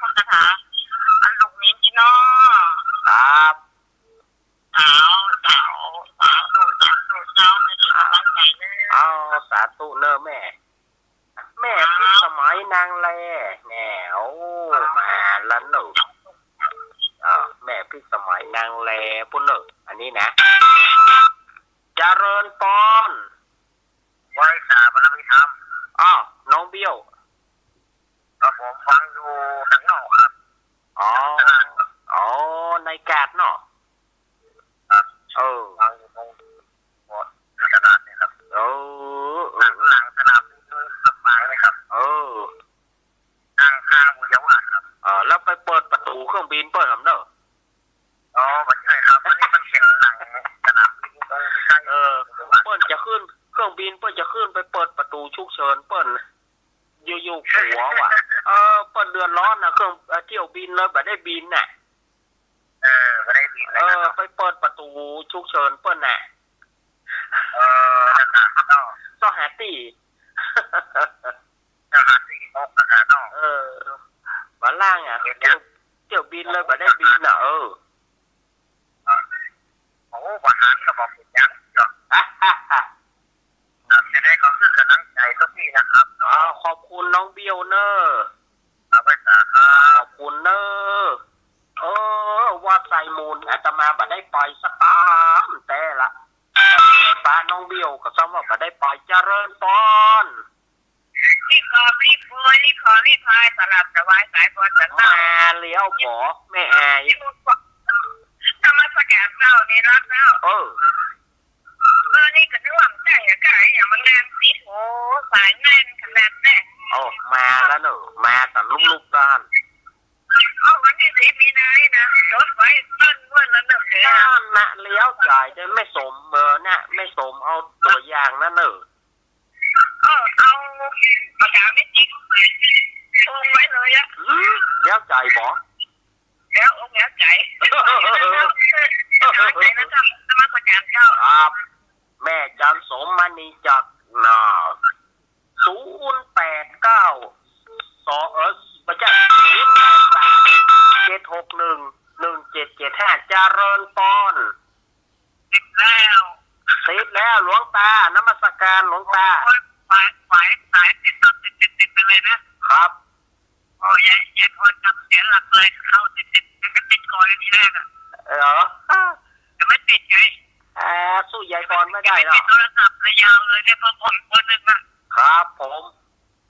พระคาถา อันลูกนี้พี่น้อง ครับ เจ้า เจ้า สาธุ สาธุ เจ้า แม่เป๋นก๋ำลังใจ๋เน้อ เอา สาธุเน้อแม่ แม่พิสมัยนางแล แหม โอ้ มาละเน้อ เออ แม่พิสมัยนางแล ปู้นเน้อ อันนี้นะ เจริญพร ไหว้สาบารมีธรรม อ้าว น้องเบี้ยว ครับผม ฟังอยู่ข้างนอกครับ อ๋อ อ๋อ ในกาดเนาะ ครับ เออ วางอยู่ตรง ตลาดเนี่ยครับ เออ เออ หลัง หลังสนามบินลำปางเลยครับ เออ นั่งข้างบุญยวาดครับ เออ แล้วไปเปิดประตู๋เครื่องบินเปิ้นหำเน้อ อ๋อ บ่ใจ้ครับ อันนี้มันเป๋นหลังสนามบินตรงใก้ เออ เปิ้นจะขึ้น เครื่องบินเปิ้นจะขึ้นไปเปิดประตู๋ฉุกเฉินเปิ้น อยู่ๆ กั๋วว่ะ เออ เปิ้นเดือดร้อนน่ะ เครื่อง เอ่อ เที่ยวบินเลยบ่ได้บินน่ะ เออ บ่ได้บิน เออ ไปเปิดประตู๋ฉุกเฉินเปิ้นน่ะ เออ นั่นน่ะเนาะ ซอกหาตี้ ซอกหาตี้ตกนั่นน่ะเนาะ เออ บ่าล่างอะ เห็นยัง เที่ยว เที่ยวบินเลยบ่ได้บินน่ะ เออ เออ โอ้ บ่หันก็บ่เป๋นหยังเนาะ ครับ จะได้ก็หื้อกำลังใจ๋ตรงนี้นะครับ อ๋อ ขอบคุณน้องเบี้ยวเน้อ ครับ ไหว้สาครับ ขอบคุณเน้อ เออ ว่าใส่มูลอาตมาบ่ได้ไปสักต๋ามแต๊ละ ปะน้องเบี้ยวก็ซ้ำว่าบ่ได้ไป เจริญพร รีบกอบรีบโกยรีบข บริพายสลับถวายสายพรสันเต้า มาแล้วบ่ แม่อาย นมัสการเจ้า นี่รับแล้ว เออ เออ นี่ก็นึกว่ามันใกล้อะ ใกล้อะ มันแล่นติดหู สายแม่นขนาดแน่ โอ้ มาแล้วเนอะ มาตันลุกๆ ก่อน โอ้ วันที่สิบมีนานี่นะ จดไว้เปิ้นงวดละเนอะ นั่นนะ แล้วจ่ายเดี๋ยวแม่สม เออ เนี่ย แม่สมเอาตั๋วอย่างนั่นเนอะ เออ เอาปากกาเมจิกวงไว้เลยอะ อืม แล้วจ่ายบ่ แล้วองค์แล้วใจ แล้วใจนะเจ้า นมัสการเจ้า ครับ แม่จันสมมณีจักรนะ ศูนย์แปดเก้า สอง เออ บ่ใจ้ ศูนย์แปดสาม เจ็ดหกหนึ่ง หนึ่งเจ็ดเจ็ดห้า เจริญพร ติดแล้ว ติดแล้ว หลวงตา นมัสการหลวงตา โอ้ย สาย สาย สายติดต่อติด ติด ติดไปเลยนะ ครับ โอ้ย ยาย ยายพรจำเสียหลักเลย เข้าติดติด มันก็ติดก่อนทีแรกอะ เหรอ จะไม่ติดไง อ่า สู้ยายพรไม่ได้หรอก ติดโทรศัพท์เลยยาวเลยเนี่ย เพราะผมคนหนึ่งอะ ครับผม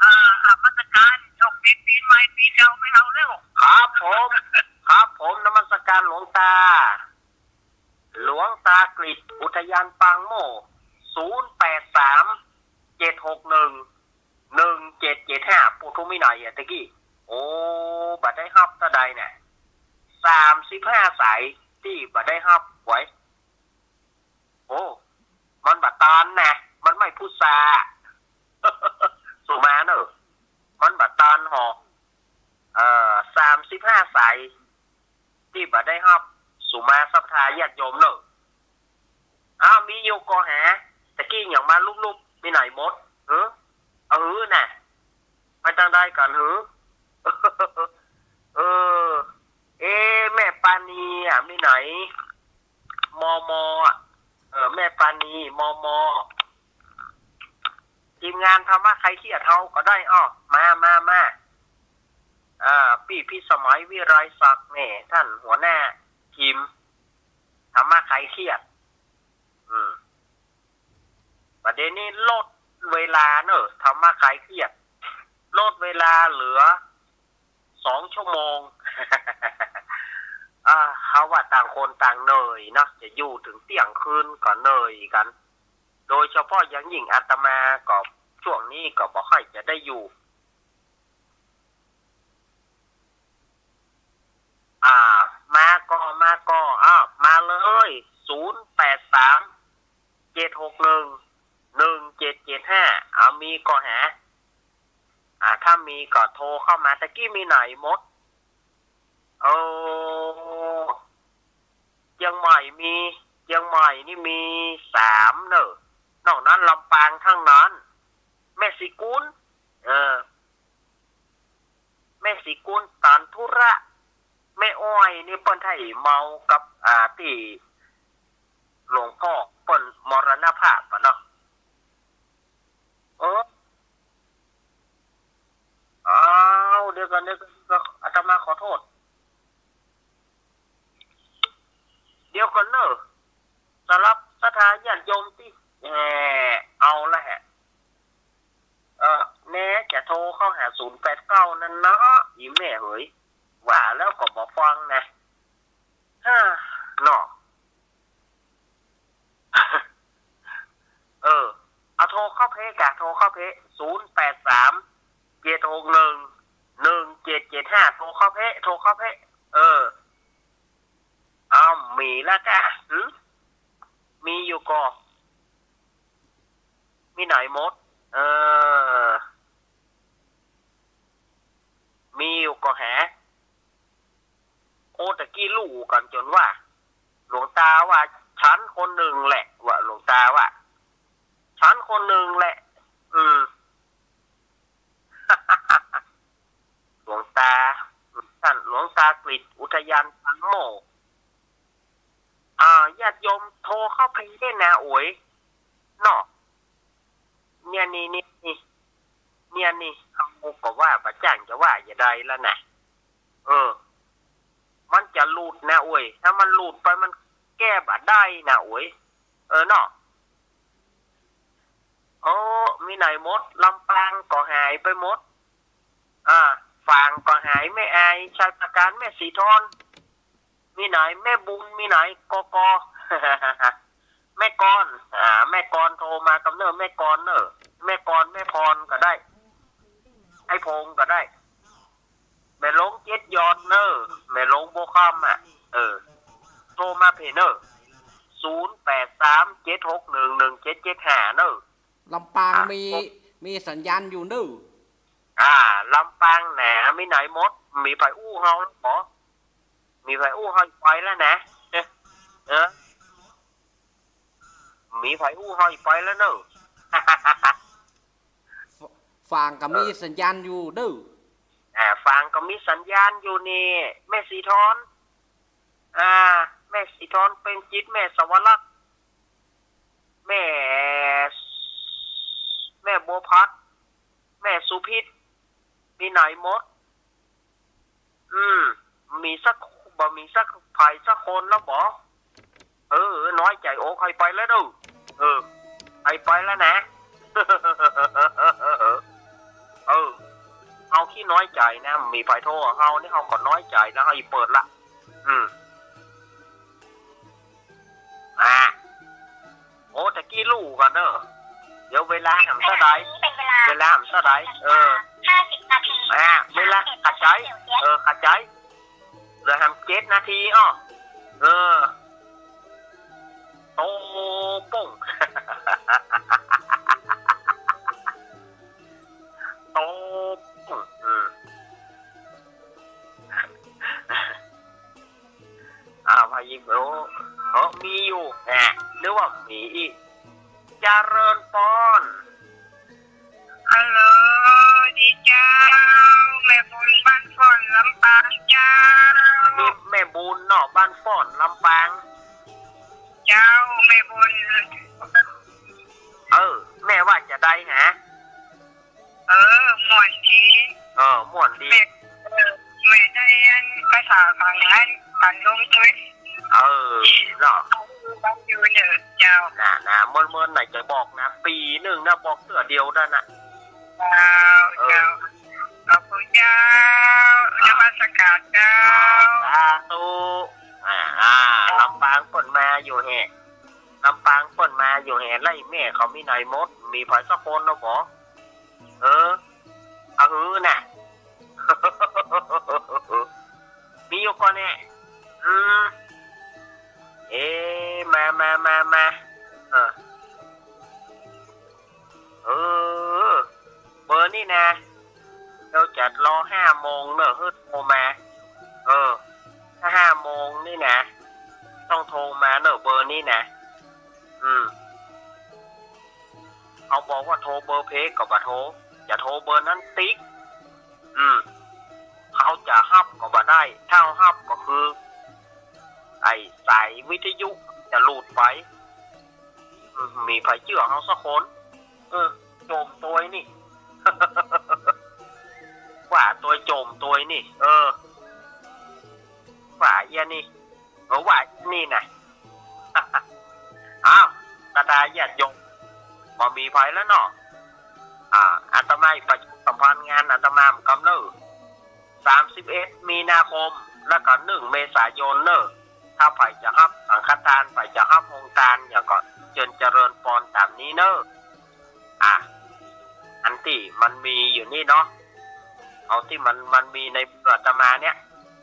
อ่า นมัสการ โชคดีปีใหม่ ปีเก่าไม่เอาแล้ว ครับผม ครับผม นมัสการหลวงตา หลวงตากฤษ อุทยานปางโมกข์ ศูนย์แปดสาม เจ็ดหกหนึ่ง หนึ่งเจ็ดเจ็ดห้า ปูทุมิหน่อยอะตะกี้ โอ้ บ่ได้ฮับเต้าใดน่ะ สามสิบห้าสายตี้บ่ได้ฮับไว้ โอ้ มันบ่ตันนะ มันไม่พุทธา สุมาเนอะ มันบ่ตันหรอก เอ่อ สามสิบห้าสาย ตี้บ่ได้ฮับ สุมาศรัทธาญาติโยมเนอะ อ้าว มีอยู่ก่อหา ตะกี้ยังมาลุบๆ ไปไหนหมด เออ เออ น่ะ ไปตางใดกั๋นหือ เออ เอ๊ะ แม่ปานีอะ มีไหน มม อะ เออ แม่ปานี มม ทีมงานธรรมะคลายเครียดเฮาก็ได้ อ้อ มา มา มา อ่า ปี้พิสมัย วิไลศักดิ์ นี่ ท่านหัวหน้าทีมธรรมะคลายเครียด อืม ประเด็นนี้ลดเวลาเนอะ ธรรมะคลายเครียด ลดเวลาเหลือสองชั่วโมง อ่า เฮาว่าต่างคนต่างเหนื่อยเนาะ จะอยู่ถึงเที่ยงคืนก็เหนื่อยกั๋น โดยเฉพาะอย่างยิ่งอาตมาก็ช่วงนี้ก็บ่ค่อยจะได้อยู่ อ่า มาก่อ มาก่อ อ้าว มาเลย ศูนย์แปดสาม เจ็ดหกหนึ่ง หนึ่งเจ็ดเจ็ดห้า เอา มีก่อหา อ่า ถ้ามีก็โทรเข้ามา ตะกี้มีไหนหมด โอ้ เจียงใหม่มี เจียงใหม่นี่มีสามเนอะ นอกนั้นลำปางทั้งนั้น แม่ศรีกุน เออ แม่ศรีกุนตันธุระ แม่อ้อยนี่เปิ้นไถ่เมากับ อ่า ตี้หลวงพ่อเปิ้นมรณภาพอะเนาะ เออ อ้าว เดี๋ยวก่อน เดี๋ยวก่อน อาตมาขอโทษ เดี๋ยวก่อนเนอะ สำหรับศรัทธาญาติโยมตี้ เอ่อ เอาละแหะ เออ แน่จะโทรเข้าหาศูนย์แปดเก้านั่นเนาะ อีแม่เหย ว่าแล้วก็บ่ฟังนะ ฮ่า เนาะ เออ เอาโทรเข้าเพจกะ โทรเข้าเพจ ศูนย์แปดสาม เจ็ดหกหนึ่ง หนึ่งเจ็ดเจ็ดห้า โทรเข้าเพจ โทรเข้าเพจ เออ เอา มีแล้วกะ หึ มีอยู่ก่อ มีไหนหมด เออ มีอยู่ก่อแห โอ้ ตะกี้ลู่กั๋นจ๋นว่า หลวงตาว่า ฉันคนนึ่งแหละ ว่า หลวงตาว่า ฉันคนนึ่งแหละ อืม หลวงตา ต้านหลวงตากฤษ อุทยานปางโมกข์ อ่า ญาติโยมโทรเข้าไปได้นะ โอย เนาะ เนี่ยนี่ นี่ นี่ เนี่ยนี่ เฮาก็ว่าบ่จ้างจะว่าจะใดแล้วนะ เออ มันจะหลุดนะ โอย ถ้ามันหลุดไปมันแก้บ่ได้นะ โอย เออ เนาะ โอ้ มีไหนหมด ลำปางก็หายไปหมด อ่า ฝางก็หาย แม่อาย ชัยประการ แม่สีทอน มีไหน แม่บุญ มีไหน กก แม่กร อ่า แม่กรโทรมาก่ำเน่อ แม่กรเน่อ แม่กร แม่พรก็ได้ ไอ้พงก็ได้ แม่หลวงเจ็ดยอดเน่อ แม่หลวงบัวคำอ่ะ เออ โทรมาเพ่เน่อ ศูนย์แปดสาม เจ็ดหกหนึ่ง หนึ่งเจ็ดเจ็ดห้า เน่อ ลำปาง อ่ะ มี มีสัญญาณอยู่เน่อ อ่า ลำปางแหน มีไหนหมด มีใผอู้เฮาแล้วบ่ มีใผอู้เฮาไปแล้วนะ เออ มีใผอู้เฮาไปแล้วเน่อ ฝ- ฝางก็มี เออ สัญญาณอยู่เน่อ อ่า ฝางก็มีสัญญาณอยู่นี่ แม่สีทอน อ่า แม่สีทอน เปรมจิต แม่สวรักษ์ แม่ แม่บัวพัด แม่สุพิษ มีไหนหมด อืม มีสัก บ่มีสักใผสักคนแล้วบ่ เออ น้อยใจ๋อก ใผไปแล้วเน่อ เออ ใผไปแล้วนะ เออ เฮาขี้น้อยใจ๋นะ มีใผโทรเฮานี่ เฮาก็น้อยใจ๋นะ เฮาอีเปิดละ อืม อ่า โอ้ ตะกี้ลู่ก่อนเน่อ เดี๋ยวเวลาหำเต้าใด เวลาหำเต้าใด เออ อ่า เวลา ขะใจ๋ เออ ขะใจ๋ เหลือหำเจ็ดนาทีอ้อ เออ โตโป้ง โตโป้ง อืม อ่า พายิง โอ้ เออ มีอยู่ แหม นึกว่ามีอีก เจริญปอน ฮัลโหล ดีเจ้า แม่บุญบ้านฟ้อนลำปางเจ้า มีแม่บุญเนาะ บ้านฟ้อนลำปาง เจ้า แม่บุญ เออ แม่ว่าจะใดฮะ เออ ม่วนดี เออ ม่วนดี แม่ เออ แม่ได้อันภาษาฝางอัน ฝางลงด้วย เออ เนาะ บ้านอยู่เน่อเจ้า น่ะ น่ะ เมินๆ ไหนจะบอกนะ ปี๋นึ่งนะ บอกเตื้อเดียวได้นะ เจ้า เออ เจ้า ขอบคุณเจ้า อ่า นมัสการเจ้า สาธุ อ่า อ่า ลำปางเปิ้นมาอยู่แหะ ลำปางเปิ้นมาอยู่แหะ แล้วอีแม่เขามีไหนหมด มีใผสักคนแล้วบ่ เออ อะหือน่ะ มีอยู่ก่อแน่ อืม เอ๊ะ มา มา มา มา เออ เออ เบอร์นี้นะ เฮาจะรอห้าโมงเน่อ หื้อโทรมา เออ ถ้าห้าโมงนี่นะ ต้องโทรมาเน่อ เบอร์นี้นะ อืม เขาบอกว่าโทรเบอร์เฟซก็บ่โทร จะโทรเบอร์นั้นติ๊ก อืม เขาจะฮับก็บ่ได้ ถ้าฮับก็คือ ไอ้สายวิทยุจะหลุดไป อืม มีใผเจื้อเฮาสักคน เออ โจมตวยนี่ ว่าตวยโจมตวยนี่ เออ ว่าเอี้ยนี่ เออ ว่านี่นะ อ้าว ศรัทธาญาติโยม บ่มีใผแล้วเนาะ อ่า อาตมาประชาสัมพันธ์งานอาตมาเหมือนกันเน่อ สามสิบเอ็ด มีนาคม แล้วก็ หนึ่ง เมษายนเน่อ ถ้าใผจะฮับสังฆทาน ใผจะฮับโฮงตาน อย่างก็เจิญเจริญปอนต๋ามนี้เน่อ อ่ะ อันตี้มันมีอยู่นี่เนาะ เอาตี้มัน มันมีในมืออาตมาเนี่ย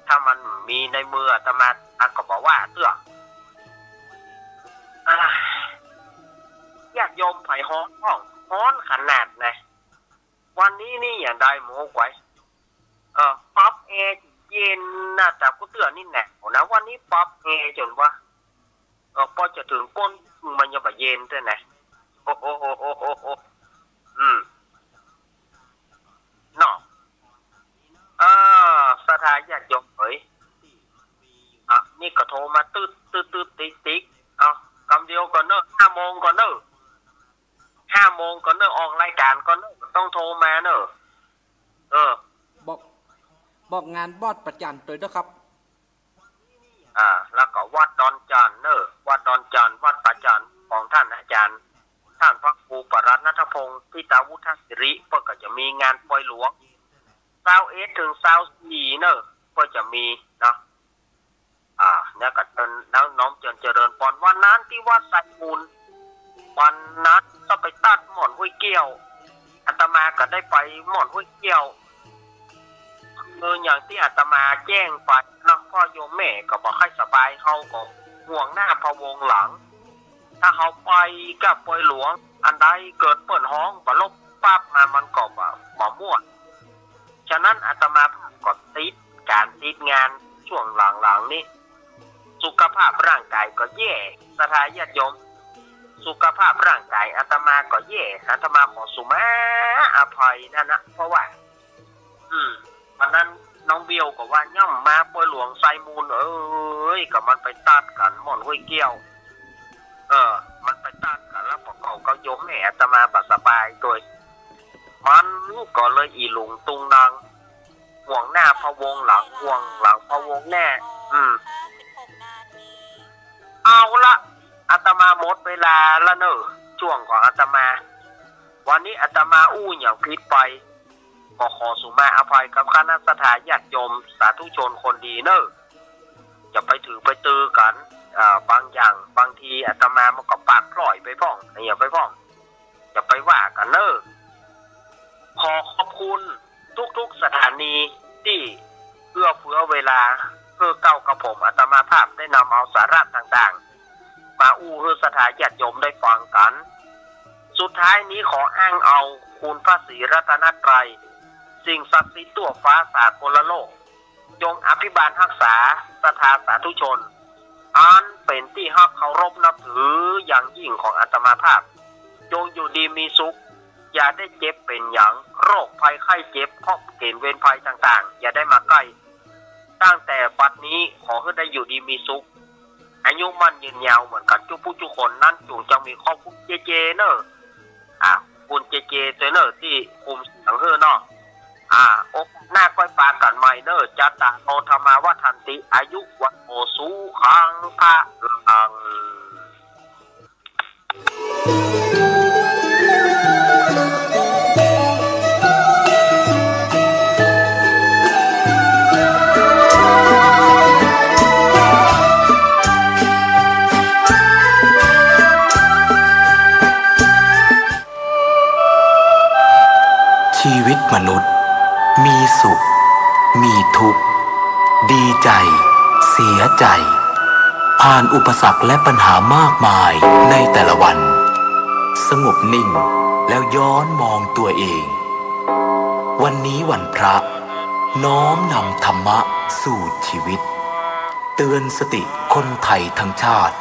ถ้ามันมีในมืออาตมา อาก็บ่ว่าเตื้อ อ่ะ ญาติโยมใผฮ้อน ฮ้อนขนาดไหน วันนี้นี่อย่างใดหมู่ก๋วย เออ ปรับแอร์เย็นนะ แต่กูเตื้อนี่หนาวนะ วันนี้ปรับแอร์จ๋นว่า เออ ปอจะเถิงก้นมันยังบ่เย็นเตื้อนะ โอ้โห อืม เนาะ เออ ศรัทธาญาติโยมเอ๋ย อ่ะ นี่ก็โทรมาตึ๊ดตึ๊ดตึ๊ดติ๊กติ๊ก เอา กำเดียวก่อนเน่อ ห้าโมงก่อนเน่อ ห้าโมงก่อนเน่อ ออกรายก๋านก่อนเน่อ ต้องโทรมาเน่อ เออ บอก บอกงานวัดปะจันตวยเน่อครับ อ่า แล้วก็วัดดอนจันเน่อ วัดดอนจัน วัดปะจันของท่านอาจารย์ ท่านพระครูปรัตน์ณัฐพงศ์ ทิตาวุฒศิริ เปิ้นก็จะมีงานปอยหลวง ซาวเอ็ดเถิงซาวสี่เน่อ ก็จะมีเนาะ อ่า เนี่ยก็เจิญ น้อมเจิญเจริญปอน วันนั้นตี้วัดไซมูล วันนั้นก็ไปตัดหม่อนห้วยเกี้ยว อาตมาก็ได้ไปหม่อนห้วยเกี้ยว คืออย่างตี้อาตมาแจ้งไปเนาะ พ่อโยมแม่ก็บ่ใค่สบาย เฮาก็ห่วงหน้าพะวงหลัง ถ้าเฮาไปกับปอยหลวง อันใดเกิดเปิ้นฮ้องบ่ลบปั๊บมา มันก็บ่ บ่ม่วน ฉะนั้นอาตมาภาพก็ติดก๋านติดงานช่วงหลังๆ นี้ สุขภาพร่างกายก็แย่ ศรัทธาญาติโยม สุขภาพร่างกายอาตมาก็แย่ อาตมาขอสุมาอภัยนั่นนะ เพราะว่า อืม วันนั้นน้องเบลก็ว่า ย่ำมาปอยหลวงไซมูลเอ๋ย ก็มันไปตัดกั๋นหม่อนห้วยเกี้ยว เออ มันไปตัดกั๋นแล้วปะเก่าก็โยมแม่อาตมาบ่สบายตวย มันก็เลยอี่หลุงตุงนัง ห่วงหน้าพะวงหลัง ห่วงหลังพะวงแน่ อืม เอาละ อาตมาหมดเวลาละเน่อ ช่วงของอาตมา วันนี้อาตมาอู้หยังผิดไป ก็ขอสุมาอภัยกับคณะศรัทธาญาติโยมสาธุชนคนดีเน่อ อย่าไปถือไปตือกั๋น อ่า บางอย่าง บางทีอาตมามันก็ปากพร่อยไปพ่อง อะหยังไปพ่อง อย่าไปว่ากั๋นเน่อ ขอขอบคุณทุกๆ สถานีตี้เอื้อเฟื้อเวลา เพื่อเก้ากระผมอาตมาภาพได้นำเอาสาระต่างๆ มาอู้หื้อศรัทธาญาติโยมได้ฟังกั๋น สุดท้ายนี้ขออ้างเอาคุณพระศรีรัตนตรัย สิ่งศักดิ์สิทธิ์ทั่วฟ้าสากลโลก จงอภิบาลฮักษาศรัทธาสาธุชน อันเป๋นตี้ฮักเคารพนับถืออย่างยิ่งของอาตมาภาพ จงอยู่ดีมีสุข อย่าได้เจ็บเป๋นหยัง โรคภัยไข้เจ็บ เคราะห์เก๋ณฑ์เวรภัยต่างๆ อย่าได้มาใก้ ตั้งแต่บัดนี้ขอหื้อได้อยู่ดีมีสุข อายุมั่นยืนยาวเหมือนกั๋นจุ๊ผู้จุ๊คน นั้นจุ่งจังมีครอบครัวเจเจเน่อ อ่ะ คุณเจเจตวยเน่อตี้คุมเสียงหื้อเนาะ อ่า โอกาสหน้าก้อยปากั๋นใหม่เน่อ จัตตาโร ธัมมา วัฑฒันติ อายุ วัณโณ สุขัง พลัง ชีวิตมนุษย์ มีสุข มีทุกข์ ดีใจ เสียใจ ผ่านอุปสรรคและปัญหามากมายในแต่ละวัน สงบนิ่งแล้วย้อนมองตัวเอง วันนี้วันพระ น้อมนำธรรมะสู่ชีวิต เตือนสติคนไทยทั้งชาติ